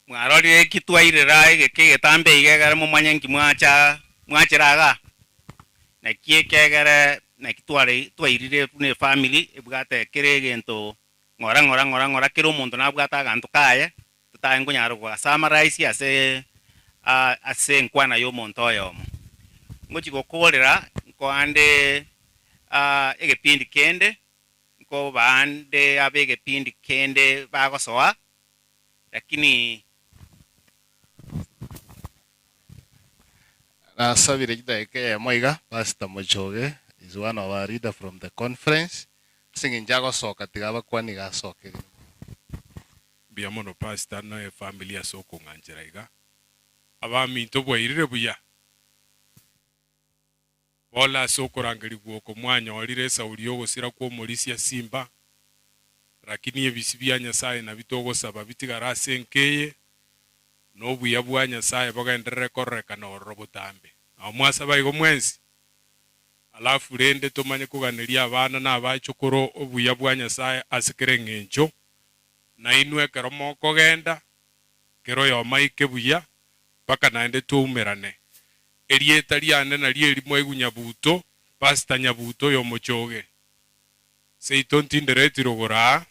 Mwarorire eki twairera egeka egetambe iga egere momanye nki mwacha mwachera igaa? Naki ekegere naki tware twairire buna efamiri ebwate kera egento ng'ora ng'ora ng'ora ng'ora kera omonto nabwate aganto kaye totae nkonyara gogasummarize ase ase enkwana ya omonto oyomo. Ngochi gokorera nkoande egepindi kende, nkobaande abe egepindi kende bagosoa, lakini. Nasabire chidakika eyemo iga, Pastor Mochoge is one of our leader from the conference, ase eng'encho agosoka tiga abakwane iga asoke rende. Mbuya mono pastor na efamily ase okong'anchera iga. Abaminto bwairire buya? Bono ase okorangerigwa oko mwanyorire esauri y'ogosira kw'omorisia simba, lakini ebisi bia Nyasae nabio togosaba bitigare ase enka eye, na obuya bwa Nyasae bogenderere kororekana ororo botambe. Nao mwasaba igo mwensi? Alafu rende tomanye koganeria abana na abachokoro obuya bwa Nyasae ase kera eng'encho, Nainwe ekero mokogenda, kera oyomo aike buya, mpaka naende twaumerane. Erieta riane nario eri mwaigwa Nyabuto, Pastor Nyabuto oyomochoge. Seito ntindereti rogoro aa,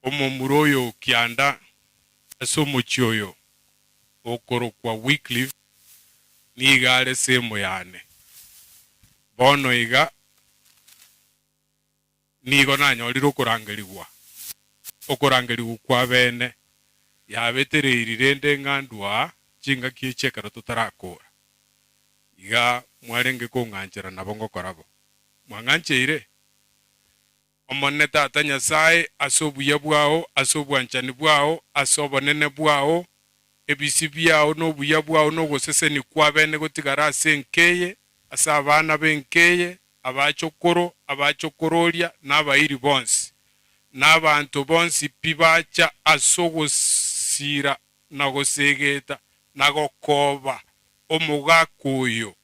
omomura oyo o kianda ase omochie oyo okorokwa Wycliffe nigo are semo yane. Bono iga. Nigo nanyorire okorangerigwa, okorangerigwa kw'abeene, yabetereiri rende ng'a ndua chingaki echi ekero totarakora. Iga mwarenge kong'anchera nabo ngokora bo. Mwang'ancheire? Omonene Tata Nyasae, ase obuya bwao, ase obwanchani bwao, ase obonene bwao, ebisio biao na obuya bwao na ogosesenia kw'abeene gotigara ase enka eye, ase abana b'enka eye, Abachokoro, abachokororia, na abairi bonsi, na abanto bonsi pi bacha ase ogosiira na gosegeta na gokooba omogaka oyo,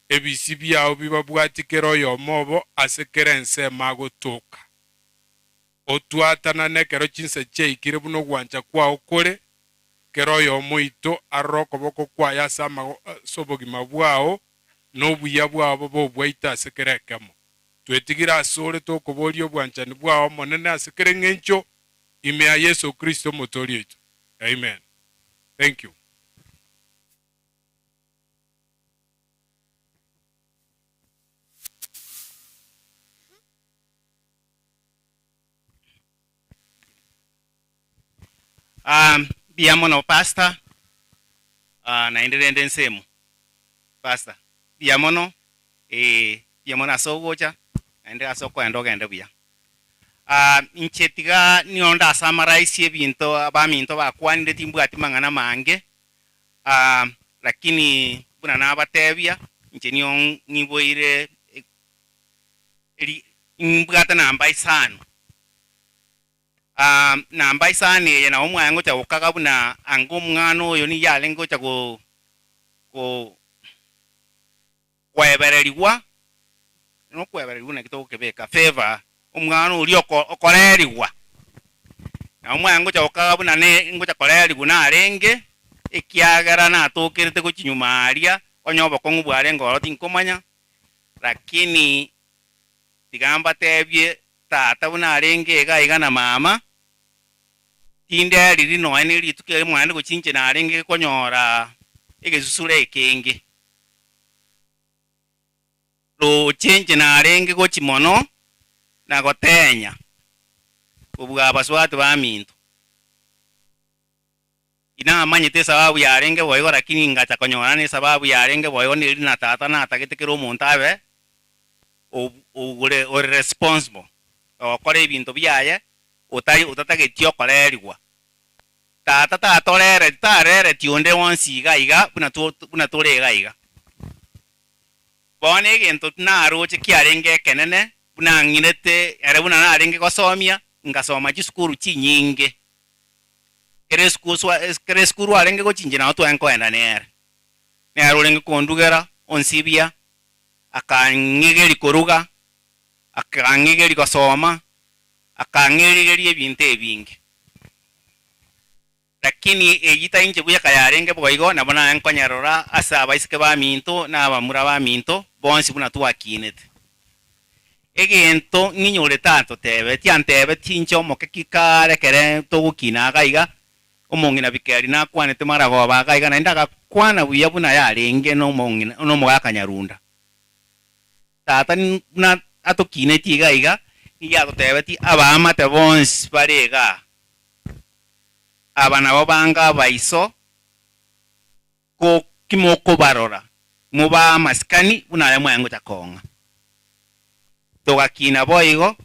ebisi biao bibabwatie kera oyomo obo ase kera ensemo agotoka. Otwatanane ekero chinsa chiaikire buna ogwancha kwao kore, kera oyomo oito arore okoboko kwaye ase ase obogima bwao, na obuya bwao bobe obwaito ase kera ekemo. Twetigire asore tokoboria obwanchani bwao Omonene ase kera eng'encho, ime ya Yeso Kristo Omotoori oito. Amen. Thank you. Ah, mbuya mono pastor, ah, naende rende ensemo pastor, mbuya mono eh, mbuya mono ase ogocha naende ase okoenda ogende buya. Ah, inche tiga nigo ndasamaraisia ebinto abaminto bakwanire timbwati mang'ana mange, ah, lakini buna nabatebia inche nigo ng'iboire eri nimbwate namba isano. Aa, namba isano eye nabo mwaye ngocha gokaga buna anga omwana oyo nigo arenge gocha go go koebererigwa, nokwebererigwa naki togokebeka, favour, omwana oria oko okorerigwa. Nabo mwaye ngocha gokaga buna ne ngocha korerigwa narenge, ekiagera natokerete gochia nyuma aria, onye obokong'u bwarenge ororo tinkomanya, Lakini tiga mbatebie, tata buna arenge iga iga na mama, tinderiri nonya ne rituko erimo naende gochia inche narenge konyora egesusuro ekenge. Roche inche narenge gochia mono na gotenya kobua abasubati baminto. Inamanyete esababu yarenge boigo, lakini ngacha konyora nesababu yarenge boigo neri na tata natagete kera omonto abe ore ore responsible ogokora ebinto biaye otari otatageti okorerigwa. Tata tatorereti tarereti onde onsi iga iga buna buna tore iga iga. Bono egento naroche kiarenge ekenene buna ang'inete ere buna narenge gosomia, ngasoma chisukuru chinyinge. Kera esukuru kera esukuru arenge gochinchia nabo tware nkoenda nere. Nere orenge kondugera, onsibia, akang'igeria koruga, akang'igeria gosoma, akang'erigeria ebinto ebinge. Lakini eyio tari inche bweka yarenge boigo, nabo naye nkonyerora ase abaiseke baminto na abamura baminto bonsi buna twakinete. Egento ng'inyorete atotebetie, antebetie inche omoke ki kare ekere togokina iga iga, omong'ina Bikeri nakwanete maragoba iga iga, naende agakwana buya buna yarenge nomong'ina nomogaka Nyarunda. Tata buna atokinetie iga iga, nigo atotebetie abaamate bonsi bare igaa, aba nabo banga abaiso, ko ki mokobarora, mobaa amasikani buna aya mwaye ngocha kong'a. Togakina boigo,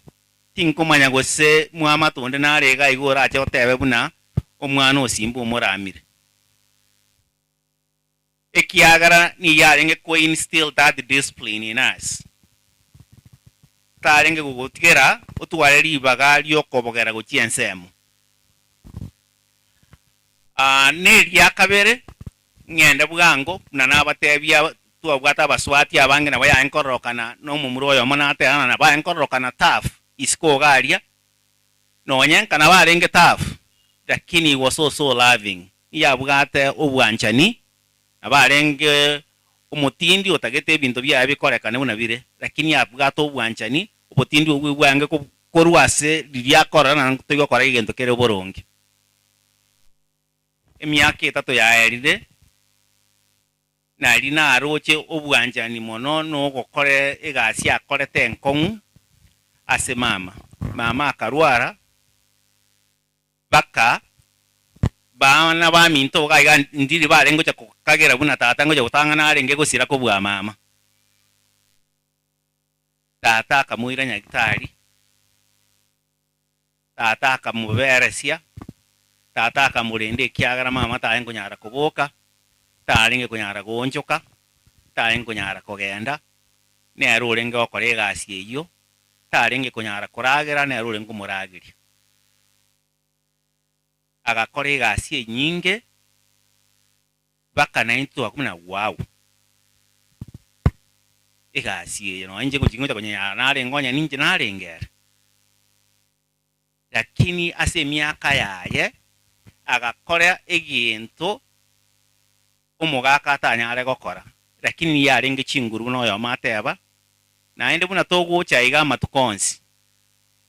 tinkomanya gose mwamate onde nare iga iga orache otebe buna omwana o Simba omoramire. Ekiagera nigo arenge ko instill that discipline in us. Tarenge gogotigera otware ribaga riokobogera gochia ensemo. Aa, neria kabere, ng'ende bwango, buna nabatebia twabwate abaswati abange nabo yaye nkororokana na omomura oyomo naterana nabo aye nkororokana tough isiko iga aria, nonye nka nabo arenge tough, lakini he was so so loving, nigo abwate obwanchani, nabo arenge omotindi otagete ebinto biaye bikorekane buna bire, lakini abwate obwanchani, obotindi obwo bwange korwa ase riria akorora naende toigokora egento kere oboronge. Emiaka etato yaerire, nari naroche obwanchani mono nogokora egasi akorete enkong'u ase mama. Mama akarwara, baka bana baminto iga iga ndiri barenge gocha kogera buna tata ngocha gotang'ana arenge gosira kobua mama. Tata akamoira nyagitari. Tata akamoberesia, tata akamorenda ekiagera mama tarenge konyara koboka, tarenge konyara goonchoka, tarenge konyara kogenda. Nere orenge gokora egasi eyio, tarenge konyara koragera, nere orenge komorageria. Agakora egasi enyinge, mpaka naintwe togakwa buna wow, egasi eye nonya inche ngochi ngocha konyenyara narenge onye ninche narenge ere. Lakini ase emiaka yaye agakora egento omogaka atanyare gokora, lakini nigo yarenge chinguru buna oyomo ateba, naende buna togocha iga amatuko onsi,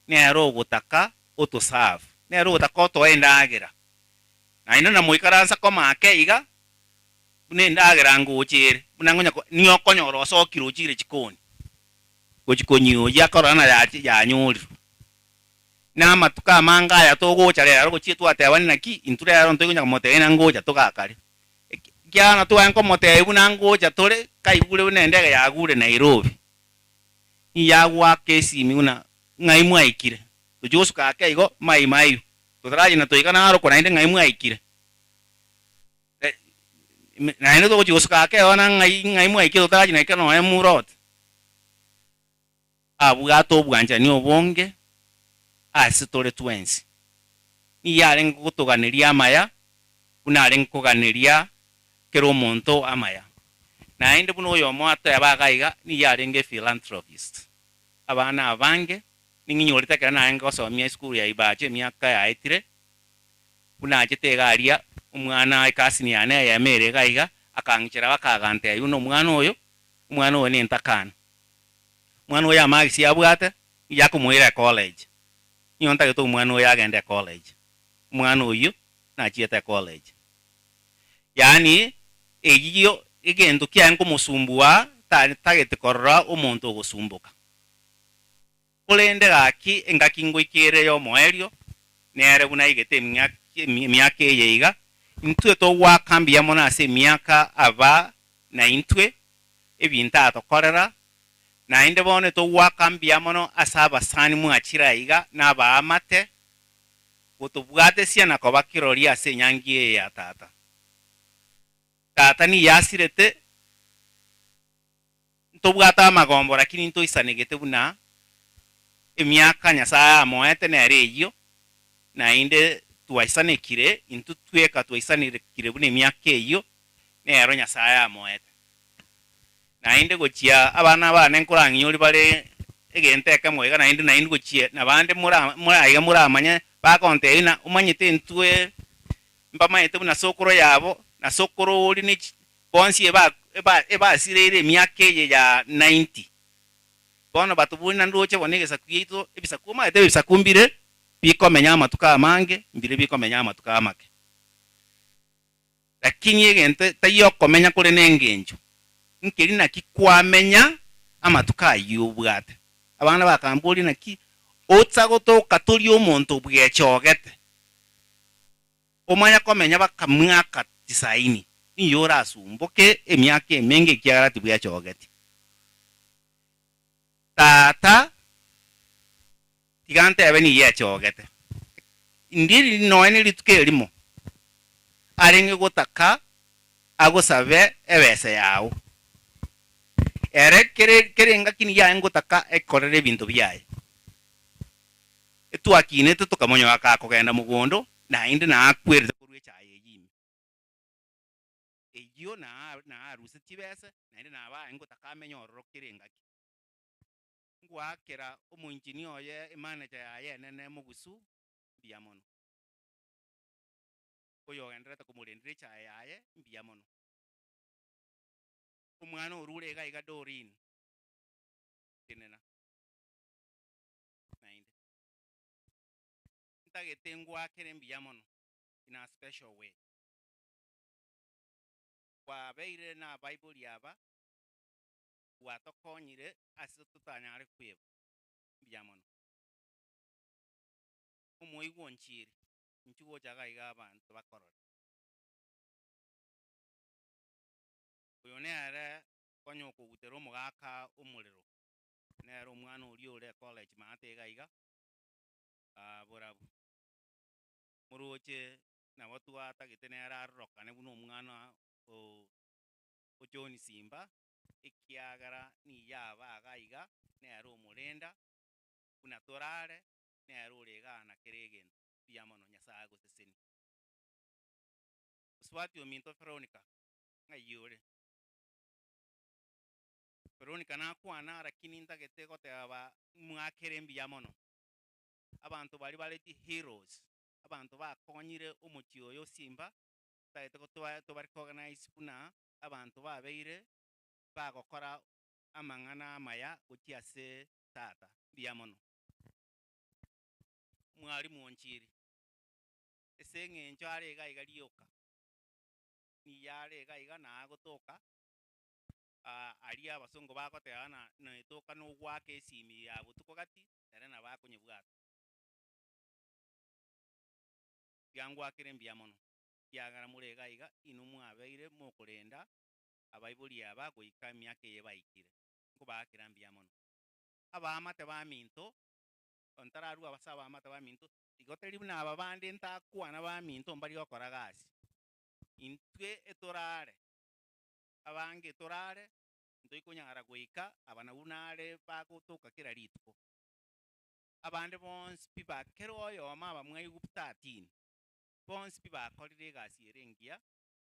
nere ogotaka otoserve, nere ogotaka otoe endagera. Naende namoikaransa koma ake iga, buna endagera ngocha ere, buna ngonya ko nigo okonyora osokire ochire chikoni, gochia konyioyia akorora ng'a yachi yanyorirwe. Na amatuko amange aya togocha rero gochia twatebani naki intwe rero ntoikonya komotebia ng'a ngocha togakare. Ekiagera tware nkomotebia buna ngocha tore, kaigure buna endege yagure Nairobi, niyagoaka esimi buna ng'ai mwaikire, tochia gosuka ake igo mai mayo, totarachia na toika Narok naende ng'ai mwaikire. Naende togochia gosuka ake igo na ng'ai ng'ai mwaikire totarachia naika nonya Murot. Abwate obwanchani obonge ase tore twensi. Nigo arenge gotoganeria amaya buna arenge koganeria kera omonto amaya. Naende buna oyomo ateba iga iga, nigo arenge ephilanthropist. Abana abange ning'inyorete ekero narenge gosomia esukuru ya Ibacho emiaka yaetire, buna achete iga aria, omwana ecousin yane eyemo ere iga iga, akang'ichera bakagantebia buna omwana oyo, omwana oyo nentakana. Omwana oyo amagisi abwate, nigo akomoira ecollege. Nigo ntagete omwana oyo agende ecollege. Omwana oyio nachiete ecollege. Yaani eyio egento kiaye nkomosumbua tagete korora omonto ogosumboka. Korende gaki engaki ngoika ere y'omoerio, nere buna aigete emiaka eye iga, intwe togoaka mbuya mono ase emiaka aba naintwe, ebinto atokorera, naende bono togoaka mbuya mono ase abasani mwachire aiga na abaamate, gotobwatesia na koba kirori ase enyangi eye ya tata. Tata nigo asirete, ntobwate amagombo lakini ntoisanegete buna emiaka Nyasae amoete nere eyio, naende twaisanekire intwe tweka twaisanekire buna emiaka eyio nero Nyasae amoete. Naende gochia abana bane nkorang'inyori bare egento ekemo iga naende naende gochia nabande mora mora iga moramanye bagontebia ng'a omanyete intwe mbamaete buna sokoro yabo na sokoro oria ne chi bonsi eba eba ebasireire emiaka eye ya 90. Bono batobori naende roche bono egesaku giaito ebisaku omanyete ebisaku mbire bikomenya amatuko amange mbire bikomenya amatuko amake. Lakini egento taiyo okomenya kore nengencho, nkeri naki kwamenya amatuko ayio obwate. Abana bakamboria naki otsa gotoka tori omonto bwechogete, omanya komenya baka miaka tisaini, niyo orasumboke emiaka emenge ekiagera tibwechogeti. Tata, tiga ntebe nigo echogete. Ndiri nonya ne rituko erimo arenge gotaka agosabe ebesa yao. Ere kere kera engaki nigo arenge gotaka ekorere ebinto biaye. Etwakinete tokamonyoka kakogenda mogondo naende nakwerete korwa echaye eyio ime. Eyio naaruse chibesa naende naba arenge gotaka amenye ororo kera engaki. Ngoakera omoinjinia oye emanager yaye enene mogusu mbuya mono. Oyogendererete komorendera echae yaye mbuya mono. Omwana orure iga iga Doreen, tenena naende. Ntagete ngoakere mbuya mono in a special way. Kwabeire nabaibori aba gwatokonyire ase totanyare kweba. Mbuya mono. Omoigwa onchiire, inchuo gocha iga iga abanto bakorore. Oyo nere konya okogutera omogaka omorero, nere omwana oria ore ecollege maate iga iga, borabu. Moroche nabo twatagete nere arorokane buna omwana o John Simba. Ekiagera niyo aba iga iga, nere omorenda, buna torare, nere ore igaa na kera egento. Mbuya mono, Nyasae agosesenie. Mosubati ominto Veronica, ng'ai ore? Veronica nakwana lakini ntagete goteba mwakere mbuya mono. Abanto baria bare chiheroes, abanto bakonyire omochie oyo Simba, ntagete toba recognize buna abanto babeire bagokora amang'ana amaya gochia ase tata. Mbuya mono. Mwalimu Onchiri, ase eng'encho are iga iga rioka, nigo are iga iga na agotoka, aria abasongo bagoteba ng'a naetoka na ogoaka esimi ya botuko gati, ere nabo akonyebwata. Tiga ngwakere mbuya mono, ekiagera more iga iga, inwe mwabeire mokorenda abaibori aba goika emiaka eye baikire. Nkobaakera mbuya mono. Abaamate baminto, ntararua ase abaamate baminto, igo tari buna aba bande ntakwana baminto mbari gokora gasi. Intwe etorare, abange etorare, ntoikonyara goika aba nabwo nare bagotoka kera rituko. Abande bonsi pi ba kera oyomo aba mwaigwa 13, bonsi pi bakorire egasi ere engiya,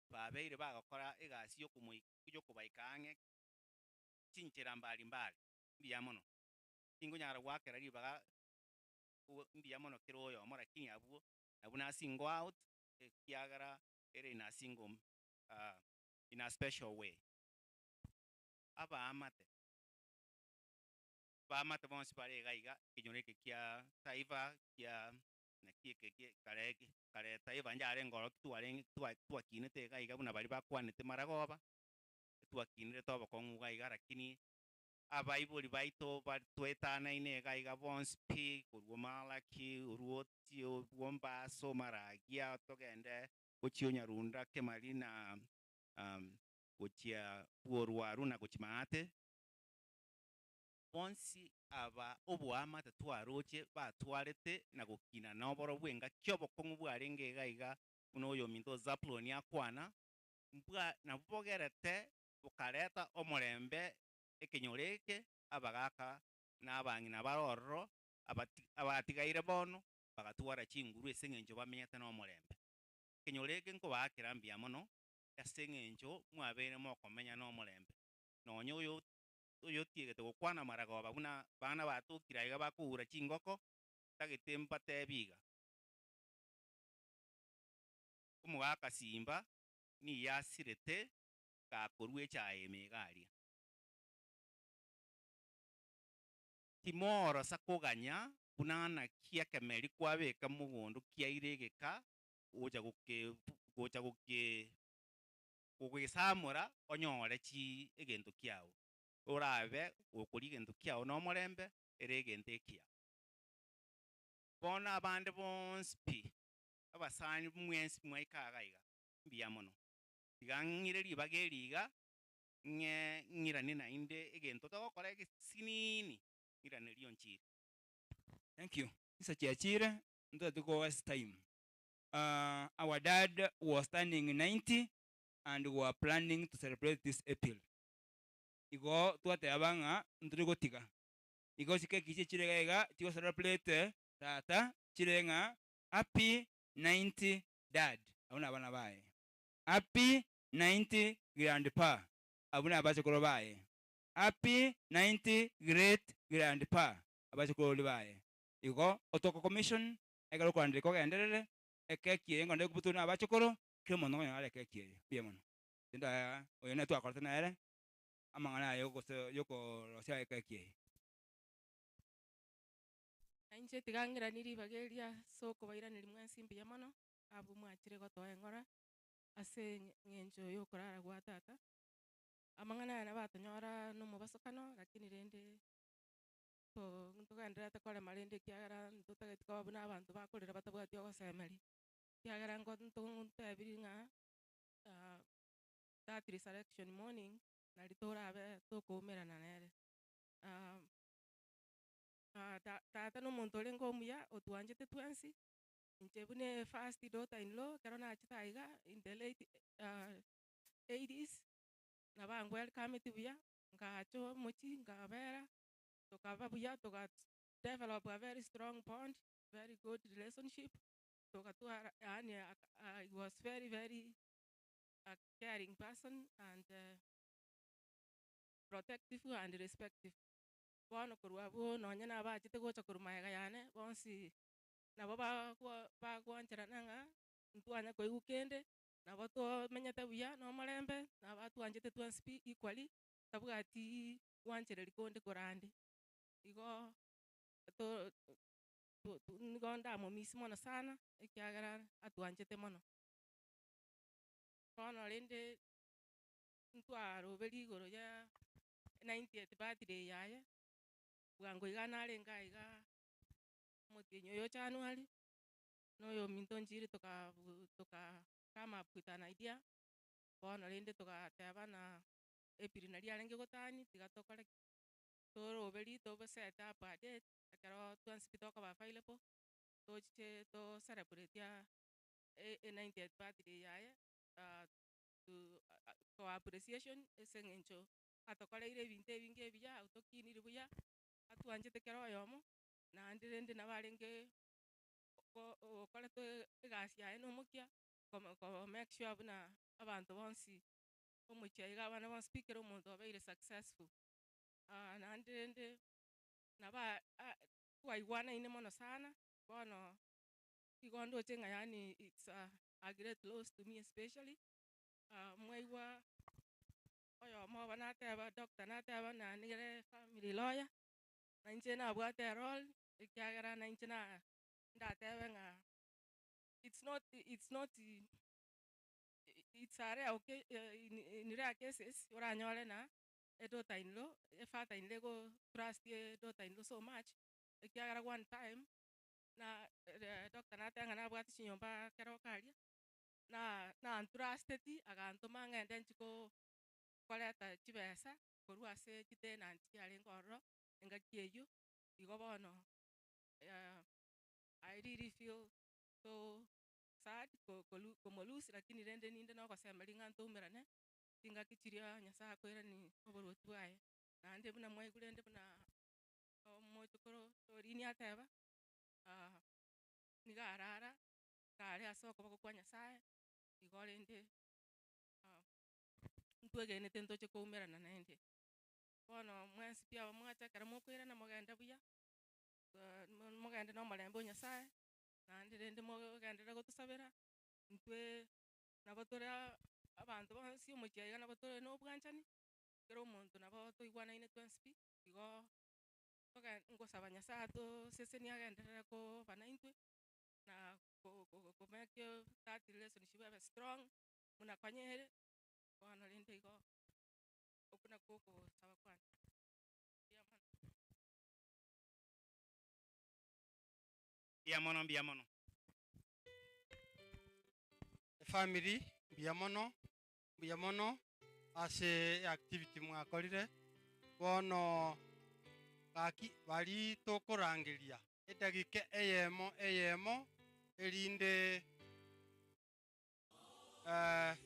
babeire bagokora egasi yokobaika ang'e chinchera mbari mbari, mbuya mono. Tingonyara goakera ribaga mbuya mono kera oyomo lakini abwo nabwo na single out ekiagera ere in a single in a special way. Abaamate, abaamate bonsi bare iga iga ekenyoro eke kia Taifa kia naki eke kie kare kare Taifa njarenge oro twarenge twakinete iga iga buna baria bakwanete maragoba, twakinete obokong'u iga iga lakini abaibori baito twetanaine iga iga bonsi pi, korwa Malaki, Orwoti, Ombaso, Maragia, togende gochia Onyarunda, Kemari na gochia Bworwaru na gochia Maate. Bonsi aba oboamate twaroche batwarete na gokina na oboro bw'engaki obokong'u bwarenge iga iga buna oyominto Zabuloni akwana, mbwa nabwo bogerete bokareta omorembe ekenyoro eke, abagaka na abang'ina bare ororo, abatigaire bono, bagatwara chinguru ase eng'encho bamenyete na omorembe. Ekenyoro eke nkobaakera mbuya mono, ase eng'encho mwabeire mokomenya na omorembe. Nonya oyo oyotiegete gokwana maragoba buna bana batokire aiga bakoura chingoko, tagete mbatebi iga. Omogaka Simba nigo asirete gakorwa echae ime iga aria. Timorosa koganya buna naki ekemeri kwabeka mogondo kiaire egeka gocha goke gocha goke gogesamora onyore chi egento kiao. Orabe gokoria egento kiao na omorembe, ere egento ekiya. Bono abande bonsi pi, abasani mwensi mwaika iga iga, mbuya mono. Tiga ng'ire ribaga eri iga, ng'e ng'iranie naende egento togokora egesinini, ng'irane rionchiri. Thank you. Chinsa chiachire, ntotagete ko waste time. Our dad was turning 90 and we were planning to celebrate this April. Igo twateba ng'a ntori gotiga. Igo chikeki echi chire iga iga chigo celebrate tata chire ng'a happy 90 dad abwo na abana baye. Happy 90 grandpa abwo na abachokoro baye. Happy 90 great grandpa abachokorori baye. Igo otoko commission ekero okoranderia kogenderere ekeki eye nkonde ekobutwa na abachokoro kera omonto nkonyora are ekeki eye. Mbuya mono. Tindi oyo nere twakorete nere amang'ana aya yogose yokorosia ekeki eye. Na inche tiga ng'iranie ribaga eri ase okobairaneria mwensi mbuya mono, abwo mwachire gotoa eng'ora ase eng'encho y'okorara gwa tata. Amang'ana aya nabatonyora na omobasokano, lakini rende to ntogendererete korema rende ekiagera ntotageti koba buna abanto bakorera batabwati ogosemeria. Ekiagera nko nto ntebirie ng'a that resurrection morning, nari torabe tokoumerana nere. Tata na omonto orenge omuya, otwanchete twensi, inche buna efirst daughter in law, ekero nachete aiga in the late 80s. Nabo angwelcometi buya, nkacha omochie nkabera, tokaba buya toga develop a very strong bond, very good relationship, togatwara yaani he was very very a caring person and protective and respective. Bono korwa abwo nonye nabachete gocha korwa magega yane, bonsi nabo bagwancherana ng'a ntwanya koigwa kende, nabo tomenyete buya na omorembe, nabo atwanchete twensi pi equally, tabwatiii gwanchereri konde korande. Igo to nigo ndamomiss mono sana, ekiagera atwanchete mono. Bono rende ntwaroberia igoro ya 90th birthday yaye, bwango iga narenge aiga omotienyi oyo o January, na oyominto nchire toka toka come up with an idea, bono rende togateba na April naria arenge gotani tiga tokore ki? Toroberie tobe set up a date, ekero twensi pi tokoba available, tochiche to celebrate e 90th birthday yaye to for appreciation ase eng'encho atokoreire ebinto ebinge ebiya, otokiniri buya, atwanchete kera oyomo, naende rende nabo arenge okorete egasi yaye na omokia, ko make sure buna abanto bonsi omochie iga abana bonsi pi kera omonto obeire successful. Naende rende nabo twaigwanaine mono sana, bono igo ndoche ng'a yaani it's a great loss to me especially, mwaigwa oyomo obo nateba doctor nateba ng'a nere family lawyer, na inche nabwate erole, ekiagera na inche na ndatebe ng'a it's not it's not it's a rare in rare cases oranyore ng'a e daughter in law, e father in law ego trust e daughter in law so much, ekiagera one time na doctor nateba ng'a nabwate chinyomba keroka aria, na nantrusteti agantoma ng'ende nchi ko koreta chibesa korwa ase chitenant chiarenge ororo engaki eywo, igo bono I really feel so sad komolose lakini rende ninde na ogosemeria ng'a ntoumerane chingaki chiria Nyasaye akoirani oboruoti bwaye. Naende buna mwaigwa rende buna omochokoro Doreen ateba, nigo arara kare ase okoboko kwa Nyasaye, igo rende ntwegenete ntoche koumerana naende. Bono mwensi pi aba mwacha ekero mokoirana mogende buya, mogende na omorembe o Nyasaye, naende rende mogenderere gotosabera, intwe nabo tore abanto bonsi omochie iga nabo tore na obwanchani, kera omonto nabo toigwanaine twensi pi, igo toge ngosaba Nyasaye atosesenie agenderere koba naintwe, na ko- ko- ko make that relationship ebe strong, buna konya ere, bono rende igo okwo nakwo okosaba kwane. Mbuya mono. Mbuya mono mbuya mono. Efamiri mbuya mono mbuya mono ase activity mwakorire bono gaki bari tokorangeria edagika eyemo eyemo erinde eh,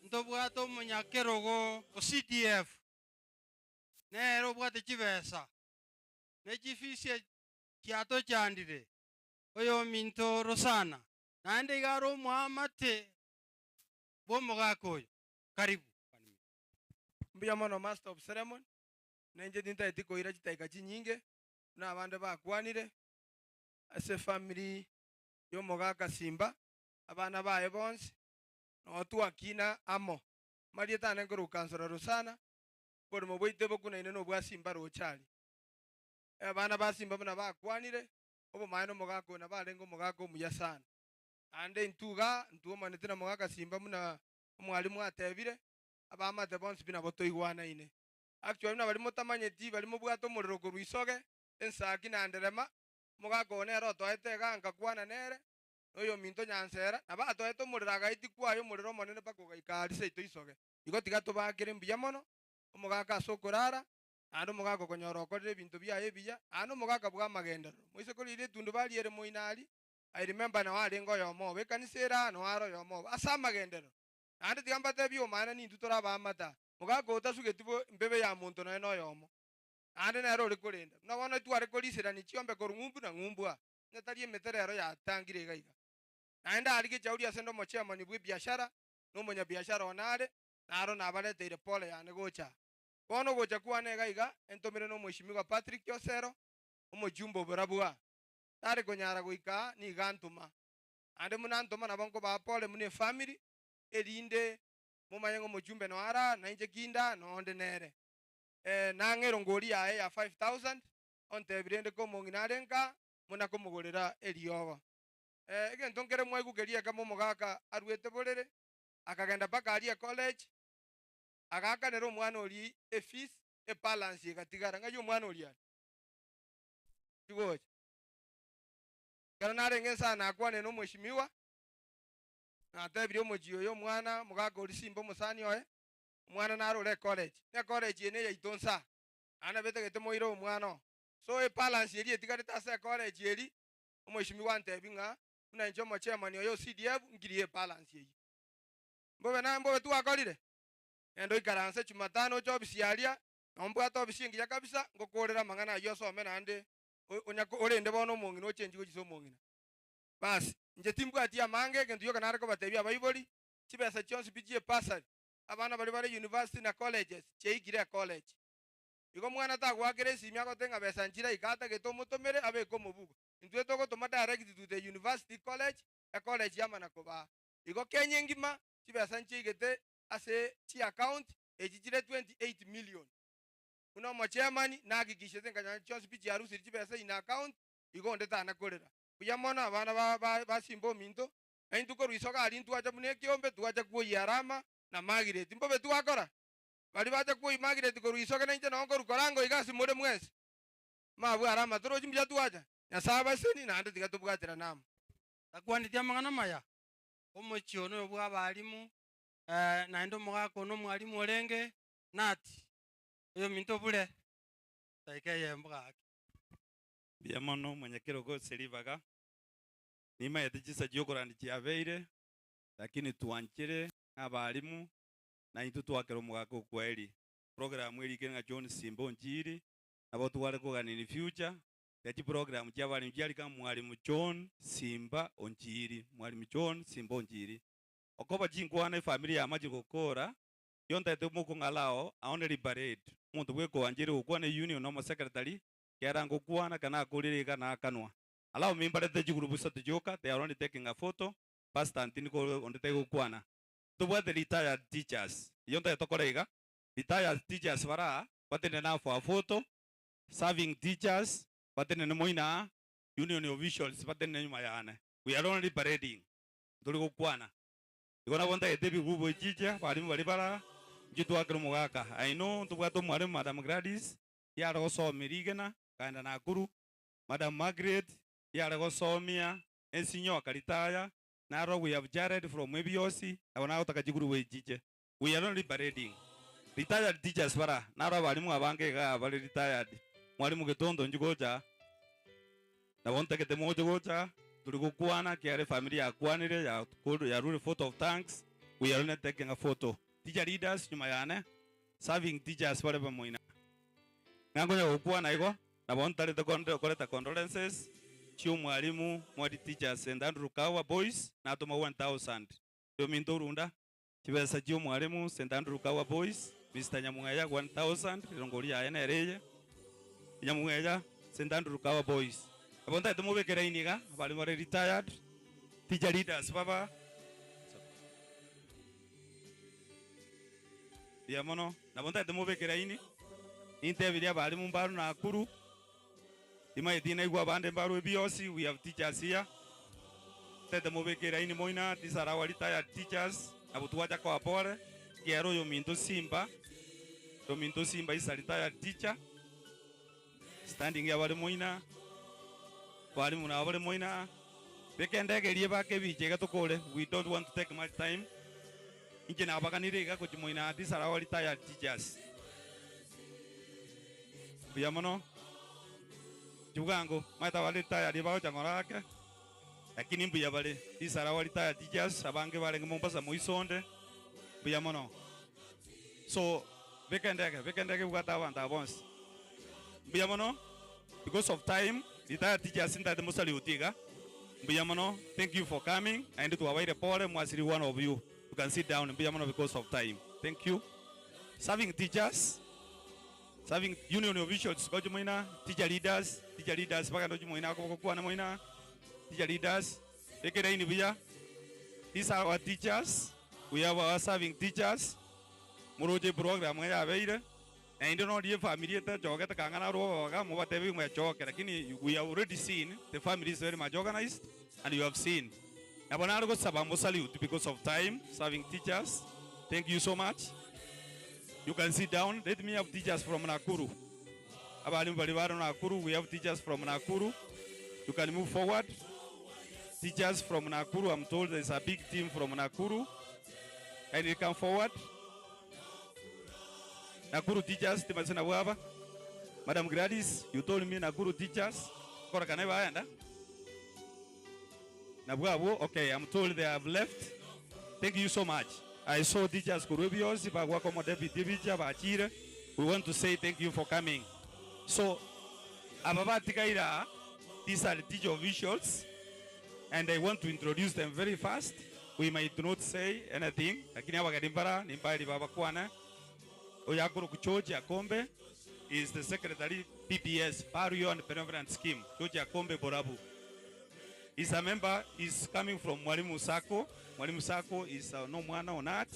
ntobwate omonyakerogo o CDF nere obwate chibesa ne chifisi chiatochandire oyominto Rosana naende iga are omoamate bw'omogaka oyo. Karibu. Mbuya mono master of ceremony, na inche tintageti koira chidakika chinyinge buna abande bakwanire, ase efamiri ya omogaka Simba, abana baye bonsi, noo twakina amo. Amarieta ane nkorokwa Councillor Rosana, oboremo bwaito bokunaine nobwa Simba roche aria. Abana ba Simba buna bakwanire, obomaene omogaka oyo nabo arenge omogaka omuya sana. Naende intwe iga ntwomanete na mogaka Simba buna omwalimu atebire, abaamate bonsi pi nabo toigwanaine. Actually buna baria motamanyeti, baria mobwate omorero korwa isoge, ensaki na nderema, omogaka oyo nere otoete igaa nkakwana nere, na oyominto Nyansera, nabo atoete omorero agaetia kwaye omorero omonene mpaka ogaika aria seito isoge. Igo tiga tobakere mbuya mono, omogaka ase okorara, naende omogaka okonyora okorire ebinto biaye ebiya, naende omogaka bw'amagenderero. Moise korigia etundubari ere moino aria, I remember nao arenge oyomo obo, ekanisa ere aa nao are oyomo obo, ase amagenderero. Naende tiga mbatebie omaene nintwe tore abaamate aa, mogaka otasugeti bo mbebe ya monto nonya noyomo, naende nere ore korenda. Buna bono tware koriserania chiombe korwa ng'umbu na ng'umbu aa, onye tari emete rero yatangire iga iga. Naende aria gechauri ase nde omochairman bw'ebiashara, na omonyabiashara one are, naro nabareteire pole yane gocha aa. Bono ogocha kwane iga iga, entomire nomweshimiwa Patrick Osero, omochumba oborabu aa. Tari konyara goika aa, nigo antoma. Naende buna antoma nabo nkobaa pole buna efamiri, erinde momanye ng'a omochumbe noo are aa, nainche kinde aa, noo onde nere. Eh, nang'e erongori yaye ya 5000, ontebi rende komong'ina are nka, muna komogorera eriogo. Eh, egento nkere mwaigwa keria ekemo omogaka aruete borere, akagenda mpaka aria ecollege, agaakanera omwana oria efees, ebalance egatigara. Ng'ai omwana oria are? Tigocha. Ekero narenge nsa nakwanire na omweshimiwa, natebirie omochie oyo omwana omogaka oria Simba omosani oye, omwana naro ore ecollege. Na ecollege eye neyaito nsa, naende nabetagete moire omwana oo. So ebalance eria etigarete ase ecollege eria, omweshimiwa antebi ng'a buna inche omochairman oyo o CDF nkirie ebalance eyio. Mbobe naye mbobe twakorire? Genda oikaranse Jumatano oche ofisi aria, nabo mbwate ofisi engiya kabisa, ngokorere amang'ana ayio osome naende onya orende bono omong'ina ochenchi gochia ase omong'ina. Basi, inche timbwati amange, egento gioka nare kobatebia abaibori, chibesa chionsi pi chie bursary, abana baria bare university na colleges, chiaikire ecollege. Igo mwana tagoakera esimi agote ng'a besa nchiraika atagete omotomere abeke omobuko. Intwe togotoma direct to the university college, ecollege yamana kobaa. Igo Kenya engima chibesa nchiaigete ase chiaccount echi chire 28 million. Buna omochairman nahakikishete nkanyora chionsi pi chiarusiri chibesa in account igo onde tana korera. Buya mono abana ba ba ba Simba ominto, na intwe korwa isoga aria ntwacha buna ekeombe twacha kwoyia Arama na Margaret. Mbobe twakora? Baria bacha kwoyia Margaret korwa isoge nainche nao nkorwa Korango iga ase more mwensi. Mabwo Arama torochi mbuya twacha? Nyasae abaseni naende tiga tobwaterane amo. Takwaneti amang'ana maya, omochie one oyo bw'abalimu, naende omogaka one omwalimu orenge, Nati, oyominto obure, dakika eyemo gaki. Mbuya mono omonyakerogo ase ribaga, nimaete chinsa chiokorandi chiabeire, lakini twanchire ng'a abalimu na intwe twakera omogaka okwaeri. Program erikire ng'a John Simba Onchiri, nabo tware kogania in future, Tiga chiprogramu chi'abalimu chiarika ng'a Mwalimu John Simba Onchiri, Mwalimu John Simba Onchiri. Okoba chinkwana efamiri yamachire gokora, yontagete mokong'alao ao ne liberate omonto bwekoancheire gokwana eunion na omosecretary kera ngokwana kana akorire iga nakanwa. Allow me mbarete chigurupu isato chioka, they are only taking a photo, pastor ntindi ko onde tari gokwana. Tobwate retired teachers, eyio ntagete tokore iga, retired teachers bare aa batenene for a photo, Serving teachers batenene moino aa, union officials batenene nyuma yane. We are only parading, ntori gokwana. Igo nabo ntagete ebigubu echiche, abalimu baria bare aa, inchuo twakere omogaka. I know ntobwate omwalimu Madam Gladys, yare gosomia rigena, akaenda Nakuru. Madam Margaret, yare gosomia ensinyo akaritaya. Naro we have Jared from Ebiosi, nabo nagotaka chigurubu echiche. We are only parading. Retired teachers bara naro abalimu abange igaa bare retired. Mwalimu Getondo inchuo gocha nabo ntagete moche gocha tori gokwana ekiagera efamiri yakwanire yarure vote of thanks we are only taking a photo. Teacher leaders nyuma yane serving teachers bare bamoina. Ng'a nkonya gokwana igo nabo ntarete koreta condolences chiomwalimu mwari teachers St Andrew Kawa boys natoma 1000 oyominto orunda Chibesa chi'omwalimu St Andrew Kawa Boys, Mister Nyamweya 1000, rirongori yaye nere eye, Nyamweya, St Andrew Kawa Boys. Nabo ntagete mobeke line iga, abarimu bare retired, teacher leaders baba, mbuya mono, nabo ntagete mobeke line, nintebirie abarimu mbarwe Nakuru, Timanyeti naigwe abande mbarwe biosi, we have teachers here. Tete mobeke elaini moina, these are our retired teachers, nabo twacha koa pole, ekiagera oyominto Simba, oyominto Simba is a retired teacher, standing here bare moina, abalimu nabo bare moina, beka endege eria ebake ebicha iga tokore, we don't want to take much time, inche nabaganire iga gochia moina, these are our retired teachers. Mbuya mono. Chibwango, maete abare retired bagocha ng'ora ake, lakini mbuya bare. These are our retired teachers, abange barenge Mombasa moisonde. Mbuya mono. So beka endege, beka endege ebwate abanto aba bonsi. Mbuya mono, because of time, retired teachers ntagete mosalute iga. Mbuya mono, thank you for coming, naende twabaire pole, mwasiri one of you. You can sit down, mbuya mono because of time. Thank you. Serving teachers, serving union officials gochi moina, teacher leaders, teacher leaders bagende gochi moina gokwana moina, teacher leaders, beka eraini buya. These are our teachers, we have our serving teachers, moroche eprogram ng'a yabeire, naende noria efamiri etachogete kang'ana arwo oboga mobatebi mwechoke, lakini we have already seen the family is very much organized and you have seen. Nabo nare gosaba mosalute because of time, serving teachers, thank you so much. You can sit down, let me have teachers from Nakuru. Abalimu baria bare Nakuru, we have teachers from Nakuru. You can move forward. Teachers from Nakuru, I'm told there's a big team from Nakuru. Kindly come forward. Nakuru teachers, timase nabwo aba. Madam Gladys, you told me Nakuru teachers. Korakana baenda. Nabwo abwo, okay, I'm told they have left. Thank you so much. I saw teachers korwa ebiosi bagwaka omodepute ebicha bachire. We want to say thank you for coming. So, aba batigaire aa, these are the teacher officials and I want to introduce them very fast. We might not say anything, lakini abageni mbara nimbaeri babakwane. Oyo akorokwa George Akombe is the secretary PBS, Burial and Benevolent Scheme, George Akombe Borabu. Is a member, is coming from Mwalimu Sacco. Mwalimu Sacco is uh, no mwana o nat.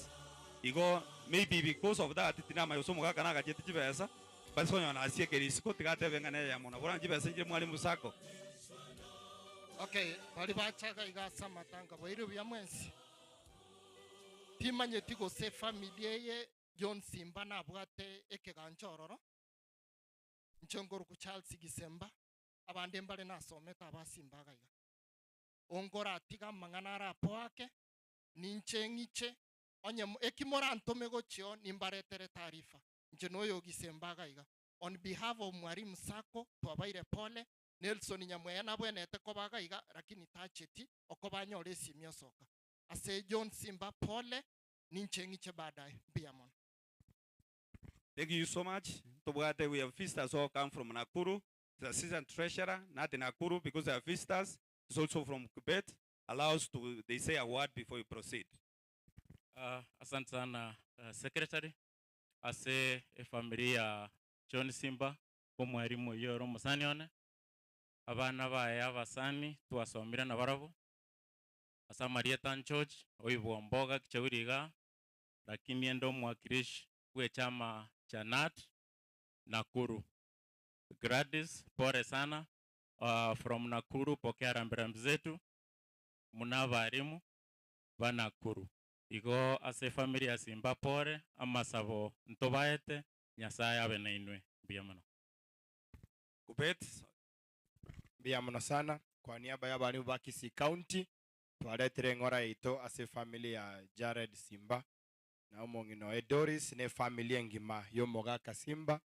Igo maybe because of that tinamanya gose omogaka nagachete chibesa, basi konyora nasiekire isiko tigatebe ng'a neye mono. Bono chibesa nchire Mwalimu Sacco. Okay, baria bachaga iga ase amatanga boire buya mwensi. Timanyeti gose efamiri eye John Simba nabwate ekegancha ororo. Inche nkorokwa Charles Gisemba, abande mbare nasomete aba Simba iga iga. Onkoratiga amang'ana arapoake, ninche ng'iche, onye eki morantome gochio nimbaretere taarifa. Inche noyo Gisemba iga iga. On behalf of Mwalimu Sacco twabaire pole, Nelson Nyamweya nabwenerete koba iga iga lakini tacheti okoba anyore esimi osoka. Ase John Simba pole, ninche ng'iche baadaye. Mbuya mono. Thank you so much. Tobwate we have visitors who come from Nakuru. The assistant treasurer, not in Nakuru because they are visitors. Is also from Quebec. Allows to they say a word before you proceed. Uh, asante sana uh, secretary ase efamiri ya John Simba omwarimu oyio ore omosani one abana baye abasani twasomire nabarabwo ase amarieta George oibwa Omboga Kichauri igaa lakini ende omwakilishi bw'echama cha Nat Nakuru. Gladys, pole sana uh, from Nakuru, pokea rambirambi zetu muna abarimu ba Nakuru. Igo ase efamiri ya Simba pore, amasabo ntobaete, Nyasaye abe nainwe. Mbuya mono. Kubet. Mbuya mono sana kwa niaba ya abarimu ba Kisii County twaretire eng'ora yaito ase efamily ya Jared Simba na omong'ina oye Doris na efamily engima ya omogaka Simba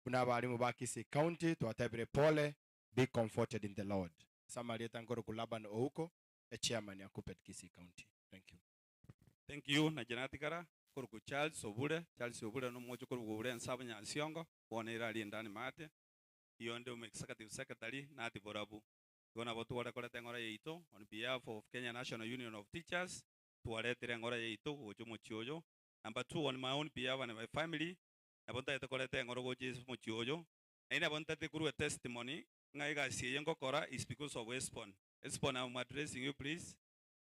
buna abarimu ba Kisii County twatebire pole be comforted in the Lord. Ase amarieta nkorokwa Laban Ouko echairman ya Kuppet Kisii County. Thank you. Thank you na inche natigara korokwa Charles Obure, Charles Obure na omoche korokwa Obure ense abo Nyansiongo, bono ere aria endani maate, iyo nde omo executive secretary nati borabu. Igo nabo tware koreta eng'ora yaito on behalf of Kenya National Union of Teachers, twaretire eng'ora yaito gocha omochie oyo. Number two on my own behalf and my family, nabo ntagete koreta eng'oro gocha ase omochie oyo, naende nabo ntagete korwa etestimony ng'a egasi eye ngokora is because of Hesbon. Hesbon I'm addressing you please.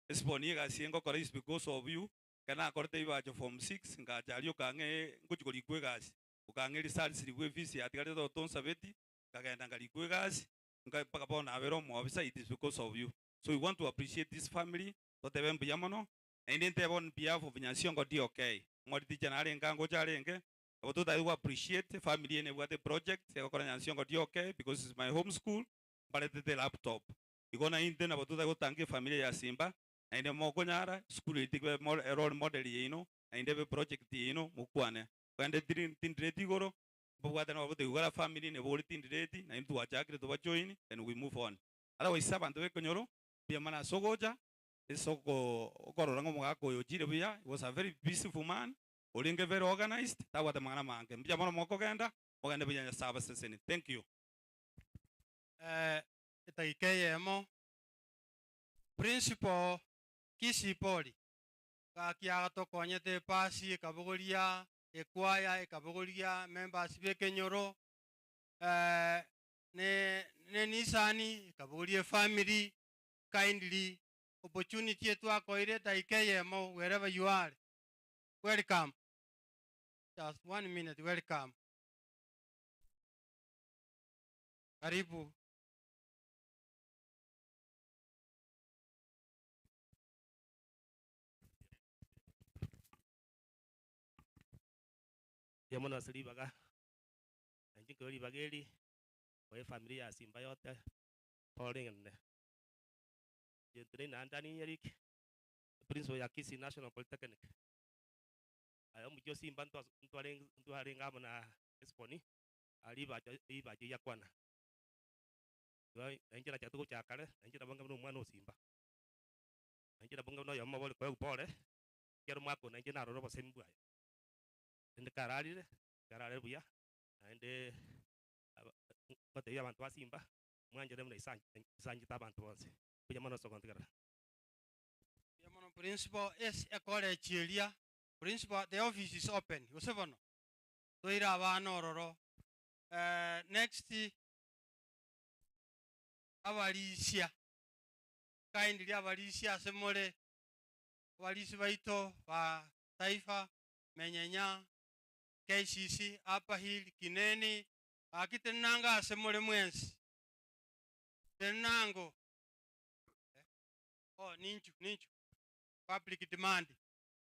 Hesbon egasi eye ngokora is because of you, ekero nakorete ebibacho form six, ngacha aria okang'e ngochia korikwa egasi, okang'e results ribwa efisi yatigarete otonsabeti, nkagenda nkarikwa egasi, nka mpaka bono nabere omoofisa it is because of you. So we want to appreciate this family, totebe mbuya mono, naende ntebe on behalf of Nyansiongo DOK, omwari teacher narenge angocha arenge, nabo totagete go appreciate family eye nebwate project egokora Nyansiongo DOK because is my home school, mbaretete laptop. Igo naintwe nabo totagete gotanga efamiri ya Simba, naende mokonyara, esukuru eye tiga ebe role model yaino, naende ebe project yaino mokwane. Korende tiri tindireti igoro, mbabwate nabo toigwera family nebori tindireti, naintwe twachakire tobajoin and we move on. Otherwise abanto ba ekenyoro, mbuya mono ase ogocha. Ase oko okorora ng'a omogaka oyo ochire buya, he was a very peaceful man, orenge very organized, tabwate amang'ana amange. Mbuya mono mokogenda, mogende buya Nyasae abasesenie. Thank you. Eh, edagika eyemo, Principal Kisii Poly, gaki agatokonyete epasi ekabogoria ekwaya ekabogoria members ba ekenyoro, eh, ne ne Nissan ekabogoria efamily, kindly opportunity etwakoire edagika eyemo wherever you are, welcome. Just one minute, welcome. Karibu. Mbuya mono ase ribaga, na inche nkoira ribaga eri koa efamiri ya Simba yote pole enene. Inche nteneine naende Daniel Eric, eprinciple ya Kisii National Polytechnic. Aye omochie o Simba ntwa ntwarenge ntwarenge amo na Esboni, aria ribacho ribacho riakwana. Igo na inche nachagete gocha kare, na inche nabo nge buna omwana o Simba. Na inche nabo nge buna oyomo obo ore koegwa pole, ekero omwaka oyo na inche narora obosemi bwaye. Rende kararire, kararire buya, naende aba ngotebia abanto ba Simba, mwanchane buna ise ise anchete abanto bonsi. Mbuya mono ase ogontegerera. Mbuya mono principal ase ecollege eria, principal the office is open gose bono? Toire abana ororo. Next abarisia, kindly abarisia ase more, abarisia baito ba Taifa, Menyenya, KCC, Upper Hill, Kineni, gaki tenenango ase more mwensi, tenenango. Oh, ninchu, ninchu, public demand,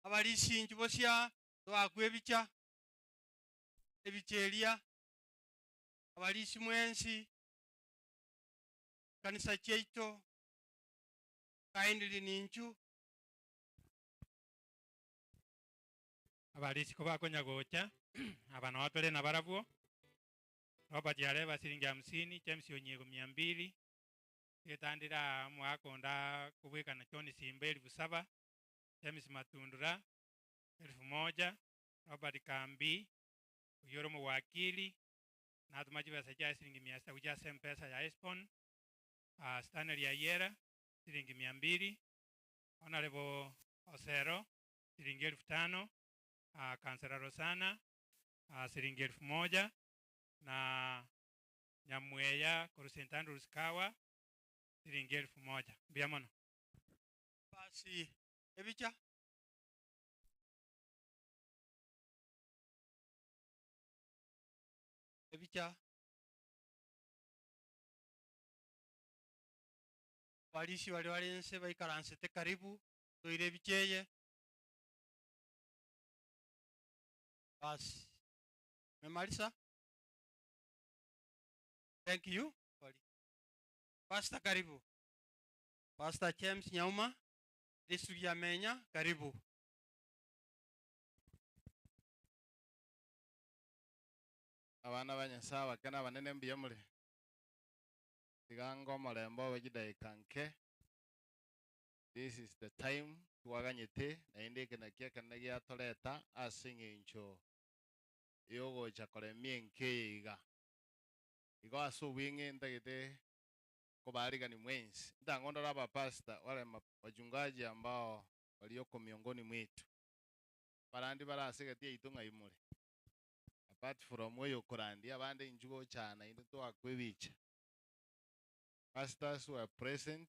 abarisia inchu bosia toakwa ebicha, ebicha eria, abarisia mwensi, chikanisa chiaito, kindly ninchu. Abarisia kobakonya gocha, aba nao tore nabarabwo, Robert Yareba siringi hamsini, James Onyiego mia mbili, egetandire aa omogaka onde akobwekana John Simba elifu saba, James Matundura elfu moja, Robert Kambi oyio ore omowakili, natoma chibesa chiaye siringi mia sita gochia ase mpesa ya Esbon, Stanley Ayiera siringi mia mbili, Honourable Osero siringi elfu tano, Councillor Rosana siringi elfu moja, na Nyamweya korwa St Andrews Kawa siringi elfu moja. Mbuya mono. Basi ebicha. Ebicha. Abarisia baria bare inse baikaransete karibu, toire ebicha eye. Basi, memarisa. Thank you. Pastor karibu. Pastor James Nyauma, district ya Menya, karibu. Abana ba Nyasae abake na abanene mbuya more? Tiga ange omorembe obe chidaeka nke. This is the time twaganyete naende eke nakio ekenene giatoreta ase eng'encho yogocha koremia enka eye iga. Igo ase obweng'e ntagete kobaarigani mwensi. Ntang'o ndore abapastor wale wachungaji ambao walioko miongoni mwetu. Abarandi bare ase egati yaito ng'ai more? Apart from oyokorandia abande inchuo gocha naende toakwa ebicha. Pastors who are present,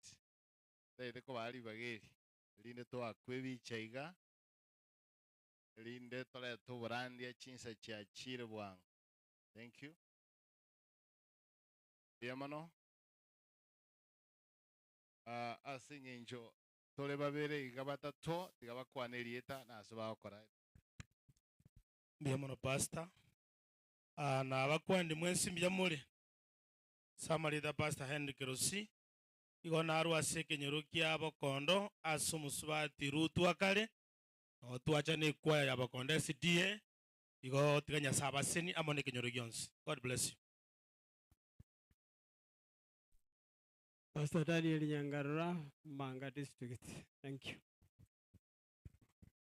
ntagete kobaa ribaga eri, erinde toakwe ebicha iga, erinde torete oborandia chinsa chiachire bwango. Thank you. Mbuya mono. Ah, ase eng'encho tore babere iga batato, tiga bakwane erieta na ase bagokora. Mbuya mono pastor. Ah, nabakwani mwensi mbuya more. Ase amarieta Pastor Henry Kerosi, igo narwe ase ekenyoro kia Bokondo ase omosubati Ruth wa kare, nabo twacha ne ekwaya ya Bokondo SDA, igo tiga Nyasae abaseni amo nekenyoro gionsi. God bless you. Pastor Daniel Nyangarora, Manga District. Thank you.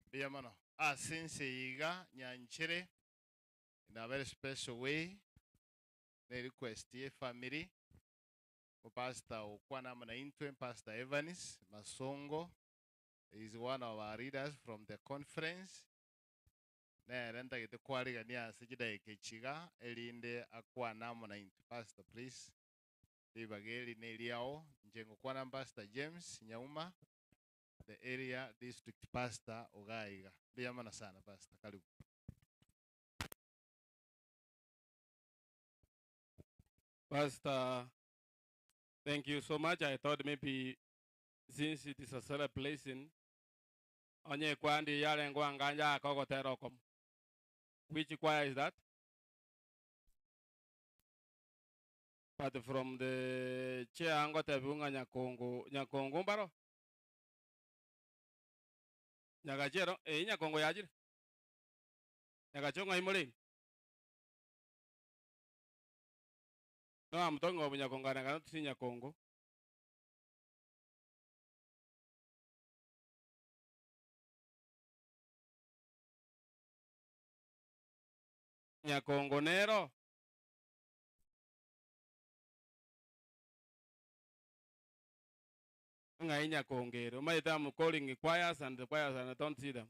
Mbuya mono. Ase ense eye iga nyanchere in a very special way ne request ye family Pastor okwana amo naintwe Pastor Evans Masongo is one of our leaders from the conference nere ntagete kwarigania ase chidaeka echi iga erinde akwane amo naintwe. Pastor please ribaga eri neriao inche ngokwana Pastor James Nyauma the area district pastor iga iga. Mbuya mono sana pastor karibu. Pastor, thank you so much. I thought maybe since it is a celebration, onye kwandi yarengwa anganja akogotera okomo. Which choir is that? But from the chair ngotebiwa ng'a Nyakongo, Nyakongo mbaro? Nyagachero, eh Nyakongo yachire. Nyagacho ng'ai more ime? No, I'm talking of Nyakongo and I cannot see Nyakongo. Nyakongo nero. Ng'ai Nyakongo ere. Omanyete I'm calling choirs and the choirs and I don't see them.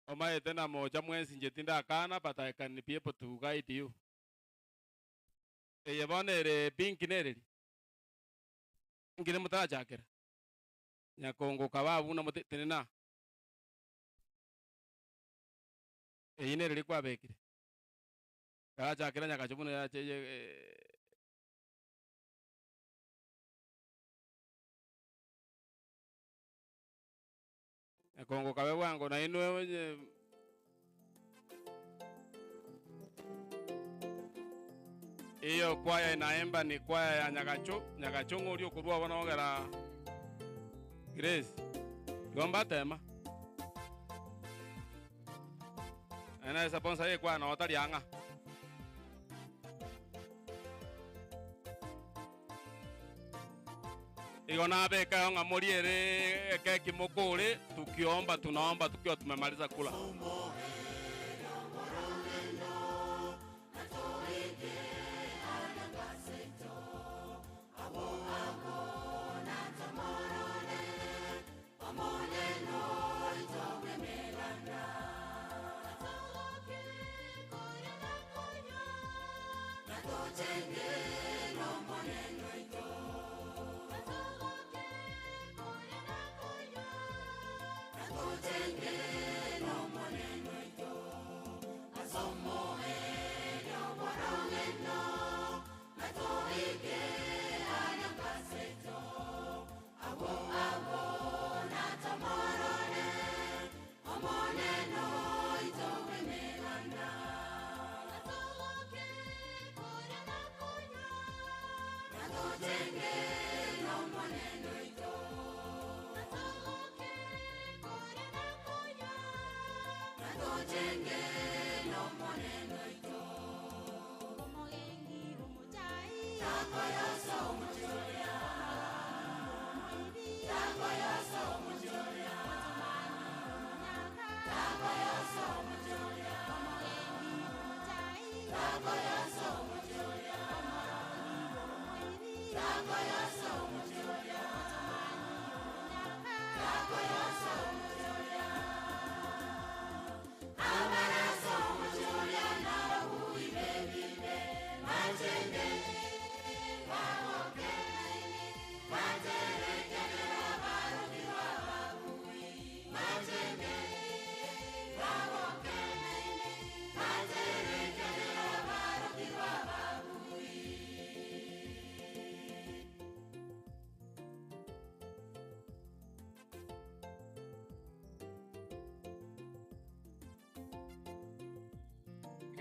Omanyete namocha mwensi inche tindakana but I can be able to guide you. Eye bono ere pink nereri? Nkere motarachakera? Nyakongo kaba abwo buna mote tenena. Eyio nereri kwabekire? Karachakera nyagacho buna yache eye Nyakongo kabe bwango nainwe onye Iyo kwaya inaimba ni kwaya ya Nyagacho, Nyagacho ng'oria okorwa bono ogera Grace. Igo mbatema. Naende sponsor ye kwaya noo tari ang'a. Igo nabekeo ng'a moriere ekeki mokore, tukiomba tunaomba tukiwa tumemaliza kula.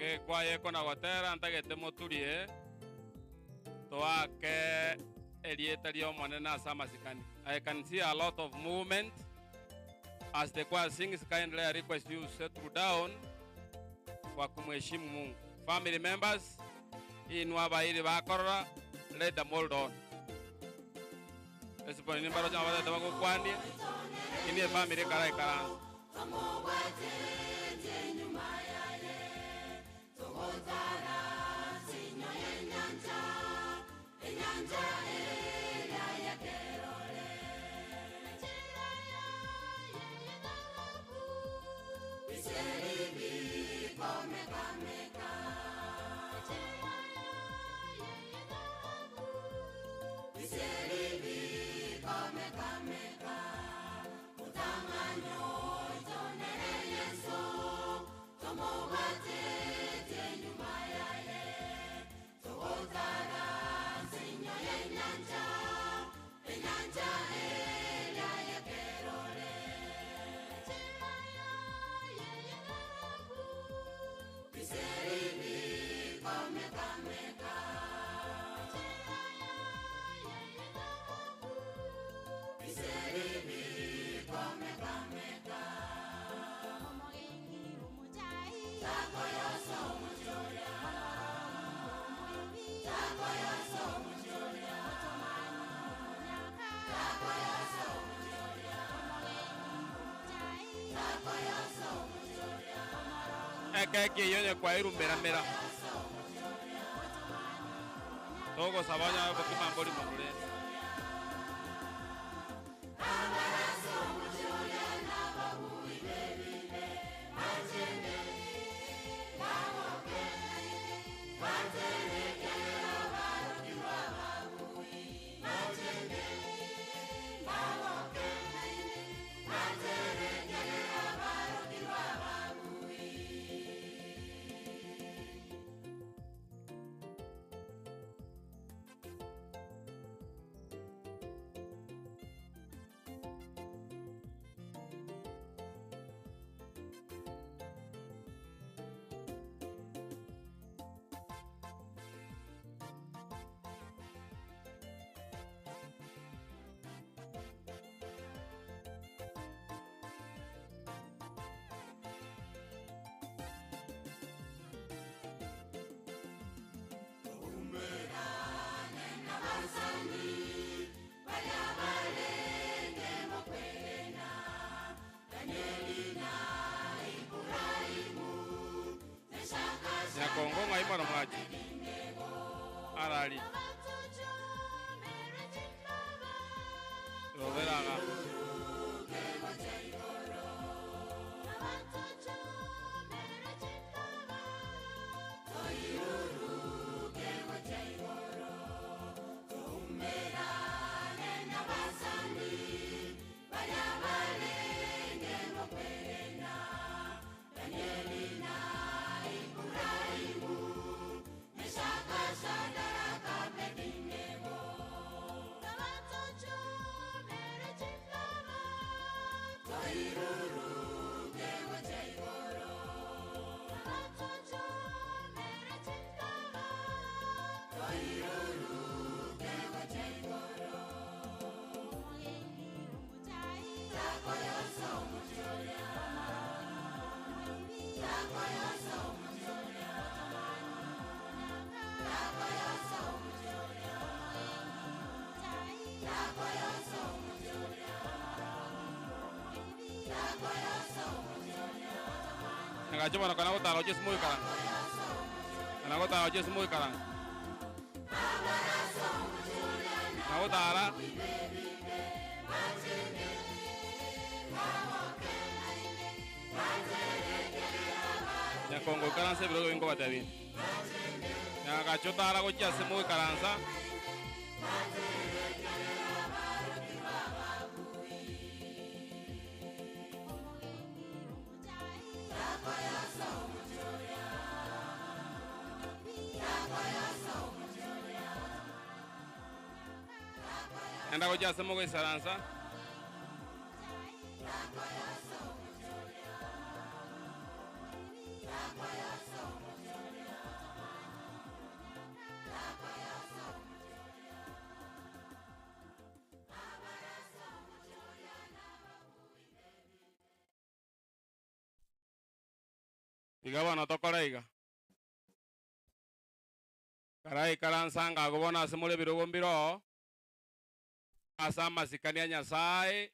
Gekwaye kona gotera ntagete moturie toake erieta ri'Omonene ase amasikani. I can see a lot of movement as the choir sings. Kindly I request you settle down kwa kumheshimu Mungu. Family members, Inwe abairi bakorora, let them hold on. Esiponi nimbaroche ng'a batete bagokwanie, lakini efamiri ekaraikaransa. Ekeki eyio onye kwairumeramera, togosaba onyore obokima mbori mono rende. Nyakongo ng'ai mono mwache arari robera iga. Nyagacho bono kona gotara gochia ase moikaranso. Kona gotara gochia ase moikaranso. Na gotara. Nyakongo ikaransa ebirogo ebi nkobatebia. Nyagacho tara gochia ase moikaransa. Enda gochia ase mogoisaransa. Iga bono tokore iga. Karaikaransa ngagwo bono ase more ebirogo mbire oo, ase amasikani a Nyasae,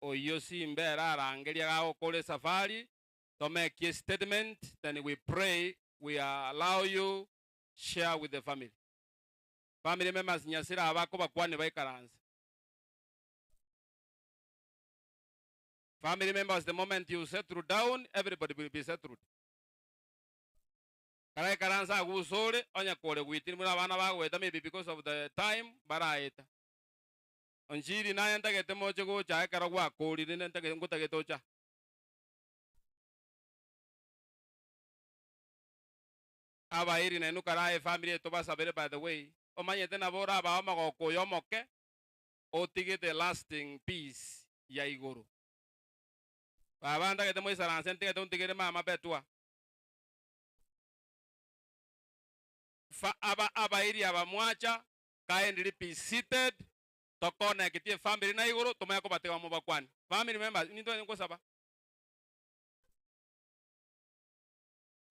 oyio simba ere arangerie gagokora esafari, to make a statement, then we pray, we allow you share with the family. Family members Nyasira aba akobakwania baikaranse. Family members the moment you settle down, everybody will be settled. Karaikaranse agwo usore, onye kore gwitiri buna abana bagoeta maybe because of the time baraeta. Onchiri naye ntagete moche gocha ekero gwakorire ntagete ngotagete ocha. Abairi nainwe karae efamiri eye tobasabere by the way, omanyete nabo orabae omogoko oyo omoke otigete lasting peace ya igoro. Baba ntagete moisaranse ntigete ontigere mama betwa. Fa aba abairi aba mwacha kindly be seated tokonectie efamiri na igoro tomanye kobatiga mobakwane. Family members nintwe nkosaba.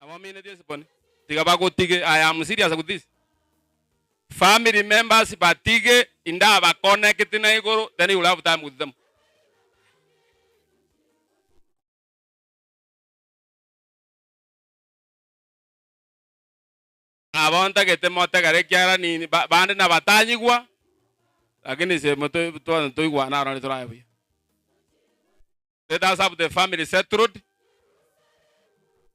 Abamineti esiponi tiga bagotige I am serious with this. Family members batige indaba connect na igoro then you will have time with them. Abo ntagete motegere ekiagera nini bande nabatanyigwa lakini ise toigwana aro torabe buya. Let us have the family settled.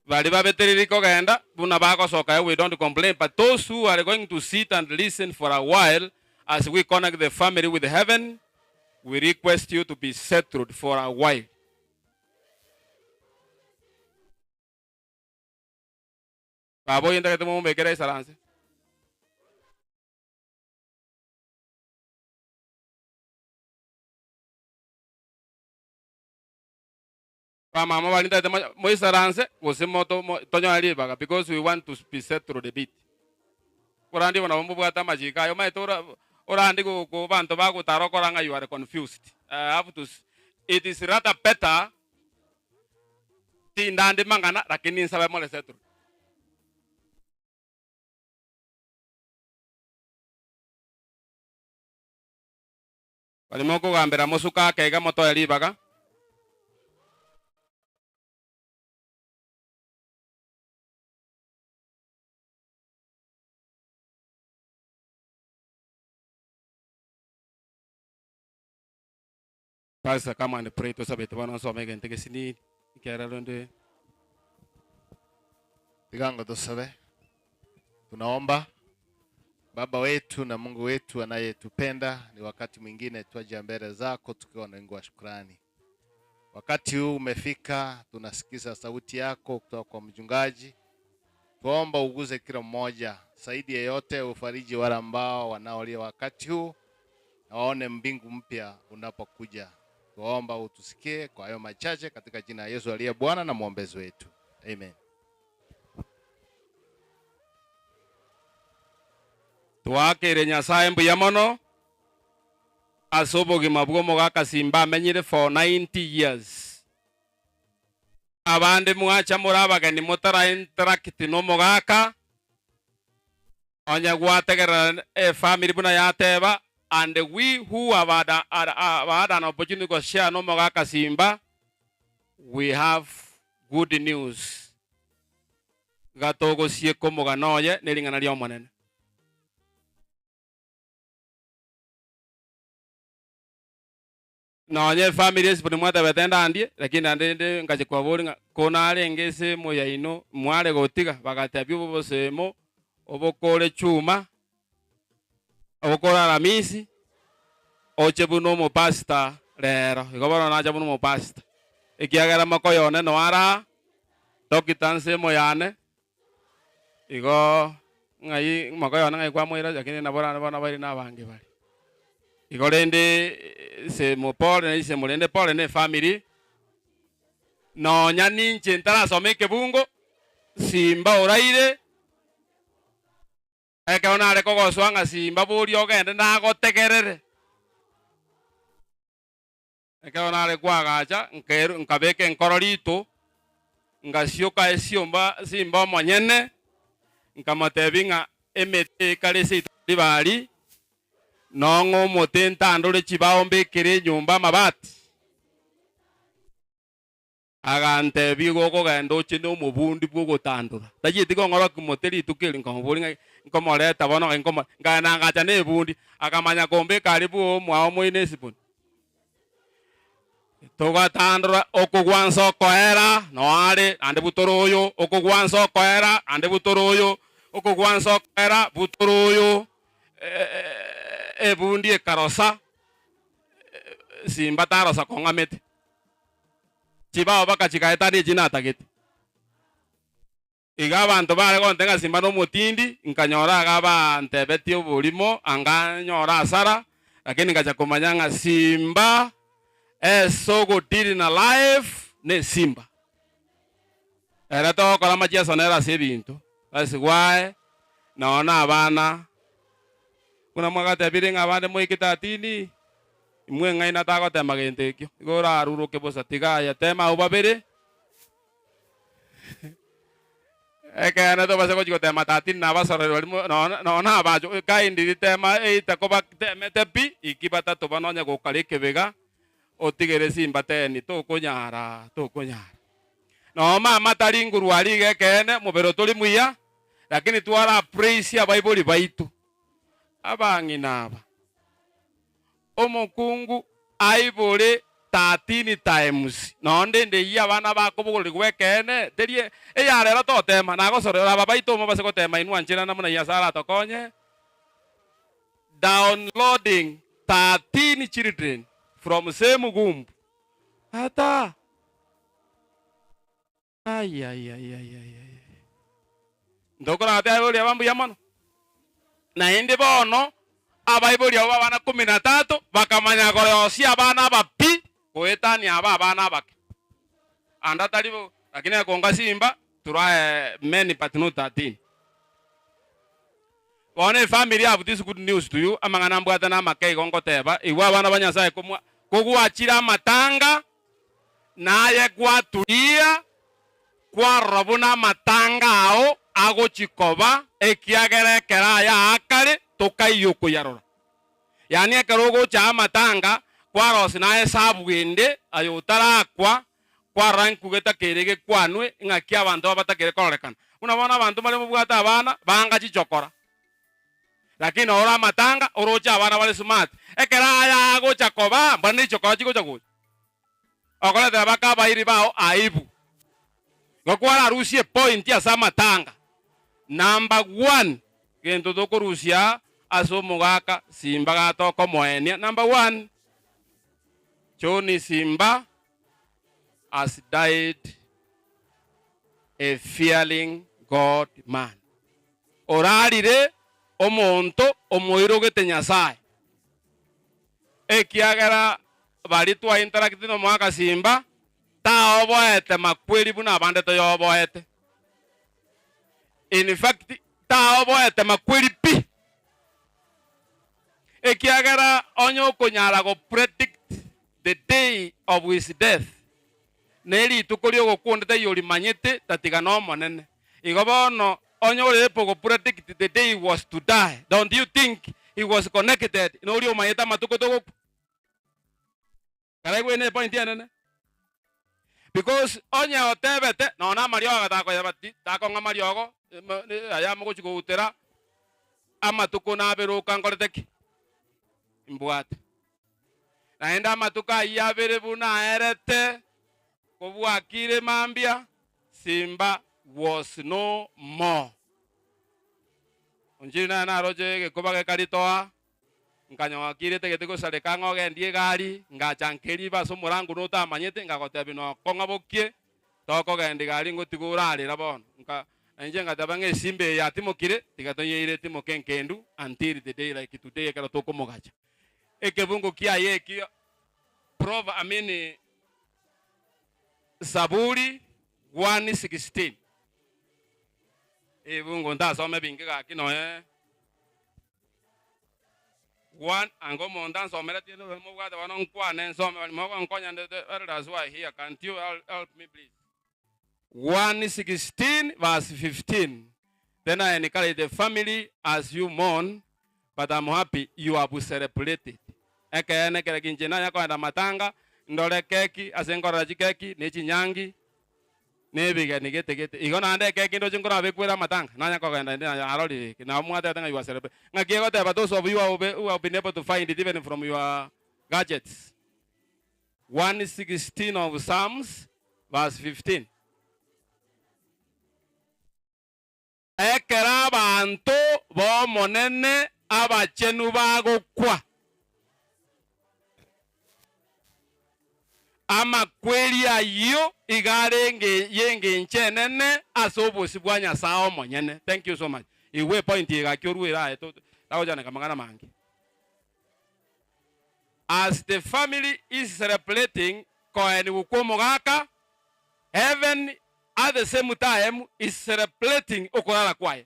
Bari babetereri kogenda buna bagosoka we don't complain but those who are going to sit and listen for a while as we connect the family with heaven we request you to be settled for a while. Baba oyo ntagete momobekere aisaranse. Bamama baria ntagete moisaranse gose moto tonyore ribaga because we want to be settled a bit. Orande igo nabo mbobwate amachiko aya omanyete ora orande go banto bagotara okora ng'a you are confused. I have to it is rather better tindande mang'ana lakini nsabe more settled. Baria mokogambera mosuke ake iga motoe ribaga. Pastor, come and pray tosabete bono nsome egento gesinini ekiagera rende Tigango tusabe. Tunaomba. Baba wetu na Mungu wetu anayetupenda, ni wakati mwingine twaja mbele zako tukiwa na wingi wa shukrani. Wakati huu umefika, tunasikiza sauti yako kutoka kwa mchungaji. Tuomba uguze kila mmoja, zaidi yeyote ufariji wale ambao wanaolia wakati huu na waone mbingu mpya unapokuja. Tuomba utusikie kwa hayo machache katika jina la Yesu aliye Bwana na mwombezi wetu. Amen. Twaakere Nyasae mbuya mono ase obogima bw'omogaka Simba amenyire for 90 years. Abande mwacha more abageni motara interact nomogaka, onye gwategerera efamily buna yateba and we who have had, a, have had an opportunity to share nomogaka Simba, we have good news. Iga togosieka omogano oye nering'ana ri'Omonene. Nonye efamiri ase buna mwatebete ndandie, lakini naende rende ngachia kobaboria ng'a ko narenge esemo yaino mware gotiga, bagatebia obo obosemo obokore chuma, obokore aramisi, oche buna omopastor rero. Igo bono nacha buna omopastor, ekiagera mokoyo one noyo ara doctor nsemo yane, igo ng'ai mokoyo one ng'ai kwamoira lakini nabo orare bono abairi na abange bare. Igo rende nsemo pore na isemo rende pore na efamiri, nonya ninche ntarasoma ekebungo, simba oraire. Ekero nare kogosoa ng'a simba boria ogende nagotegerere. Ekero nare koagacha, nkeru nkabeka enkoro rito, ngasioka esiomba simba omonyene, nkamotebia ng'a Emete ekare ase ribari, nong'o omote ntandore chibao mbekere enyomba amabati. Agantebia, Igo okogenda oche nomobundi bw'ogotandora. Tachieti kong'orokia mote rituko eri, nkamoboria ng'a nkomoreta bono ng'ai nkomo nkagenda ngacha na ebundi, akamanya kombeka aria bwooo omwao moino esibuni. Togatandora okogwansa okoera noare, naende butora oyo, okogwansa okoera, naende butora oyo, okogwansa okoera, butora oyo, ebundi ekarosa, simba tarosa kong'amete. Chibao baka chigaetania echi natagete. Iga abanto bare gontebia ng'a simba nomotindi, nkanyora iga bantebetie oborimo, anga nyore asara, lakini ngacha komanya ng'a simba ase ogodeal na life nesimba. Ere togokora amachiaso nere ase ebinto, that's why nonya na abana buna mwagatebire ng'a abande moikete atini, imwe ng'aina tagotema gento ekio, igo oraruruke bosa, tiga aye tema abwo babere. Ekeene tobase gochia gotema tatini na abasorori baria mo nonya nonya abacho kindly tema either kobatemete pi, iki batato bono onye gokara ekebega, otigere simba teni tokonyara tokonyara. Nonya mama tari nguru aria iga ekeene, omobere otori muya, lakini twara praise abaibori baito, abang'ina aba. Omokungu aibore 13 times, nonde ende eyio abana bakobogorerigwa ekeene, teri eya rero totema, nagosorera aba baito mobase gotema inwe ancherana buna Nyasae aratokonye. Downloading 13 children from same womb. Ata! Aiaiaiaiaiai. Ntokorate abaibori aba mbuya mono. Naende bono abaibori abo b'abana kumi na tatu bakamanya korosia abana aba pi goetania aba abana abake. Ande atari bo, lakini ekonga simba try many but not 13. Bono efamiri have this good news to you, amang'ana mbwate namake igo ngoteba, igwa abana ba Nyasaye komwa kogwachire amatanga Naye gwaturia, kwarora buna amatanga ao agochia koba, ekiagera ekero aya aakare tokaiyo okoyarora. Yaani ekero ogocha amatanga, kwarosia naye esabu ende, aye otarakwa, kwarora nkugeta kere gekwanwe, ng'aki abanto aba batakere kororekana. Buna bono abanto mbare mobwate abana, banga chichokora. Lakini ore amatanga, oroche abana bare smart. Ekero aya agocha koba, mbuna ne chichokora chigocha gocha. Okoretera baka abairi bao aibu. Igo kwararusie epoint ase amatanga. Number one, gento tokorusia ase omogaka Simba gatokomoenia, number one, John Simba has died a fearing God man. Orarire omonto omoirogete Nyasae. Ekiagera baria twainteractete nomogaka Simba taoboete makweri buna abande toyoboete. In fact taoboete makweri pi. Ekiagera onye okonyara go predict the day of his death, ne rituko ri'ogokwa onde taiyo orimanyete tatiga n'Omonene. Igo bono onye ore able go predict the day he was to die, don't you think he was connected noria omanyete amatuko togokwa? Karaigwe ne point enene. Because onye otebete nonya amariogo agatakoyeba ti takong'a amariogo aya mogochi goutera amatuko nabere oka nkorete ki? Mbwate. Naende amatuko ayio abere buna aerete, kobwakire mambia, Simba was no more. Onchiri naye naroche egekoba gekaritoa, nkanyoa kirete gete gosareka ng'a ogendie egari, ngacha nkeriba ase omorango notamanyete, ngagotebia nokong'a bokie, tokogenda egari ngotiga orarera bono. Nka nainche ngateba ng'a esimba eye yatimokire, tiga tonyeire etimoke enkendu until the day like today ekero tokomogacha. Ekebungo kiaye ekio Prov I mean Zaburi 1:16. Ebungo ntasome binge gaki noe one anga omonto ansomeretie mobwate bono nkwane nsome bari mogonkonya ndete elders who are here can't you help me please 1:16 verse 15. Then I encourage the family as you mourn but I'm happy you have celebrated. Ekeene kere kinche nanya kogenda matanga ndore keki ase nkorora chikeki ne chinyangi na ebigeni gete gete. Igo naende ekeki ndoche nkorabekwere amatanga nanya kogenda inde narorire eke nabo mwatebete ng'a you are celebrating. Ng'aki egoteba those of you who have been able to find it even from your gadgets. 116 of Psalms verse 15. Ekero abanto b'Omonene abachenu bagokwa, amakweri ayio iga arenge y'engencho enene ase obosio bwa Nyasae omonyene. Thank you so much. Igwa epoint eye gaki orwere aye tagochandeka amang'ana amange. As the family is celebrating koenigwa kw'omogaka, heaven at the same time is celebrating okorara kwaye.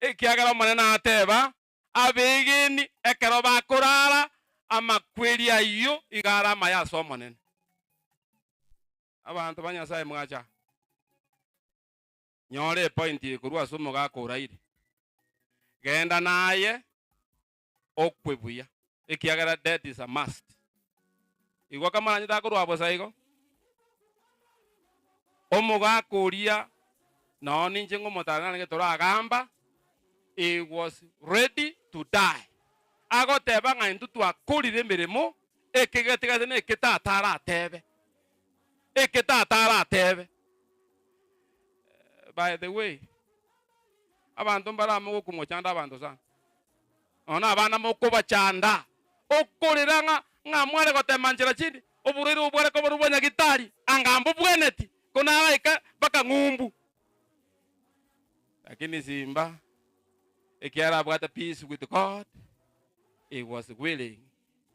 Ekiagera Omonene ateba, Abegeni ekero bakorara, amakweri ayio iga are amaya ase Omonene. Abanto ba Nyasae mwacha. Nyora epoint eye korwa ase omogaka oraire. Genda naye okwe buya, ekiagera death is a must. Igwa kamaranyete akorwa bosa igo, omogaka oria noo ninche ngomotara narenge toragamba, he was ready to die. Agoteba ng'a intwe twakorire emeremo, eke getigate na eke tata aratebe, eke tata aratebe. By the way, abanto mbare amo gokomochanda abanto sana. Nonya nabana mokobachanda, okorera ng'a ng'a mware gotema nchera chinde, oborwaire obo bware koba bwa nyagitari, anga mbobweneti, ko naraika mpaka ng'umbu. Lakini simba, ekiagera abwate peace with God, he was willing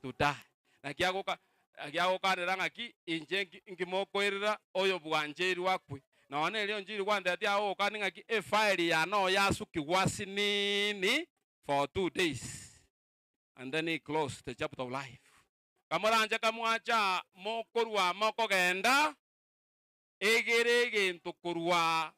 to die. Naki agoka naki agokanera ng'aki inche nki nki mokoirera oyo bwancheirwe akwe. Nonya na erio nchiri gwantebetie agogokania ng'aki efaili yane oo yasukigwa asinini for 2 days and then he closed the chapter of life. Kamoranche kamwacha mokorwa mokogenda, egere egento korwa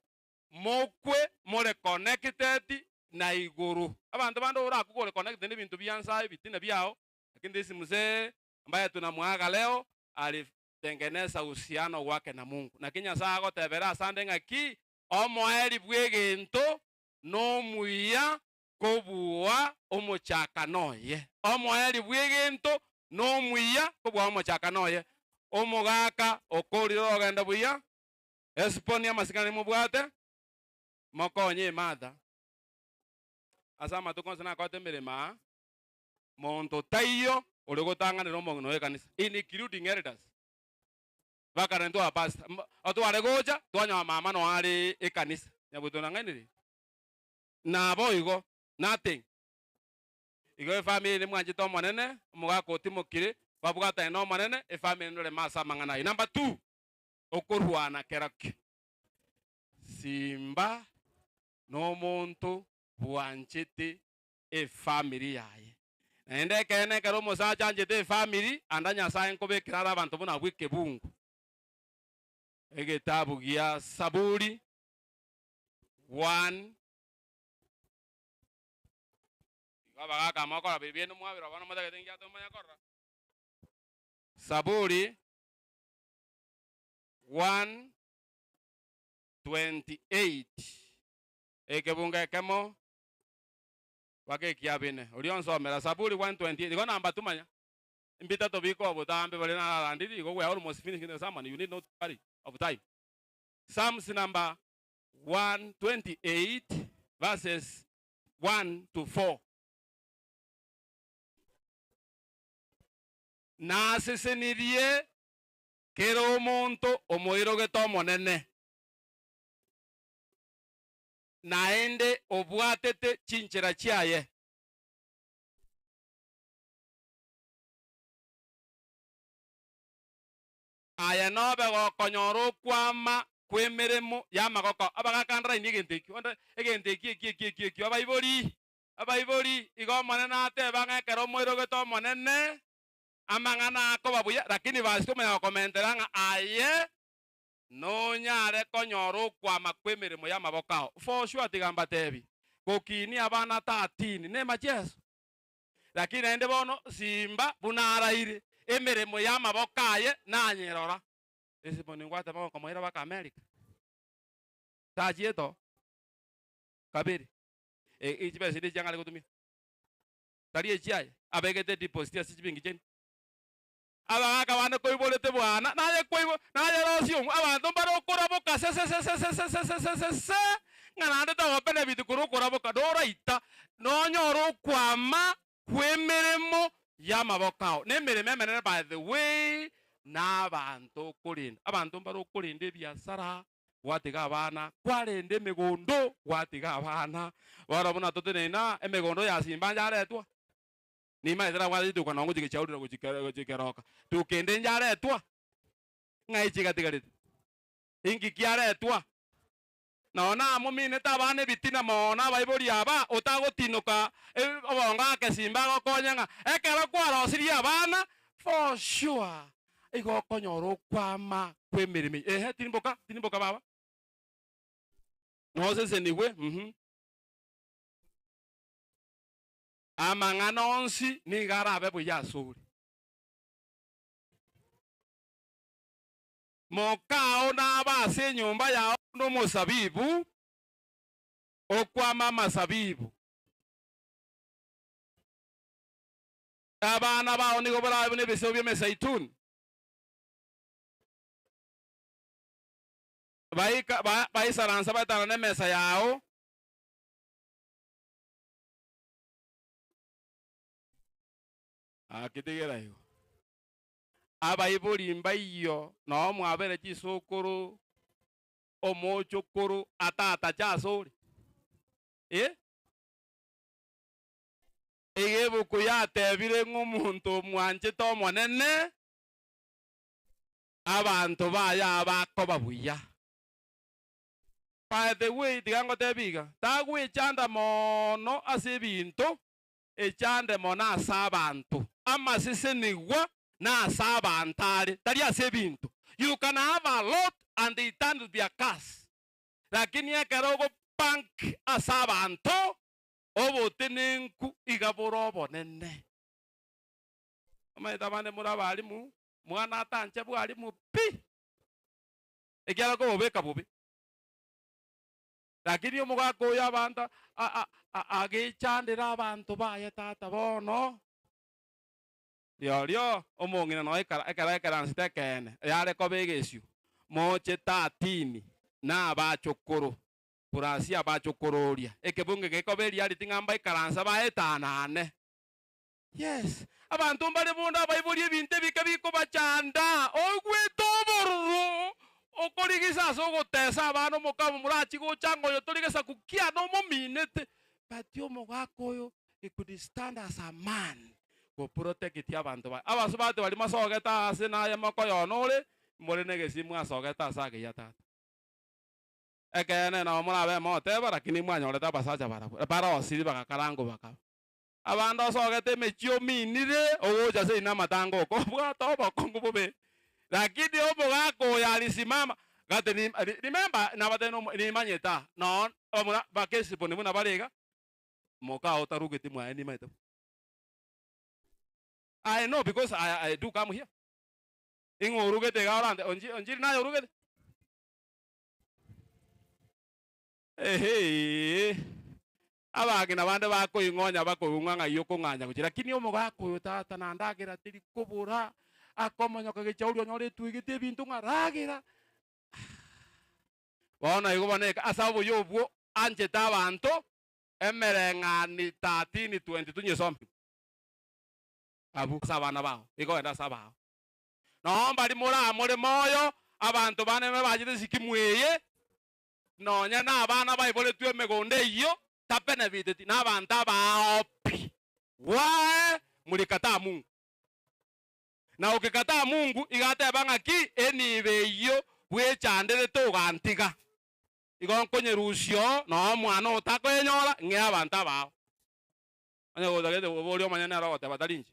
mokwe more connected na igoro. Abanto bande orakwe kore connected na ebinto bia nsae ebitina biao, lakini this mzee ambaye tunamwaga leo alitengeneza uhusiano wake na Mungu. Naki Nyasae agotebera asande ng'aki omoeri bw'egento nomuya kobua omochakano oye. Omoeri bw'egento nomuya kobua omochakano oye. Omogaka okorire orogendo buya, esiponi amasikani mobwate, mokonye Martha. Ase amatuko onsi nakorete emeremo aa, monto taiyo ore gotang'anera omong'ina oye ekanisa, including elders. Mpaka intwe abapastor, otware gocha twanyora mama noyo are ekanisa, nyabuto nang'ainire? Naboigo, nothing. Igo efamiri ere mwanchete Omonene, omogaka otimokire, babwatane na Omonene, efamiri ndoreme ase amang'ana ayio. Number two, okorwana kerokio. Simba nomonto bwanchete efamiri yaye. Naende ekeene ekero omosacha anchete efamiri, anda Nyasae nkobekera are abanto buna abwo ekebungo. Egetabu gia Saburi 1 Igo abagaka mokora biria biaino mwabirwa bono motagete inki atomanya korora. Saburi 1:28 Ekebungo ekemo mpaka ekiabine. Oria onsomera Saburi 1:28 igo namba tumanya mbitato bikoa botambe baria nararandiri igo we are almost finishing the sermon you need not worry of time. Psalms number 128 verses 1 to 4. Nasesenirie kera omonto omoirogete Omonene, naende obwatete chinchera chiaye. Aye nobe gokonyora okwama kw'emeremo y'amagoko. Abagakandaraini egento ekio, onde egento ekio ekio ekio ekio ekio. Abaibori, abaibori, igo Omonene ateba ng'a ekero omoirogete Omonene, amang'ana akoba buya, lakini basi tomanya gokomentera ng'a aye. Nonyare konyora okwama kw'emeremo y'amaboko ao. For sure tiga mbatebi, gokinia abana 13 nemacheso. Lakini naende bono simba buna araire, emeremo y'amaboko aye nanyerora. Esimo ningwate mogokomoira baka America. Tachiete oo. Kabere. E, chibesa chinde chiang'are gotumia. Tari echiaye, abegete deposit ase chibenki chiaino. Abagaaka bande koiborete bwana, naye kwaibo, naye rosie omwe, abanto mbare okoraboka sesesesesesesesese, ng'a naende togobenefit korwa okoraboka, noraita, nonyore okwama kw'emeremo y'amaboko ao. Na emeremo emenene by the way, na abanto okorenda. Abanto mbare okorenda ebiasara, gwatiga abana, kwarenda emegondo, gwatiga abana. Bono buna toteneine aa, emegondo ya Simba nyaretwa. Nimaete nabwate rituko nonye ngochia gechaurira gochia gochia keroka. Tuko ende nyaretwa, ng'ai chigatigarete? Inki kiaretwa? Nonya namominete abana ebitina mono abaibori aba, otagotinoka obongo ake simba agokonye ng'a ekero kwarosirie abana, for sure igo okonyora okwama kw'emeremo eye. Ehe, tirimboka, tirimboka baba. Nosesenigwe, mh. Amang'ana onsi nigo arabe buya asore. Mokao nabe ase enyomba yao buna omosabibu okwama amasabibu. Abana bao nigo barabe buna ebisebo bi'emesaituni. Baika baisaransa baetanane emesa yao. Akitigera igo. Abaibori mbaiyo noo mwabere chisukuru omochukuru atatache asore. Eh? Iga ebuku yatebire ng'a omonto omwanchete Omonene, abanto baye abakoba buya. By the way, tiga ngotebie iga, tagwechanda mono ase ebinto, echande mono ase abanto. Amasesenigwa nase abanto are, tari ase ebinto. You can have a lot and they turn to be a curse. Lakini ekero ogobank ase abanto, obotenenku iga bore obonene. Omanyete abande more abalimu, mwana atanche bwalimu pi! Ekiagera kobobeka bobe. Lakini omogaka oyo abanto agechandera abanto baye tata bono. Rirorio omong'ina noe ekero aikaransete ekeene, yare koba egesio, moche tatini na abachokoro, purasi abachokoro oria. Ekebungo gekoba eriariti ng'a mbaikaransa baetanane. Yes, abanto mbare bonde abaibori ebinto ebike bikobachanda, oigwete obororo, okorigisa ase ogotesa abana omokama morachi gocha ng'a oyo tori gesaku kiane omominete, but omogaka oyo he could stand as a man goprotect abanto baye. Abasubati baria mosogete ase naye mokoyona ore, more negesio mwasogete ase agiya tata. Ekeene nabo morabe moteba lakini mwanyorete abasacha barabwo barosiri bagakarangwa bakaba. Abande osogete emechie ominire, ogocha ase inwe amatanga oko, obwate obokong'u bobe. Lakini omogaka oyo alisimama, gati rim- ri- remember, nabatebia nomo nimanyete aa, noo bamura bakesiboni buna bare iga, mokao otarugeti mwaye nimanyete bo. I know because I, I do come here. Ing'o orugete iga orante, onji onjiri naye orugete? Ehee. Abang'ina bande bakoing'onya bakoigwa ng'ai okong'anya gochia, lakini omogaka oyo tata na ndagera teri kobora, akomonyoka gechauri onyore etwegete ebinto ng'a ragera. Bono igo bono eka ase obuya obwo anchete abanto, emereng'ani 13:22 nyesome. Abwo ase abana bao, igo ogende ase abao. Noo mbari moramore moyo, abanto bane bachete sikimu eye, Nonya nabana baiboretwe emegondo eyio tabenefiteti nabanto abaao pi. Why? Mlikataa Mungu. Na ukikataa Mungu iga ateba ng'aki enibo eyio bwechanderete ogantiga. Igo nkonyerusia oo noo omwana oo takoyenyora ng'ee abanto abaao. Onye gotagete boria omonyene nere ogoteba tari inche.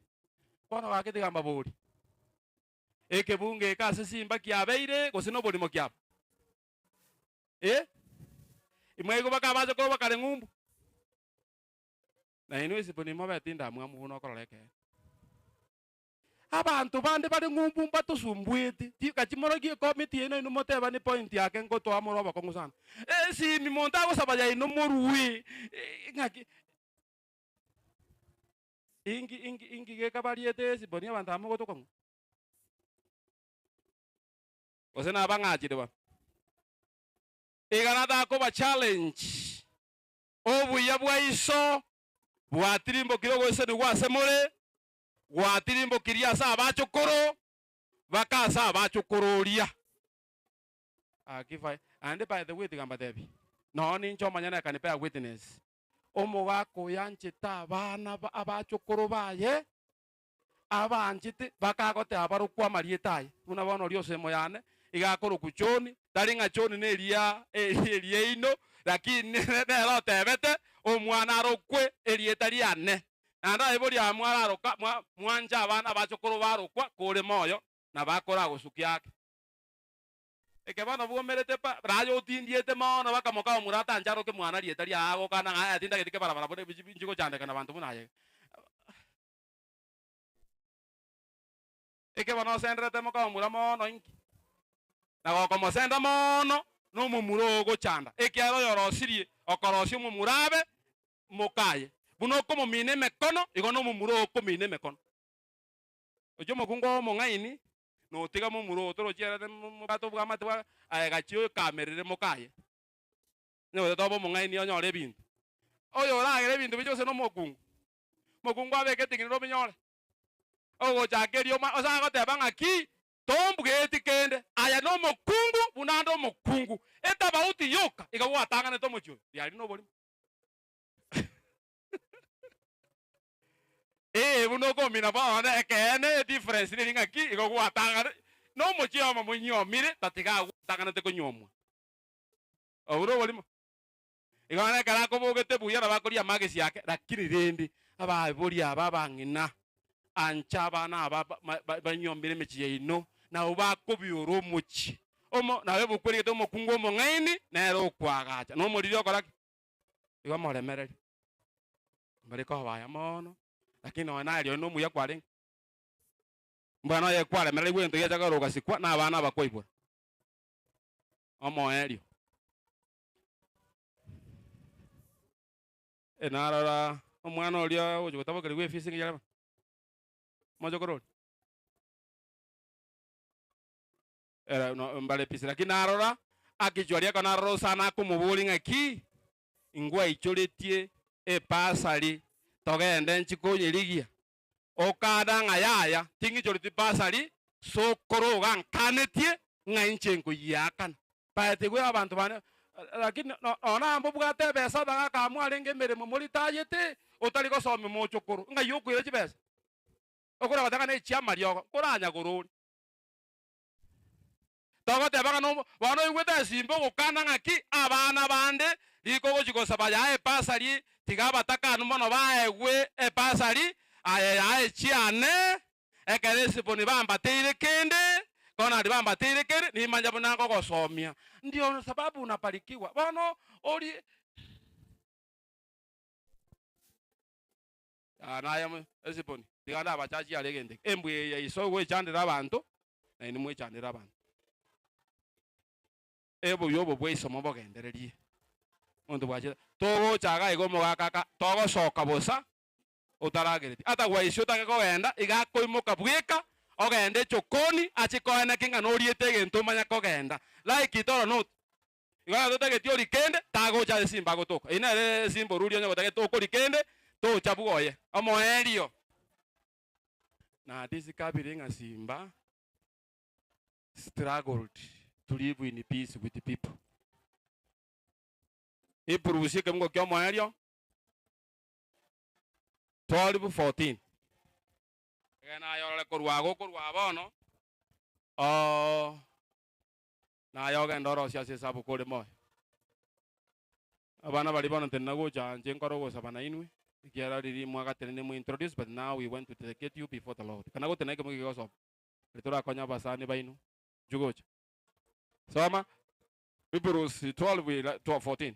Bono gaki tiga mbaborie. Ekebungo eke ase simba kiabeire gose noborimo kiaba? Eh? Imwaigwa bakabacha korwa bakare ng'umbu. Na inwe esipo nimobete indamwamu buna okorora ekeene. Abanto bande bare ng'umbu mbatosumbueti, ti gachi morogie ekomiti yaino inwe motebane point yake ngotoa more obokong'u sana. Esimi monto agosaba yaino morue ng'aki inki inki inki gekabariete esiboni abanto aba mogotoka ng'o? Gose nabang'achire bono? Iga natakoba challenge obuya bwa iso bwatirimbokire ogoisanigwa ase more, gwatirimbokirie ase abachokoro, baka ase abachokororia. Aki fai, and by the way tiga mbatebie, nonye ninche omonyene I can bear witness, omogaka oyo anchete abana ba abachokoro baye, abanchete bakagoteba barokwe amarieta aye, buna bono oria osemo yane, iga akorokwa John, tari ng'a John neria eriaino, lakini nere otebete omwana arokwe erieta riane. Naende abaibori aba mwararoka, mwa, mwanche abana abachokoro barokwa kore moyo, na bakoragosukia ake. Eke bono bwomerete pa, raye otindiete mono bakamoka omura atanche aroke mwana rieta riaye agokana ng'a aya tindageti kebarabara buna ebi inchi gochandeka nabanto buna aye. Eke bono osenderete moka omura mono inki? Na gokomosenda mono nomomura oo ogochanda, ekiagera oyorosirie okorosia omomura abe mokaye. Buna okomomina emekono, igo nomomura oo okomina emekono. Ochia omokungu oo omong'aini, notiga momura oo torochi ere mobwate obwamate bwa aye gachia okamerere mokaye. Onye gotete obe omong'aini onyore ebinto. Oyo oragere ebinto biche gose nomokungu, omokungu abeke eting'ina obinyore. Ogochaka erioma ase agoteba ng'aki, tombweti kende, aye nomokungu buna ande omokungu. Etabauti yoka iga gwatang'anete omochie oyo, riaria noborimo. Ee, buna okomina bono ekeene edifference neri ng'aki igo gwatang'ana nomochie omo monyiomire tatiga agwo otang'anete konyiomwa. Obwo noborimo. Igo bono ekero akobogete buya nabo akoria amagesi ake lakini rende abaibori aba abang'ina ancha abana aba ba- ba- banyiomire emechie yaino nabo bakobiora omochie. Omo nabo ebuku erigete omokungu omong'aini nere okoagacha na omoriri okora ki? Igo moremererie. Mbare kobaya mono, lakini nonya naye rirorio nomuya kwarenge. Mbwana oye kwaremererigwe egento giacha kogera ogasikwa na abana abakwaibora. Omoerio. Eh, narora omwana oria ogochia gotabokerigwa efisi ng'ai are bono? Omochokoro oria? Ere no mbare pisi lakini narora akichwa riako narora osana akomoboria ng'aki ingwaichoretie epasari togende nchi konyerigia okana ng'a yaya ting'ichoreti pasari sokoro iga nkanetie ng'a inche nkoyiakana. By the way abanto bane lakini nonya mbobwate ebesa abagaka mwarenge emeremo moritayete otari gosomia mochokoro ng'ai okoira chibesa okora goteba ng'a ne chiamariogo nkoranyagorore. Togoteba ng'a nomo bono oigwete esimba ogokana ng'aki abana bande riko ogochia gosaba yaye ebasari tiga abatakanu mono baegwe ebasari aye yaye chiane ekero esiboni bambateire kende bono aria bambateire kende nimanye buna ngogosomia ndio sababu unabarikiwa bono orie Aa naye mo esiboni, tiga ndabachachie are egento eke. Embwa eye ya iso gwechandera abanto, na inwe mwechandere abanto. Ebuya obo bwa iso mobogendererie. Omonto bwachire, togocha iga iga omogaka aka, togosoka bosa, otaragereti. Ata gwaisia otake kogenda, iga akoimoka bweka, ogende echokoni, achie koeneki ng'a noriete egento omanye kogenda. Like it or not. Igo onye totageti ori kende, tagocha ase esimba agotoka. Eyio nere esimba oruria onye gotagete okori kende, tocha bwoye. Omoerio. Na discovery ng'a simba struggled to live in peace with people. Hebrews ekemungo kia omoerio 12 14. Egena aye orore korwa agwo korwa bono, oo. Naye ogende orosie ase esabuku ore moyo. Abana baria bono ntenena gocha inche nkore ogosaba nainwe, ekiagera riria mwagatenenire mwe introduce but now we want to dedicate you before the Lord. Kana gotenena ekemo kegosoma, riria torakonye abasani baino, inchuo gocha. Soma. Hebrews 12, 14.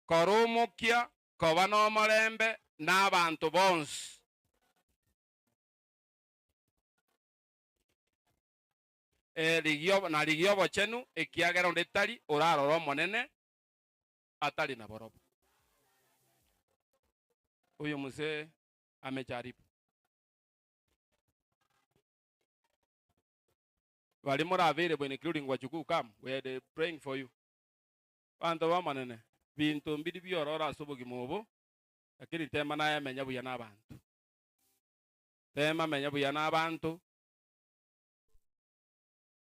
Kora omokia koba nomorembe nabanto bonsi. Eh, rigia na rigia obochenu, ekiagera onde tari orarore Omonene atari naborobwo. Oyo mzee amejaribu. Baria more available including wajukuu come, we are praying for you. Banto b'Omonene, binto mbiri biororo ase obogima obo, lakini tema naye menya buya nabanto. Tema menya buya nabanto,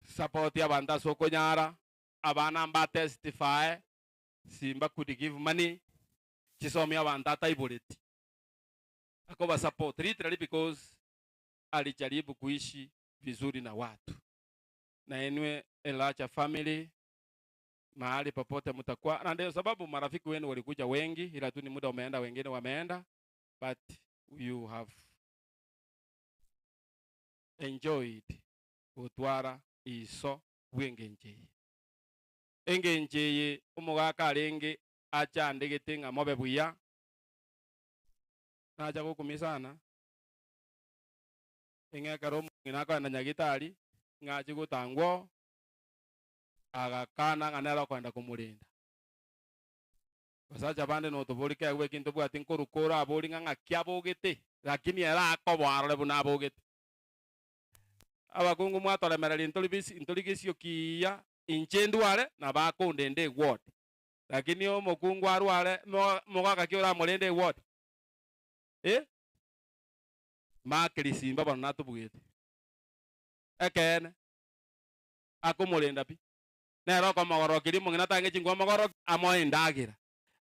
support abanto ase okonyara, abana mba testify, Simba could give money, chisomie abanto ataiboreti. Akoba support literally because alijaribu kuishi vizuri na watu. Na inwe Elacha family mahali popote mtakuwa, na ndio sababu marafiki wenu walikuja wengi, ila tu ni muda umeenda, wengine wameenda, but you have enjoyed gotwara iso bw'engencho eye. Engencho eye omogaka arenge achandegete ng'a mobe buya, nacha gokumia sana, ng'a ekero omong'ina akogenda nyagitari, ng'a achie gotangwa oo, agakana ng'a nere okoenda komorenda. Basacha bande notobori kegwa eki ntobwati nkoruka orabori ng'a ng'aki abogete, lakini ere akoboa arore buna abogete. Abakungu mwatoremereria ntori busy ntori gesio kiya, inche ndware nabo akondenda eward. Lakini omokungu arware mo mogaka ki oramorende eward? Eh? Mark risimba bono natobugete. Ekeene, akomorenda pi. Nere okomogorokeria omong'ina atange chinguru amogorokie, amoe endagera.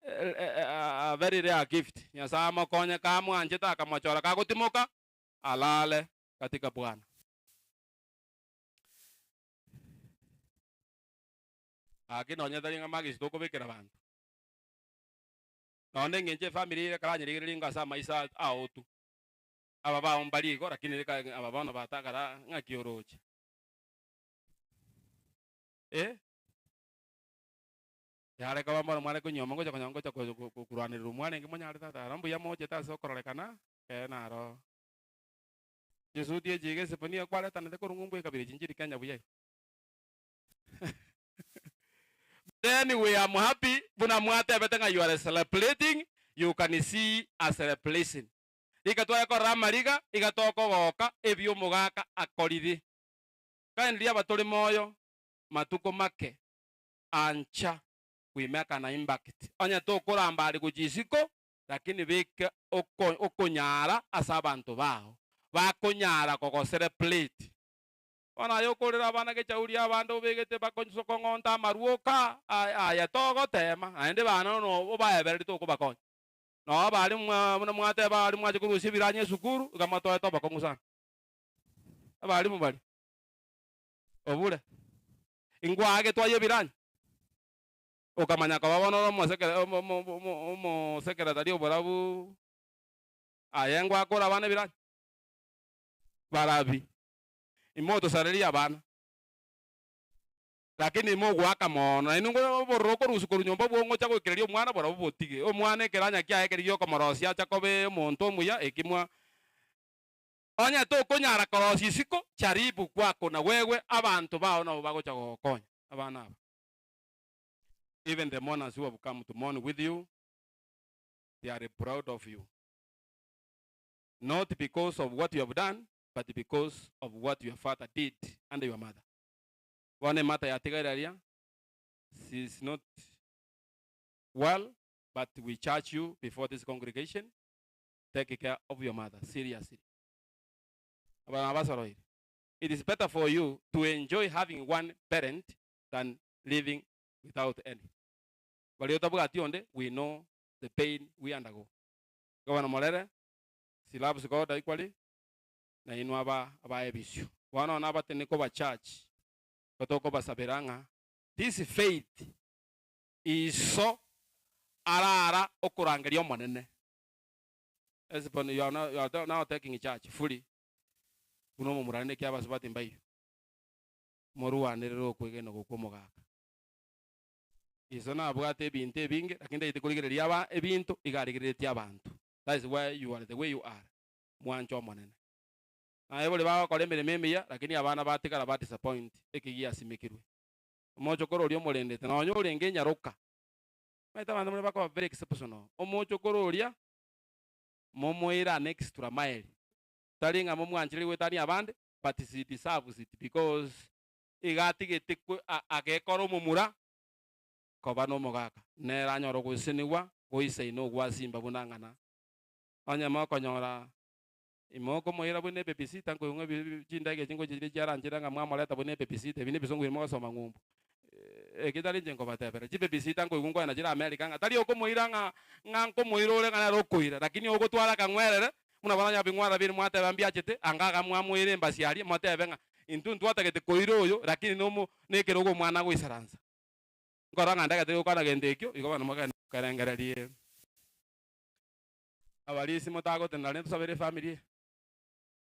A very rare gift. Nyasae amokonye kamwanchete akamochora kagotimoka, alale katika Bwana. Gaki nonye tari ng'a magisi tokobekera abanto. Nonye eng'encho efamiri eye ekero anyerigereria ingo ase amaiso aotu. Aba bao mbari igo lakini reka aba bono batakara ng'aki oroche. Eh? Yare koba mbono mware konyuoma ngocha konya ngocha ko- ko- ko- korwanerera omwarenge monyare tata aro mbuya mochete ase okororekana, eeh naro. Chisuti echi iga esipo nigo kwaretanete korwa ng'umbu ekabira echi nchiri Kenya buya iga. But anyway I'm happy buna mwatebete ng'a you are celebrating, you can see a celebration. Rika tware korora amariga, iga tokogoka ebi omogaka akorire. Kindly aba tore moyo matuko make ancha we make an impact. Onye tokoramba are gochia isiko lakini beka oko okonyara ase abanto bao bakonyara kogocelebrate. Bono aye okorera abana gechauri abande obegete bakonsa kong'onta amarwa oka aye togotema naende bana no obaebererie tokobakonya. Noo baria mwa buna mwateba aria mwacha korusia ebiranya esukuru iga mwatoete obokong'u sana. Abalimu baria, obure, ingwage twaye ebiranya, okamanya koba bono ore omosekere omo omo omo omosekeretari oborabu, aye ngwakore abana ebiranya? Barabi, imotosareria abana, lakini imogoaka mono, nainwe ngo obororo okorusia korwa nyomba obwo ngocha goikereria omwana borobwo botige. Omwana ekeranya kiaye keria giokomorosia acha koba omonto omuya, eki mwa. Onye tokonyara korosia isiko, jaribu kwako na gwewe, abanto bao nabo bagocha gogokonya. Abana aba. Even the mourners who have come to mourn with you, they are proud of you. Not because of what you have done, but because of what your father did and your mother. Bono emata yatigaire aria, she is not well, but we charge you before this congregation take care of your mother seriously. Abana abasoroire. It is better for you to enjoy having one parent than living without any. Baria otabwati onde, we know the pain we undergo. Igo bono morere, she loves God equally, na inwe aba abae ebisio. Bono nabatene koba church, igo tokobasabera ng'a this faith iso arara okorangeria Omonene. Esibon you are now, you are now taking charge fully buna omomura rende ekiagera abasubati mbaiyo. Morwanerere okwegena oko kw'omogaka. Iso nabwate ebinto ebinge, lakini taete korigereria aba ebinto, iga arigereretie abanto. That is why you are the way you are. Mwanche Omonene. Naye boria bagokora emeremo emiya, lakini abana batigara ba disappoint eki giasimekirwe. Omochokoro oria omorendete, nonya orenge enyaroka. Omanyete abanto baria bakoba very exceptional. Omochokoro oria, momoire an extra mile. Tari ng'a momwanchererie goetania abande, but she deserves it because iga atigete kwe agekora omomura koba nomogaka. Nere anyore ogosesenigwa goisaine ogwasimba buna ng'ana. Onye mokonyora ime okomoira buna ebabysitter nkoigwa ng'a ebi chindege echi ngocha chiria chiaranchera ng'a mwamoreta buna ebabysitter, ebi nebisongo biria mogosoma ng'umbu. Eki tari inche nkobatebera, chibabysitter nkoigwa nkoenda chire America ng'a tari okomoira ng'a ng'a nkomoira ore ng'a nere okoira, lakini ogotwara akang'werere buna bono onye bing'wara bire mwateba mbiachete, anga iga mwamoira embasia aria, motebe ng'a intwe ntwatagete koira oyo lakini nomo nekerogo omwana agoisaransa. Nkorora ng'a ndagete gokwana gento ekio, igo bono mogende mokerengererie. Abarisia motagotenena rende tosabere efamiri eye.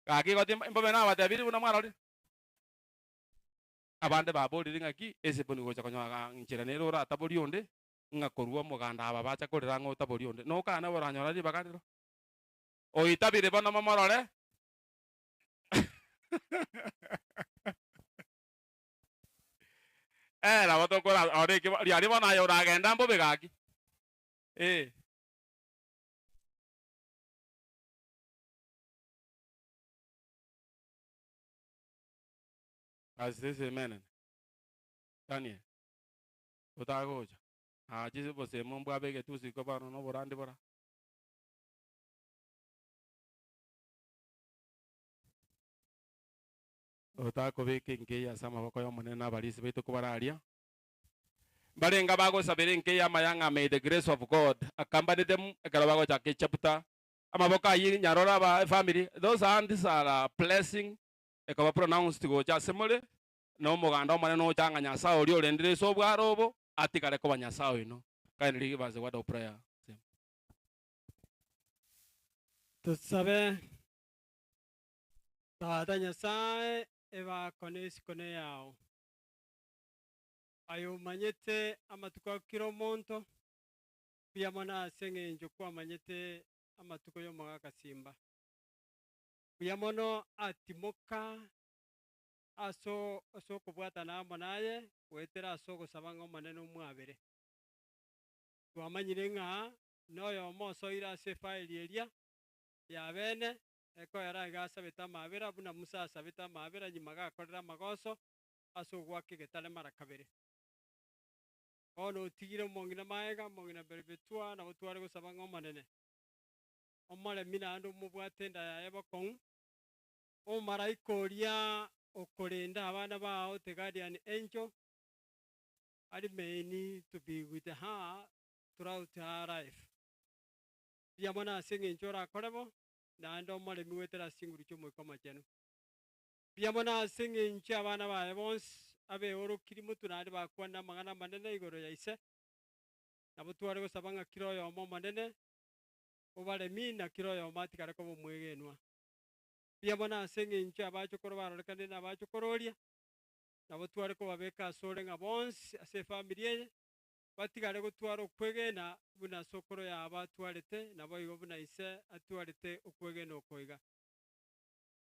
Gaki igo timba mbobe nabatebirie buna mwarorire. Abande baborire ng'aki esiboni gocha konyora ng'a nchera nere orataborie onde, ng'a korwa omoganda aba bacha korera ng'a otaborie onde. Nokane boranyora ribaga riro. Oitabire bono momorore. Eh, nabo tokora ore eki riaria bono aye oragenda mbobe gaki. Eh. Ase esemenene, Daniel, otagocha, aache obosemo mbwabegete usiku bono na oborandi bora. Otakobeka enka eye ase amaboko y'Omonene na abarisia baito kobararia. Mbarenge abagosabera enka eye amaya ng'a may the grace of God accompany them ekero bagochaka echapter. Amaboko ayio nyarore aba efamily, those hands are a blessing ekoba pronounced gocha ase more, na omoganda omonene ocha ng'a Nyasae oria orendire ase obwaro obo atigare koba Nyasae oino. Kindly give us a word of prayer. Tosabe. Tata Nyasae, ebako na esiko neyao. Aye omanyete amatuko a kera omonto, mbuya mono ase eng'encho kwamanyete amatuko y'omogaka Simba. Mbuya mono atimoka ase ase okobwatana amo naye goetera ase ogosaba ng'a Omonene omwabere. Twamanyire ng'a noyomo osoire ase efaili eria ya bene, ekoera iga asabete amabera buna Musa asabete amabera nyuma gakorire amagoso ase ogoaka egetare mara kabere. Bono otigire omong'ina maega, omong'ina Berebetua, nabo tware gosaba ng'a Omonene omoremi naende omobwate enda yaye bokong'u, omomalaika oria okorenda abana bao, the guardian angel, remain to be with her throughout her life. Mbuya mono ase eng'encho orakore bo, naende omoremi goetera ase chinguru chi'Omoika Omochenu. Mbuya mono ase eng'encho y'abana baye bonsi abeorokiri motwe naende bakwanire amang'ana amanene igoro ya ise. Nabo tware gosaba ng'a kera oyomo omonene obaremi na kera oyomo atigare koba omwegenwa. Mbuya mono ase eng'encho y'abachokoro barorekanire na abachokororia, nabo tware kobabeka asore ng'a bonsi ase efamiri eye batigare gotwara okwegena buna sokoro yabo atwarete, naboigo buna ise atwarete okwegena oko iga.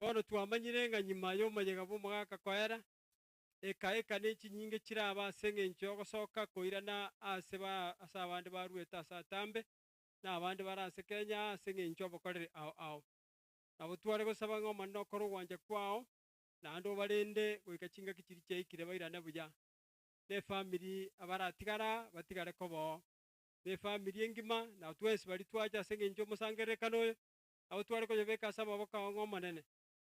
Bono twamanyire ng'a nyuma y'omoyega bw'omogaka koera, eka-eka ne chinyinge chirabe ase engencho y'ogosoka koirana aase ba ase abande baruete ase atambe, na abande bare ase Kenya ase engencho y'obokoreri ao ao. Nabo tware gosaba ng'a Omonene okore ogwancha kwao, naende obarende goika chingaki chiria chiaikire bairane buya. Na efamiri abaratigara batigare koba oo. Na efamiri engima, na twensi baria twacha ase engencho y'omosangererekano oyo, Nabo tware koyobeka ase amaboko ao ng'a Omonene,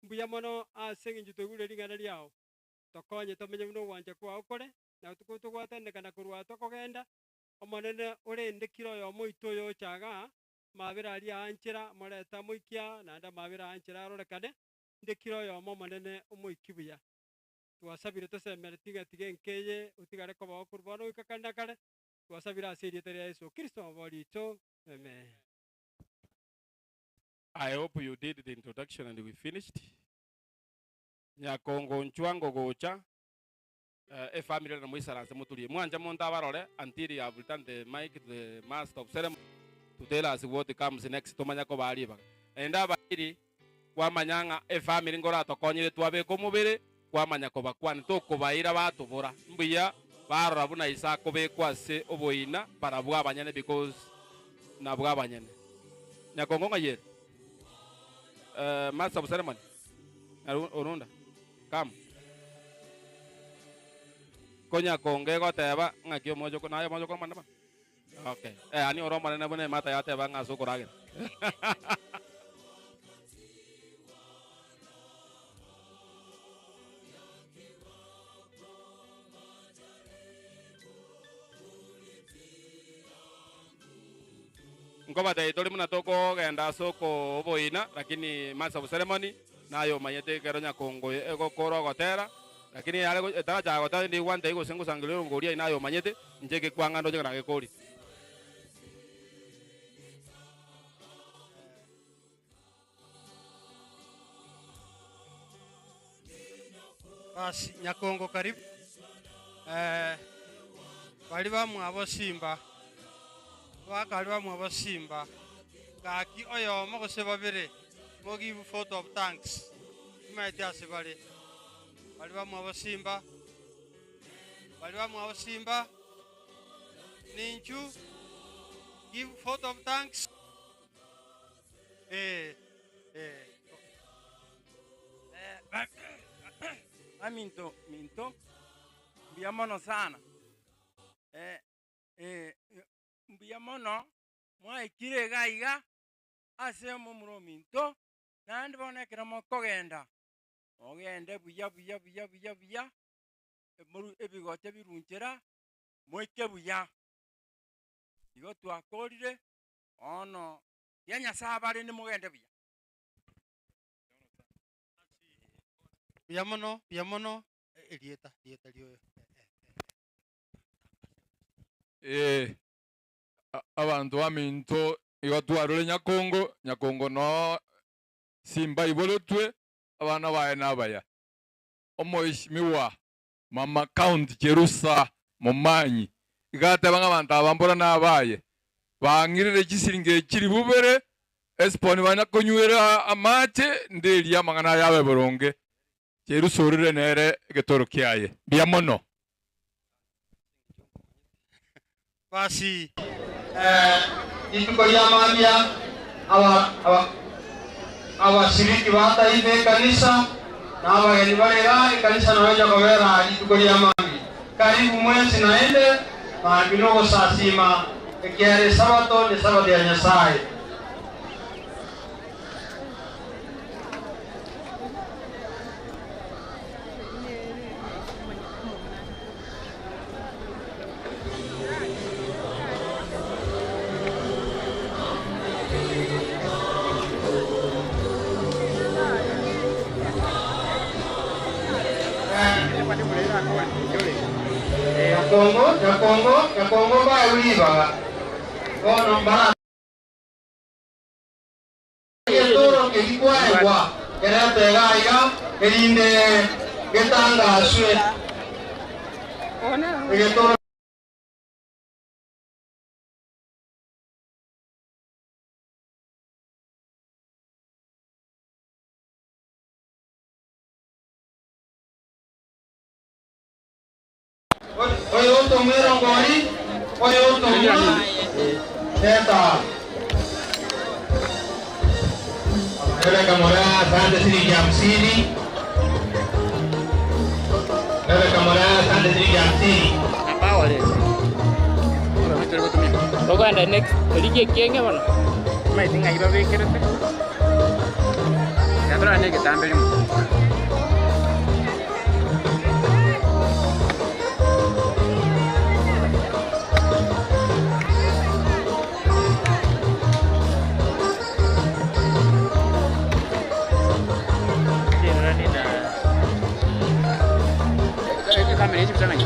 mbuya mono ase engencho twaigure ring'ana riao. Tokonye tomenye buna ogwancha kwao kore, na togwatanekana korwa aa tokogenda. Omonene, orende kera oyomo oito oyocha igaa, amabera aria aanchera, morete amoikia aa, naende amabera aanchera arorekane, inde kera oyomo Omonene omoikia buya. Twasabire tosemeretie ng'a tiga enka eye otigare kobao korwa bono goika kare na kare, twasabire ase erieta ria Yeso Kristo Omobori oito. Amen. I hope you did the introduction and we finished. Nyakongo nchwango gocha. Efamiri ere namoisaranse moturie. Mwanche monto abarore until you have returned the mic to the master of ceremony to tell us what comes next tomanye kobaa ribaga. Naende abairi kwamanya ng'a efamiri nkoratokonyire twabeka omobere kwamanya kobakwana tokobaira batobora mbuya barora buna ise akobekwa ase oboina barabwo abanyene because nabwo abanyene. Nyakongo ng'ai ere? Master of ceremony Orunda come. Konya konge egoteba ng'aki omochoko naye omochoko omonene bono? Okay. Eh, ani ore omonene buna emata yateba ng'a ase okoragera. Nkobatebia tori buna tokogenda ase oko oboina, lakini master of ceremony naye omanyete ekero nyakongo egokora ogotera, lakini yare etarachaka gotera rende igwantebia gose ngosangereria orongo oria naye omanyete, inche egekwang'a ndoche ng'a nagekorie. Basi Nyakongo karibu. Eh, bari bamwabo Simba, bakari bamwabo Simba, gaki oyomo gose babere, mo give vote of thanks. Imaete ase bare. Bari bamwabo Simba, bari bamwabo Simba, ninchu give vote of thanks. Eh, eh. Baminto minto, mbuya mono sana. Mbuya mono mwaikire iga iga ase omomura ominto, naende bono ekero mokogenda, mogende buya buya buya buya buya, moru ebigocha birunchera, moike buya. Igo twakorire, bono tiga Nyasaye abarende mogende buya. Mbuya mono, mbuya mono, erieta, erieta rioyo. Ee, abanto baminto igo twarure Nyakongo, Nyakongo noo Simba aiboretwe, abana baye nabaya. Omoeshimiwa Mama County Cherusa Momanyi iga ateba ng'a abanto aba mbora nabaye, bang'irire chisiringi echi ribubere, esiponi banya konywera amache, nderie amang'ana aya abe boronge. Cherusa orire nere egetoro kiaye. Mbuya mono. Basi rituko ria mambia aba aba abashiriki ba taifa ekanisa na abageni bare igaa ekanisa nabo echa kobera rituko ria mambia. Karibu mwensi naende mambia nogosasima ekiagera esabato nesabato ya Nyasaye. Nyakongo, Nyakongo, Nyakongo mbae ribaga. Bono mbara Egetoro keria kwaegwa kerete iga iga, erinde getangaswe. Egetoro. Oyotomwa erongori, oyotomwa eta. Rebeka Moraa, asante shilingi hamsini. Rebeka Moraa, asante shilingi hamsini. Togenda next rigia ekienge bono. Omanyete ng'ai babekerete, tiga torore na egetambe rimo. Ekamera echi ng'ai?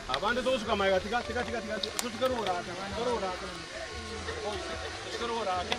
Abande togosuka maega tiga tiga tiga tiga tosuke roraka roraka tosuke roraka.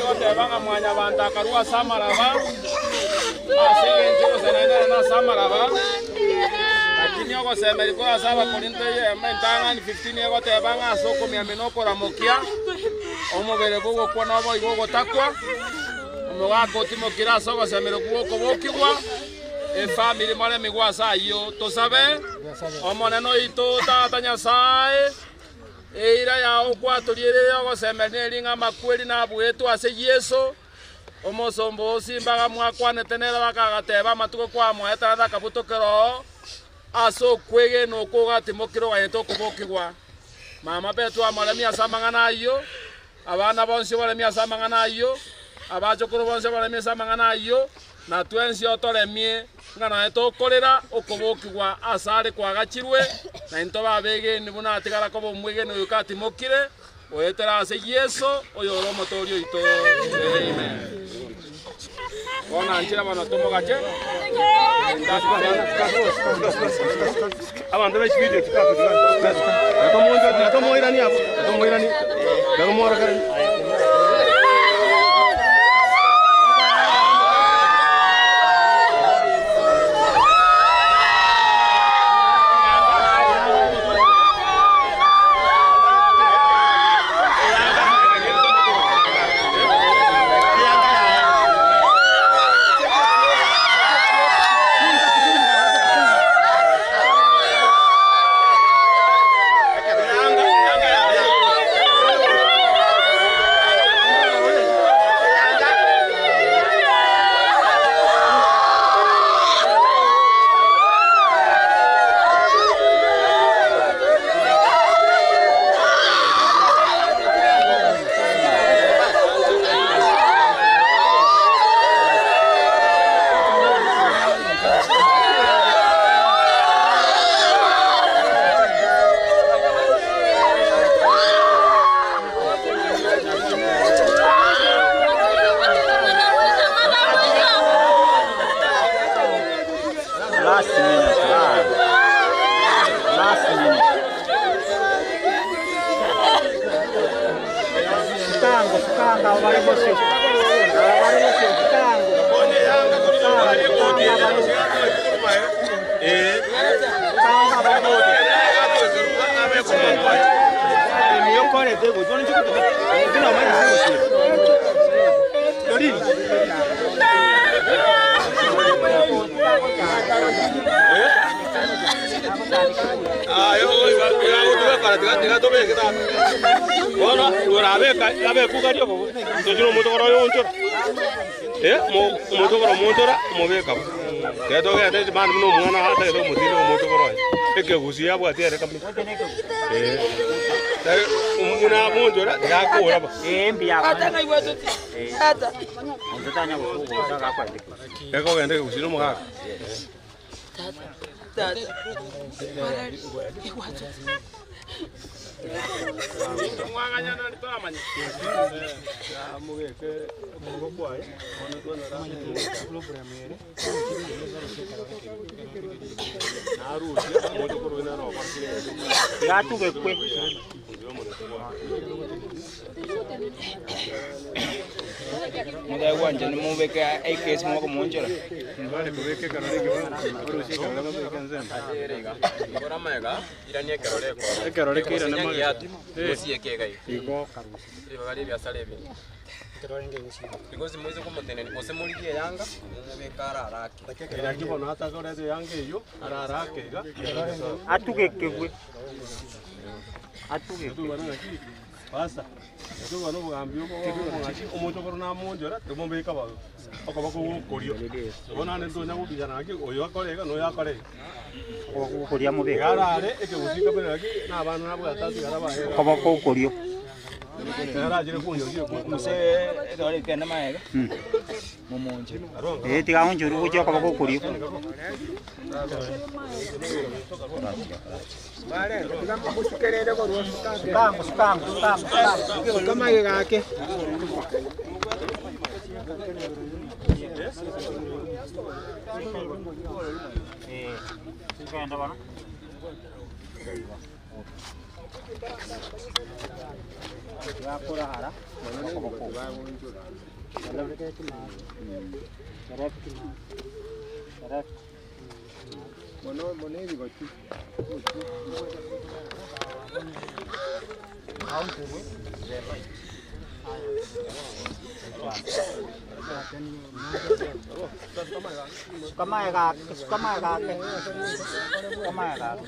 Goteba mwanyabanto akarua ase amaraba ase eng'encho ogoserenera na ase amaraba lakini ogosemeri kore ase abakorinto eyemo entang'ani 15 egoteba ng'a ase okomiamia na okoramokia omobere bogokwa na oboigo ogotakwa omogaka otimokire ase ogosemeri kwa okobokigwa efamiri moremigwa ase ayio tosabe omonene oito tata Nyasaye eira yao okwatorierere ogosemeri na eri ng'a amakweri nabwetwe ase Yeso omosombo osimbaga mwakwanete nere bakagateba amatuko kwamwaetanete akabutokera oo ase okwegena okwo ogatimokire oganyete okobokigwa mama betwa amoremi ase amang'ana ayio abana bonsi oboremi ase amang'ana ayio abachokoro bonsi oboremi ase amang'ana ayio na twensi otoremie ng'a naye tokorera okobokigwa ase are kwagachirwe na into babegeni buna atigara koba omwegeni oyo katimokire oetera ase Yeso oyo ore omotori oito. Amen. Bono anchera bono tomogache. Abantu b'echibidio tomoirani abo tomoirani tomoorokere. Mudai nimubeke ekesi muboko munjora. Ekerore keirane magega. Because moise komoteneni gose morigie yanga mumubeka ararake Atugekegwe. Atugekegwe. Basa. Tuba nobugambi omochokoro namonjora timombeka bago okoboko gokorio bono ande ntonya gobijana naki oyo akorega noyo akorega Okoboko gokoria mobeka. arare ekegusii kabere naki na abana nabwate asigara baye Okoboko gokorio. arachire kunyoria Muse edore kende maega. Mumunje. Eh tiga onjuru gochia okoboko gokorio. Sukango sukango sukango sukango. Kamage gake. Eh kenda bono. Yakurara okoboko. Mono mono ebigoti. Kamae gake, kamae gake. Kamae gake.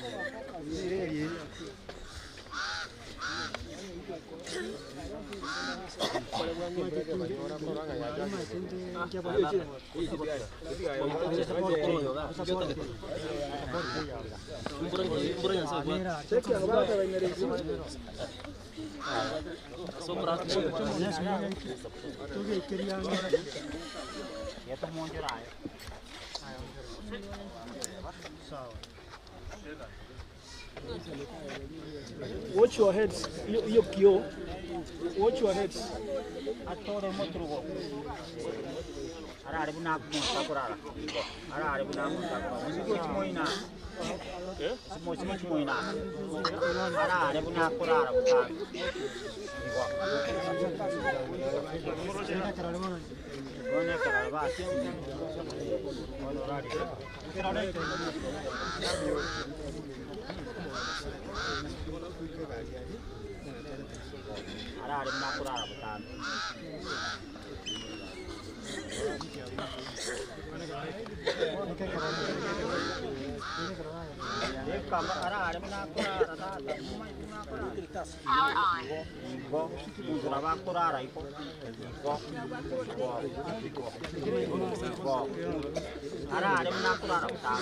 Watch your heads. Hiyo hiyo kioo. Watch your heads. Atore motrugo. Arare buna munta kurara. Arare buna munta kurara. Musigo chimoina. Simo simo chimoina. Arare buna kurara buta. One karara ba. Arare buna kurara buta.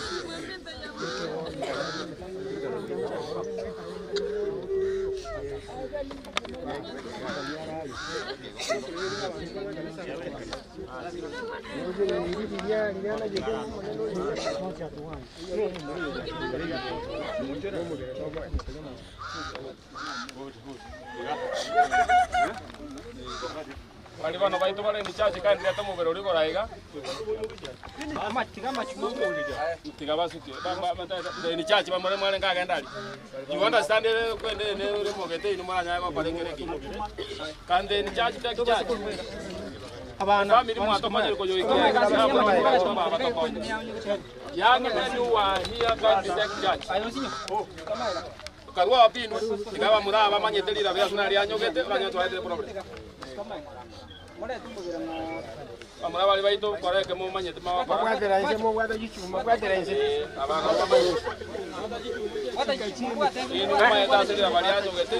Baria bono baito bare in charge kandi reta omobere oria igoro aiga. Tiga basuke. In charge bamore mware nkagenda aria. You understand ere kwende ene ere mogete inwe moranyare gokora ekere ekio. Kandi in charge take charge. Family mwatomanyire koyoikia baba tokonye. Young men who are here kindly take charge. Karua oo pinwe, tiga abamura aba bamanyete riraba riaso nari rianyogete, oranyore twaretire problem. Abamura baria baito kora eke momanyete mogokora. Bwatera inse, mobwate chichuma, bwatera inse. Eh, abana bamanyete. Inwe momanyete ase riraba rianyogete.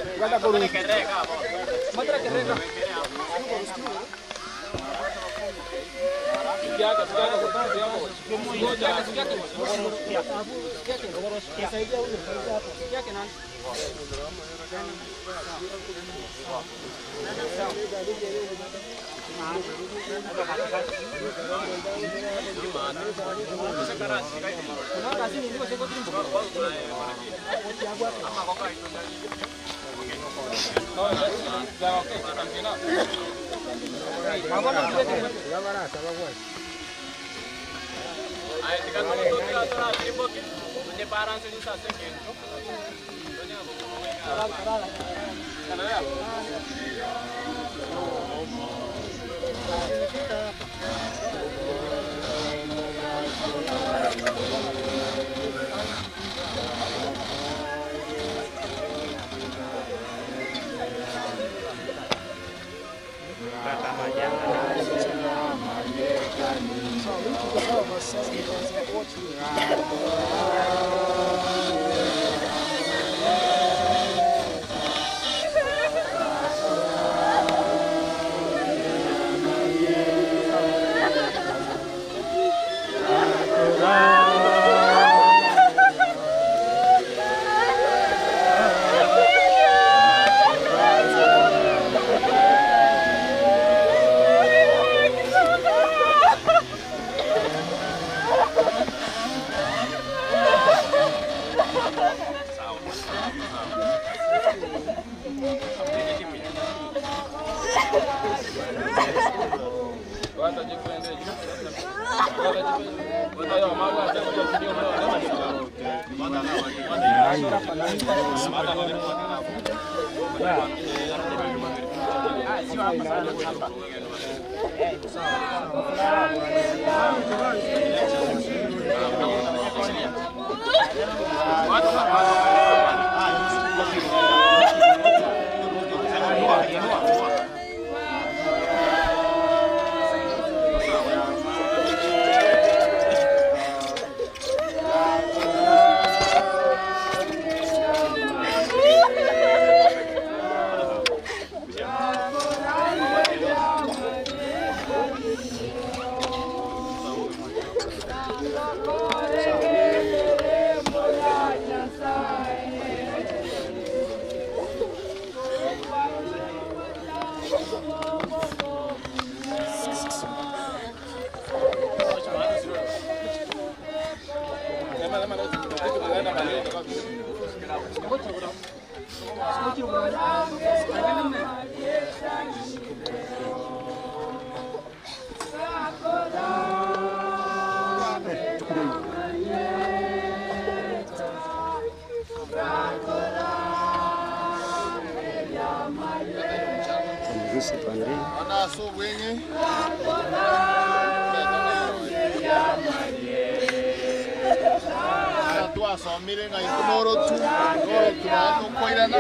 Twasomire ng'a intwe norotu, norotu nabo tokoirana,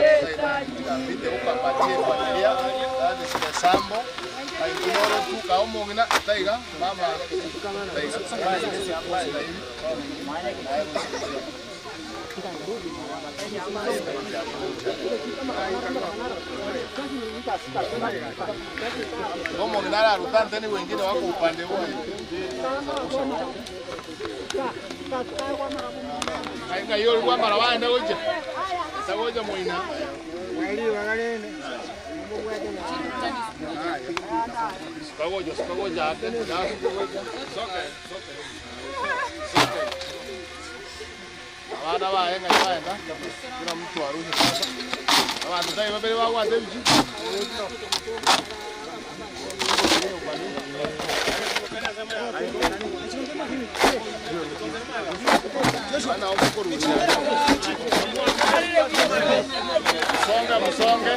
tigambite gokapatia efamilia, that is the sambo, ng'a intwe norotu, kaa omong'ina taiga, mama taiga, Omong'ina ararute antene wengine wako upande huo. Ng'ai ori bwamara waenda gochia esa gocha moina suka gocha suka gocha ake soke soke soke abana baye ng'ai baenda kila mtu arushe sasa abantu tai babere bagwate ebiki. Musonge, musonge.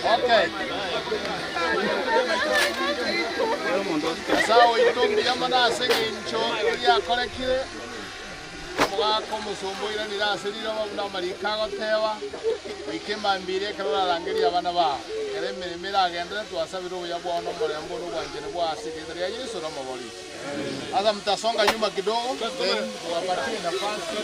Okay. Sawa itumbi amanase ngincho yakorekire omogaka omusumbu ira niraserire buna amarika agoteba goika emambire ekero orarangeria abana bao ekero emeremo eragendere twasabire obuya bwao na omorembe one obwanchani bwasigete ria Yesu na omobori. Sasa mtasonga nyuma kidogo then tuwapatie nafasi.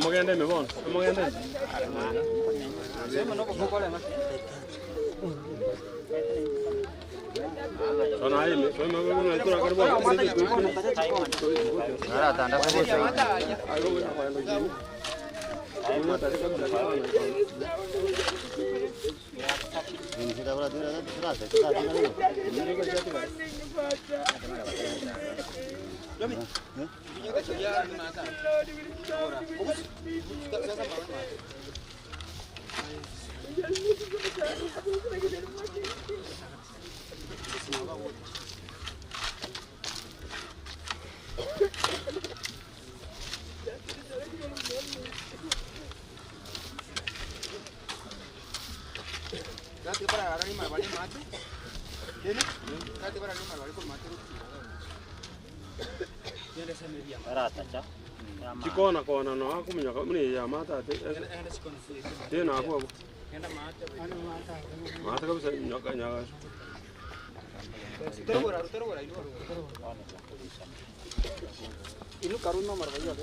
Mugende mebono, mugende. Sona ahí, sona Chikona kona no akumenya muni ya mata te. Tena hapo hapo. Mata kabisa nyoka nyoka. Inu karuna marvaya.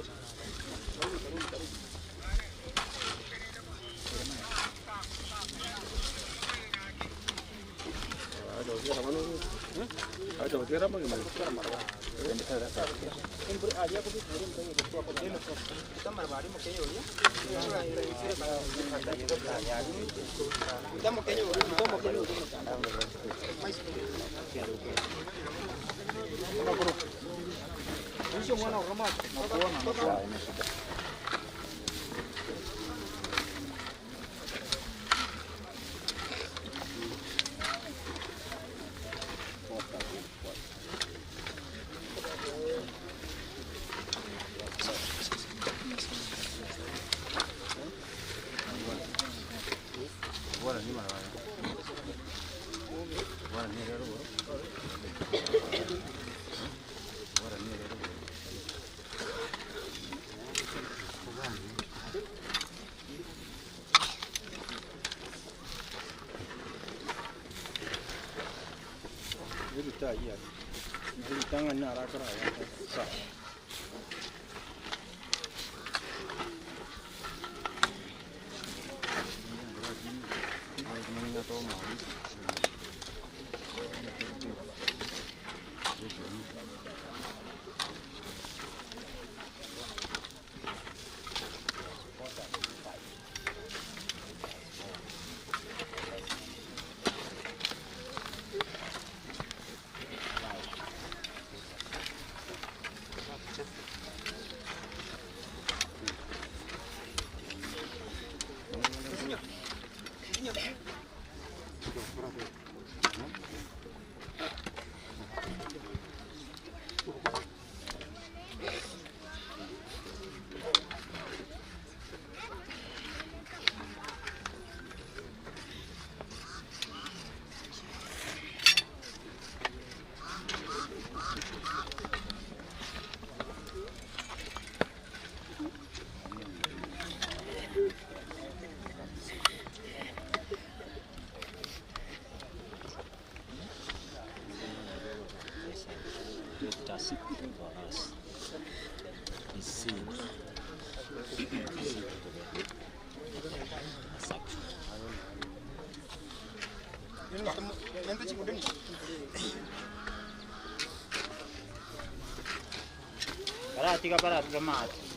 Baratiga baratiga macho.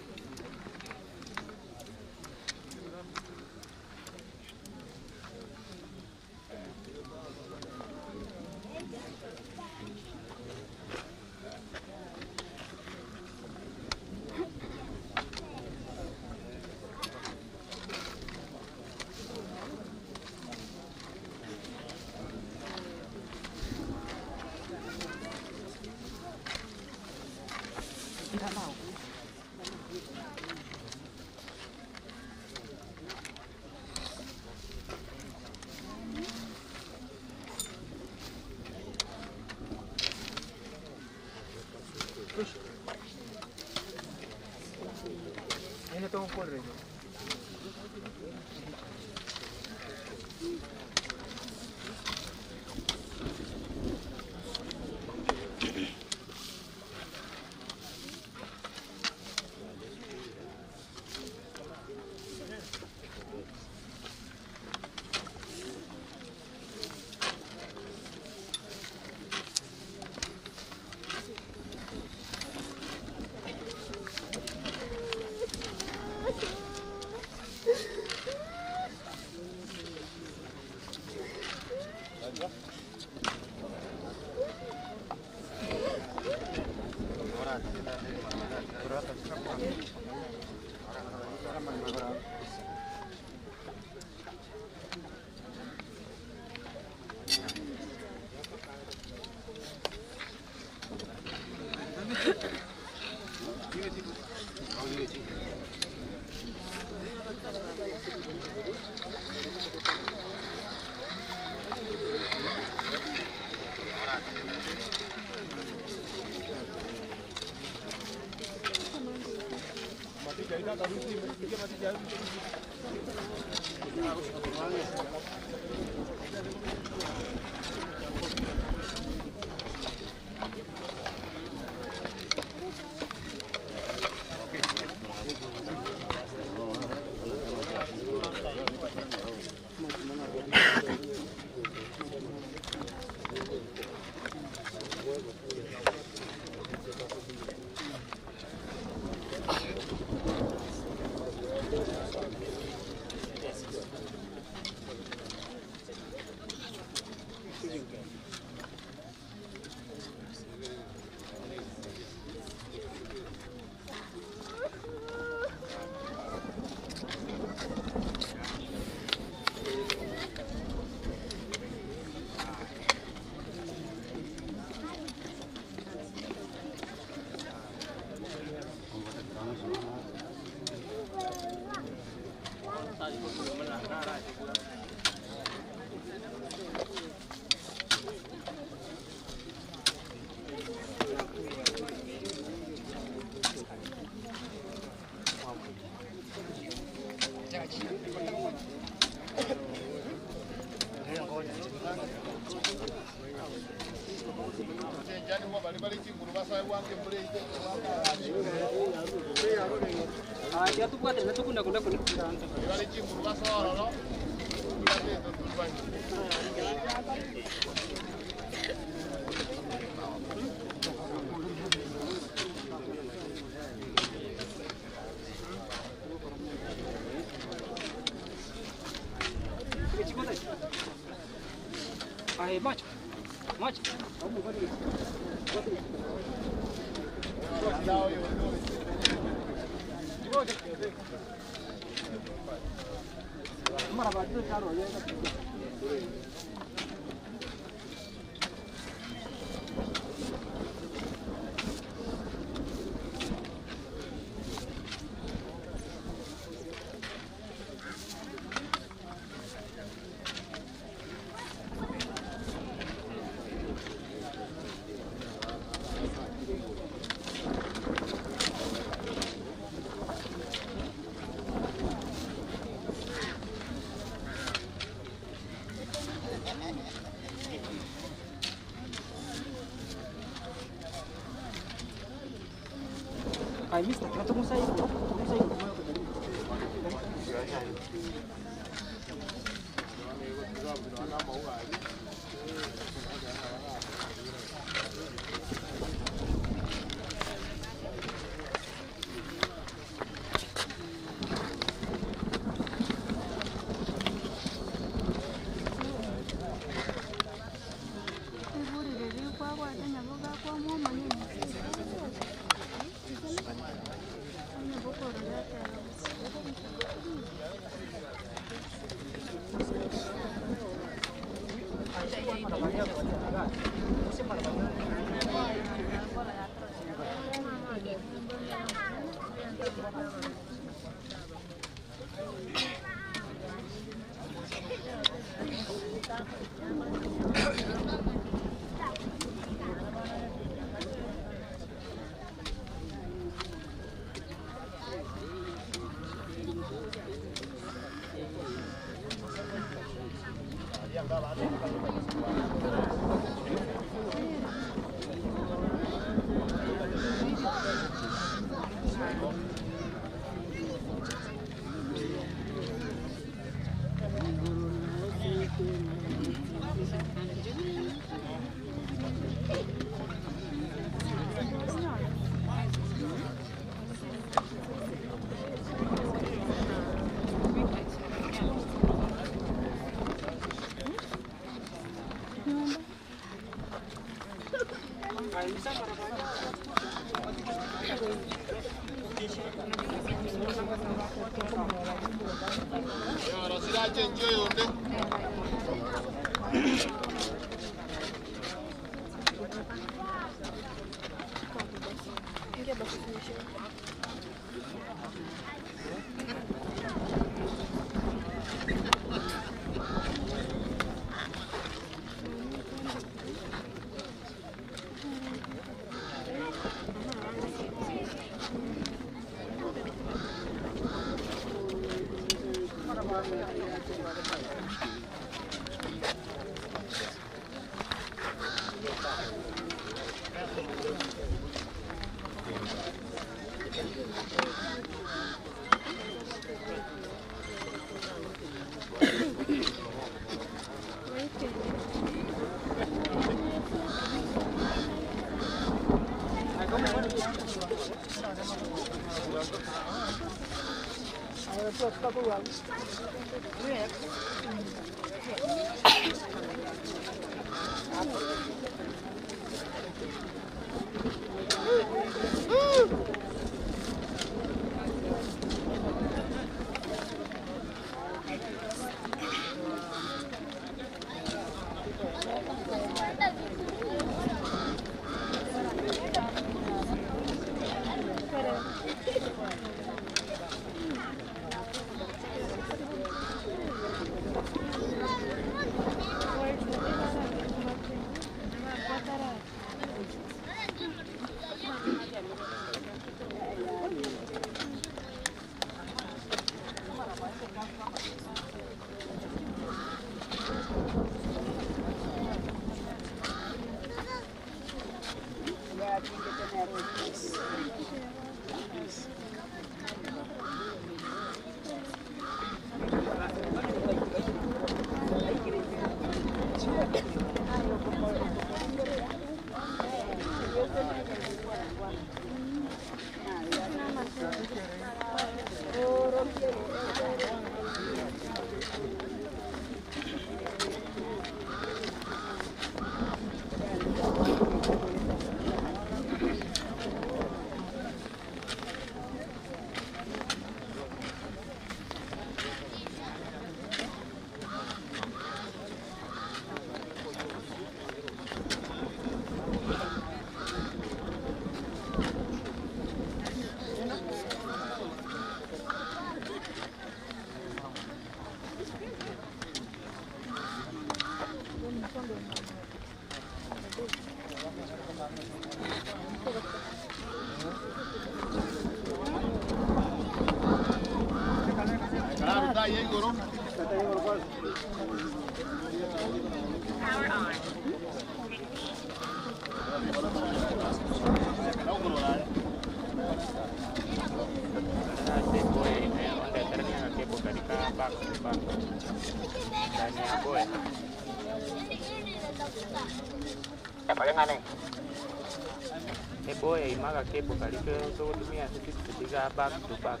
Eboya imaga kebo karike sogotumia sitiga back to back.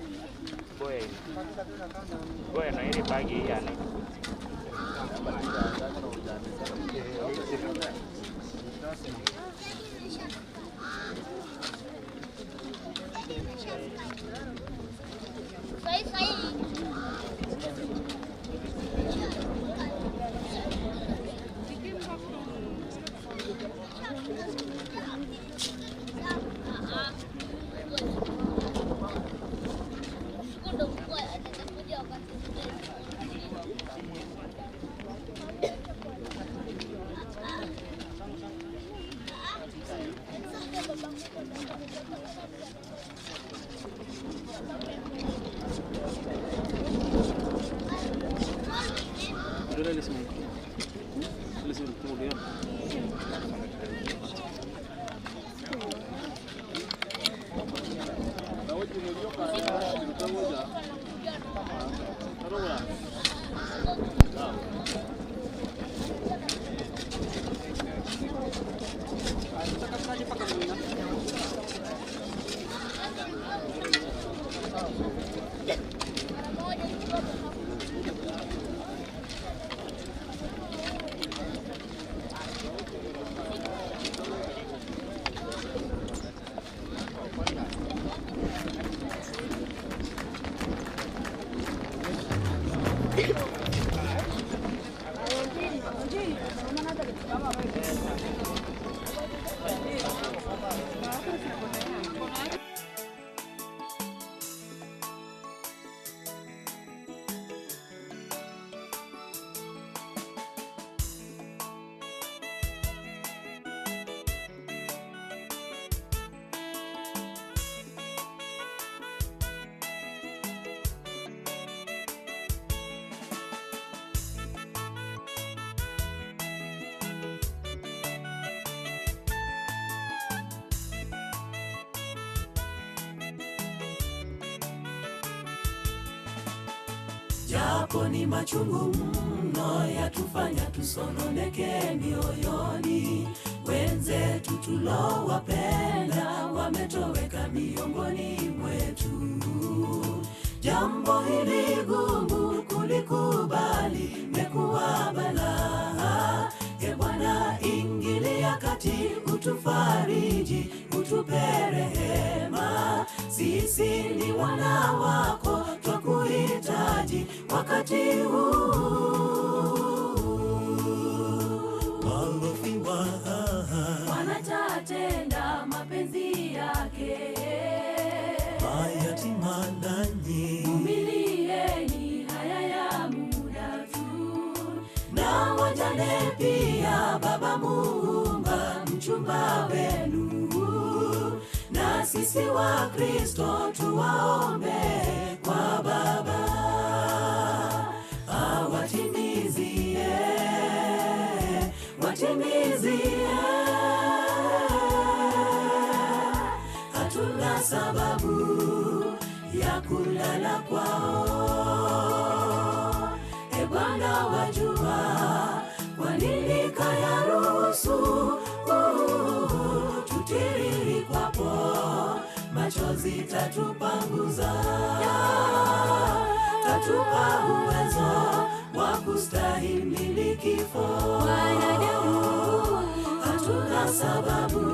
Boya ina. Boya na ile bagi hii yana. Japo ni machungu mno yatufanya tusononeke mioyoni, wenzetu tulowapenda wametoweka miongoni mwetu. Jambo hili gumu kulikubali, mekuwa balaa. E Bwana, ingilia kati, utufariji, utupe rehema. Sisi ni wana wako, twakuhitaji wakati huu. Walofiwa Wanatatenda mapenzi yake. mayatima nanyi Vumilieni haya ya muda tu. na wajane pia, Baba Muumba, mchumba wenu, na sisi wa Kristo tuwaombe kwa Baba awatimizie, watimizie. Hatuna sababu ya kulala kwao. E Bwana, wajua kwa nini kayaruhusu tutiririkwapo machozi tatupanguza, tatupa uwezo wa kustahimili kifo. Hatuna sababu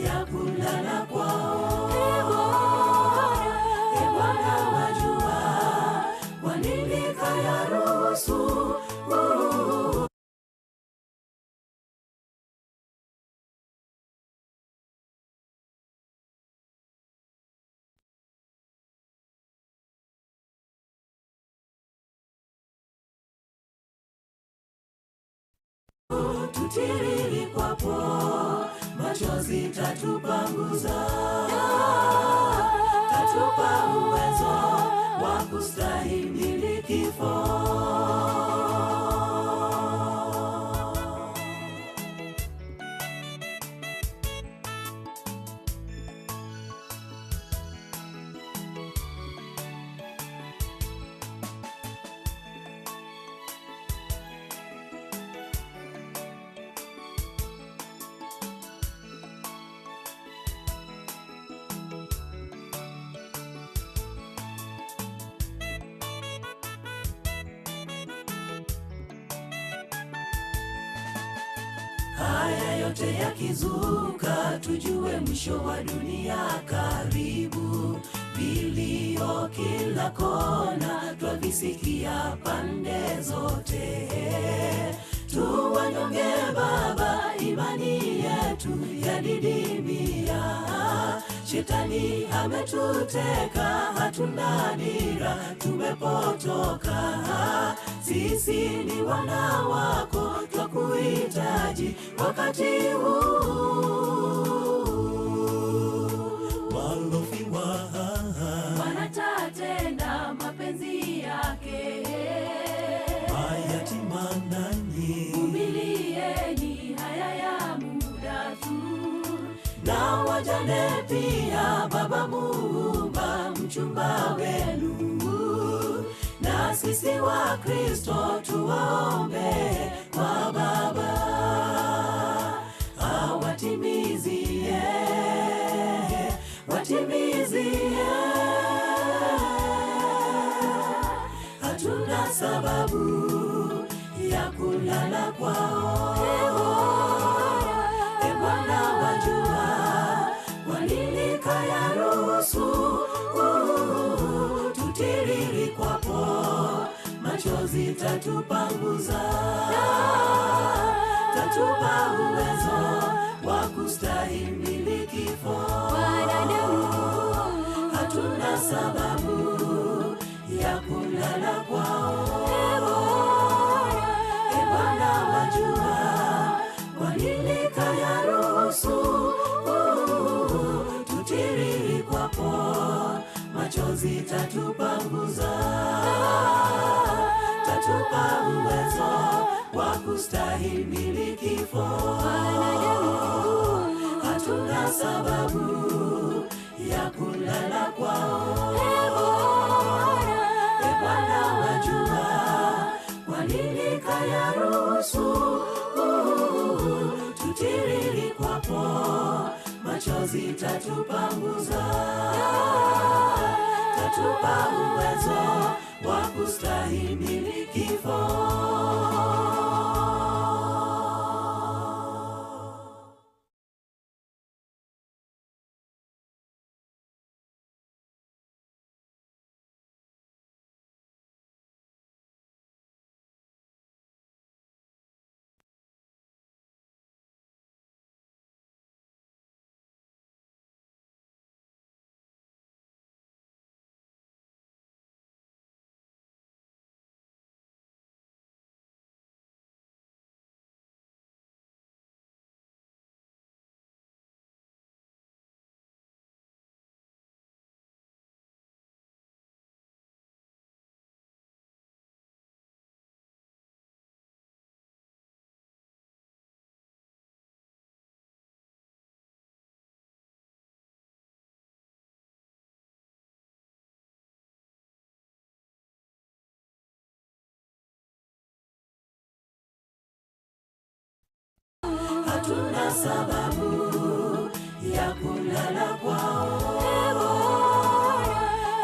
ya kulala kwao. E Bwana, wajua kwa nini kayaruhusu tutiririkwapo machozi tatupanguza, tatupa uwezo wa kustahimili kifo. Haya yote yakizuka, tujue mwisho wa dunia karibu. Vilio kila kona, twavisikia pande zote. Tuwanyonge Baba, imani yetu yadidimia. Shetani ametuteka, hatuna dira, tumepotoka. Sisi ni wana wako, twakuhitaji wakati huu. Walofiwa Wanatatenda mapenzi yake. mayatima nanyi Vumilia. wajane pia, Baba Muumba, mchumba wenu. Na sisi wa Kristo tuwaombe kwa Baba awatimizie, watimizie. Hatuna sababu ya kulala kwao. E Bwana, wajua kwa nini kayaruhusu tutiririkwapo machozi tatupanguza, tatupa uwezo wa kustahimili kifo. Hatuna sababu ya kulala kwao. E Bwana, wajua kwa nini kayaruhusu tutiririkwapo machozi tatupanguza, tatupa uwezo wa kustahimili kifo. Hatuna sababu ya kulala kwao. E Bwana, wajua kwa nini kayaruhusu tutiririkwapo machozi tatupanguza, tatupa uwezo wa kustahimili kifo. Hatuna sababu ya kulala kwao.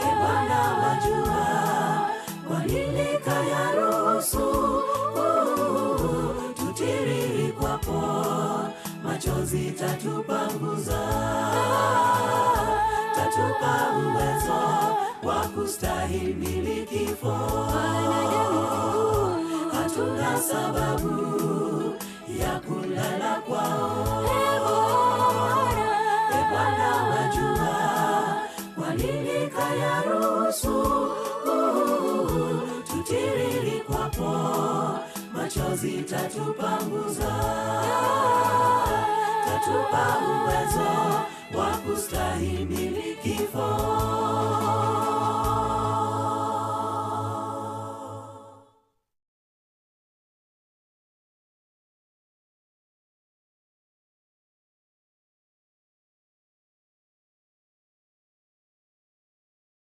E Bwana, wajua kwa nini kayaruhusu tutiririkwapo machozi tatupanguza, tatupa uwezo wa kustahimili kifo. Hatuna sababu ya kulala kwao. E Bwana, wajua kwa nini kayaruhusu tutiririkwapo machozi tatupanguza, tatupa uwezo wa kustahimili kifo.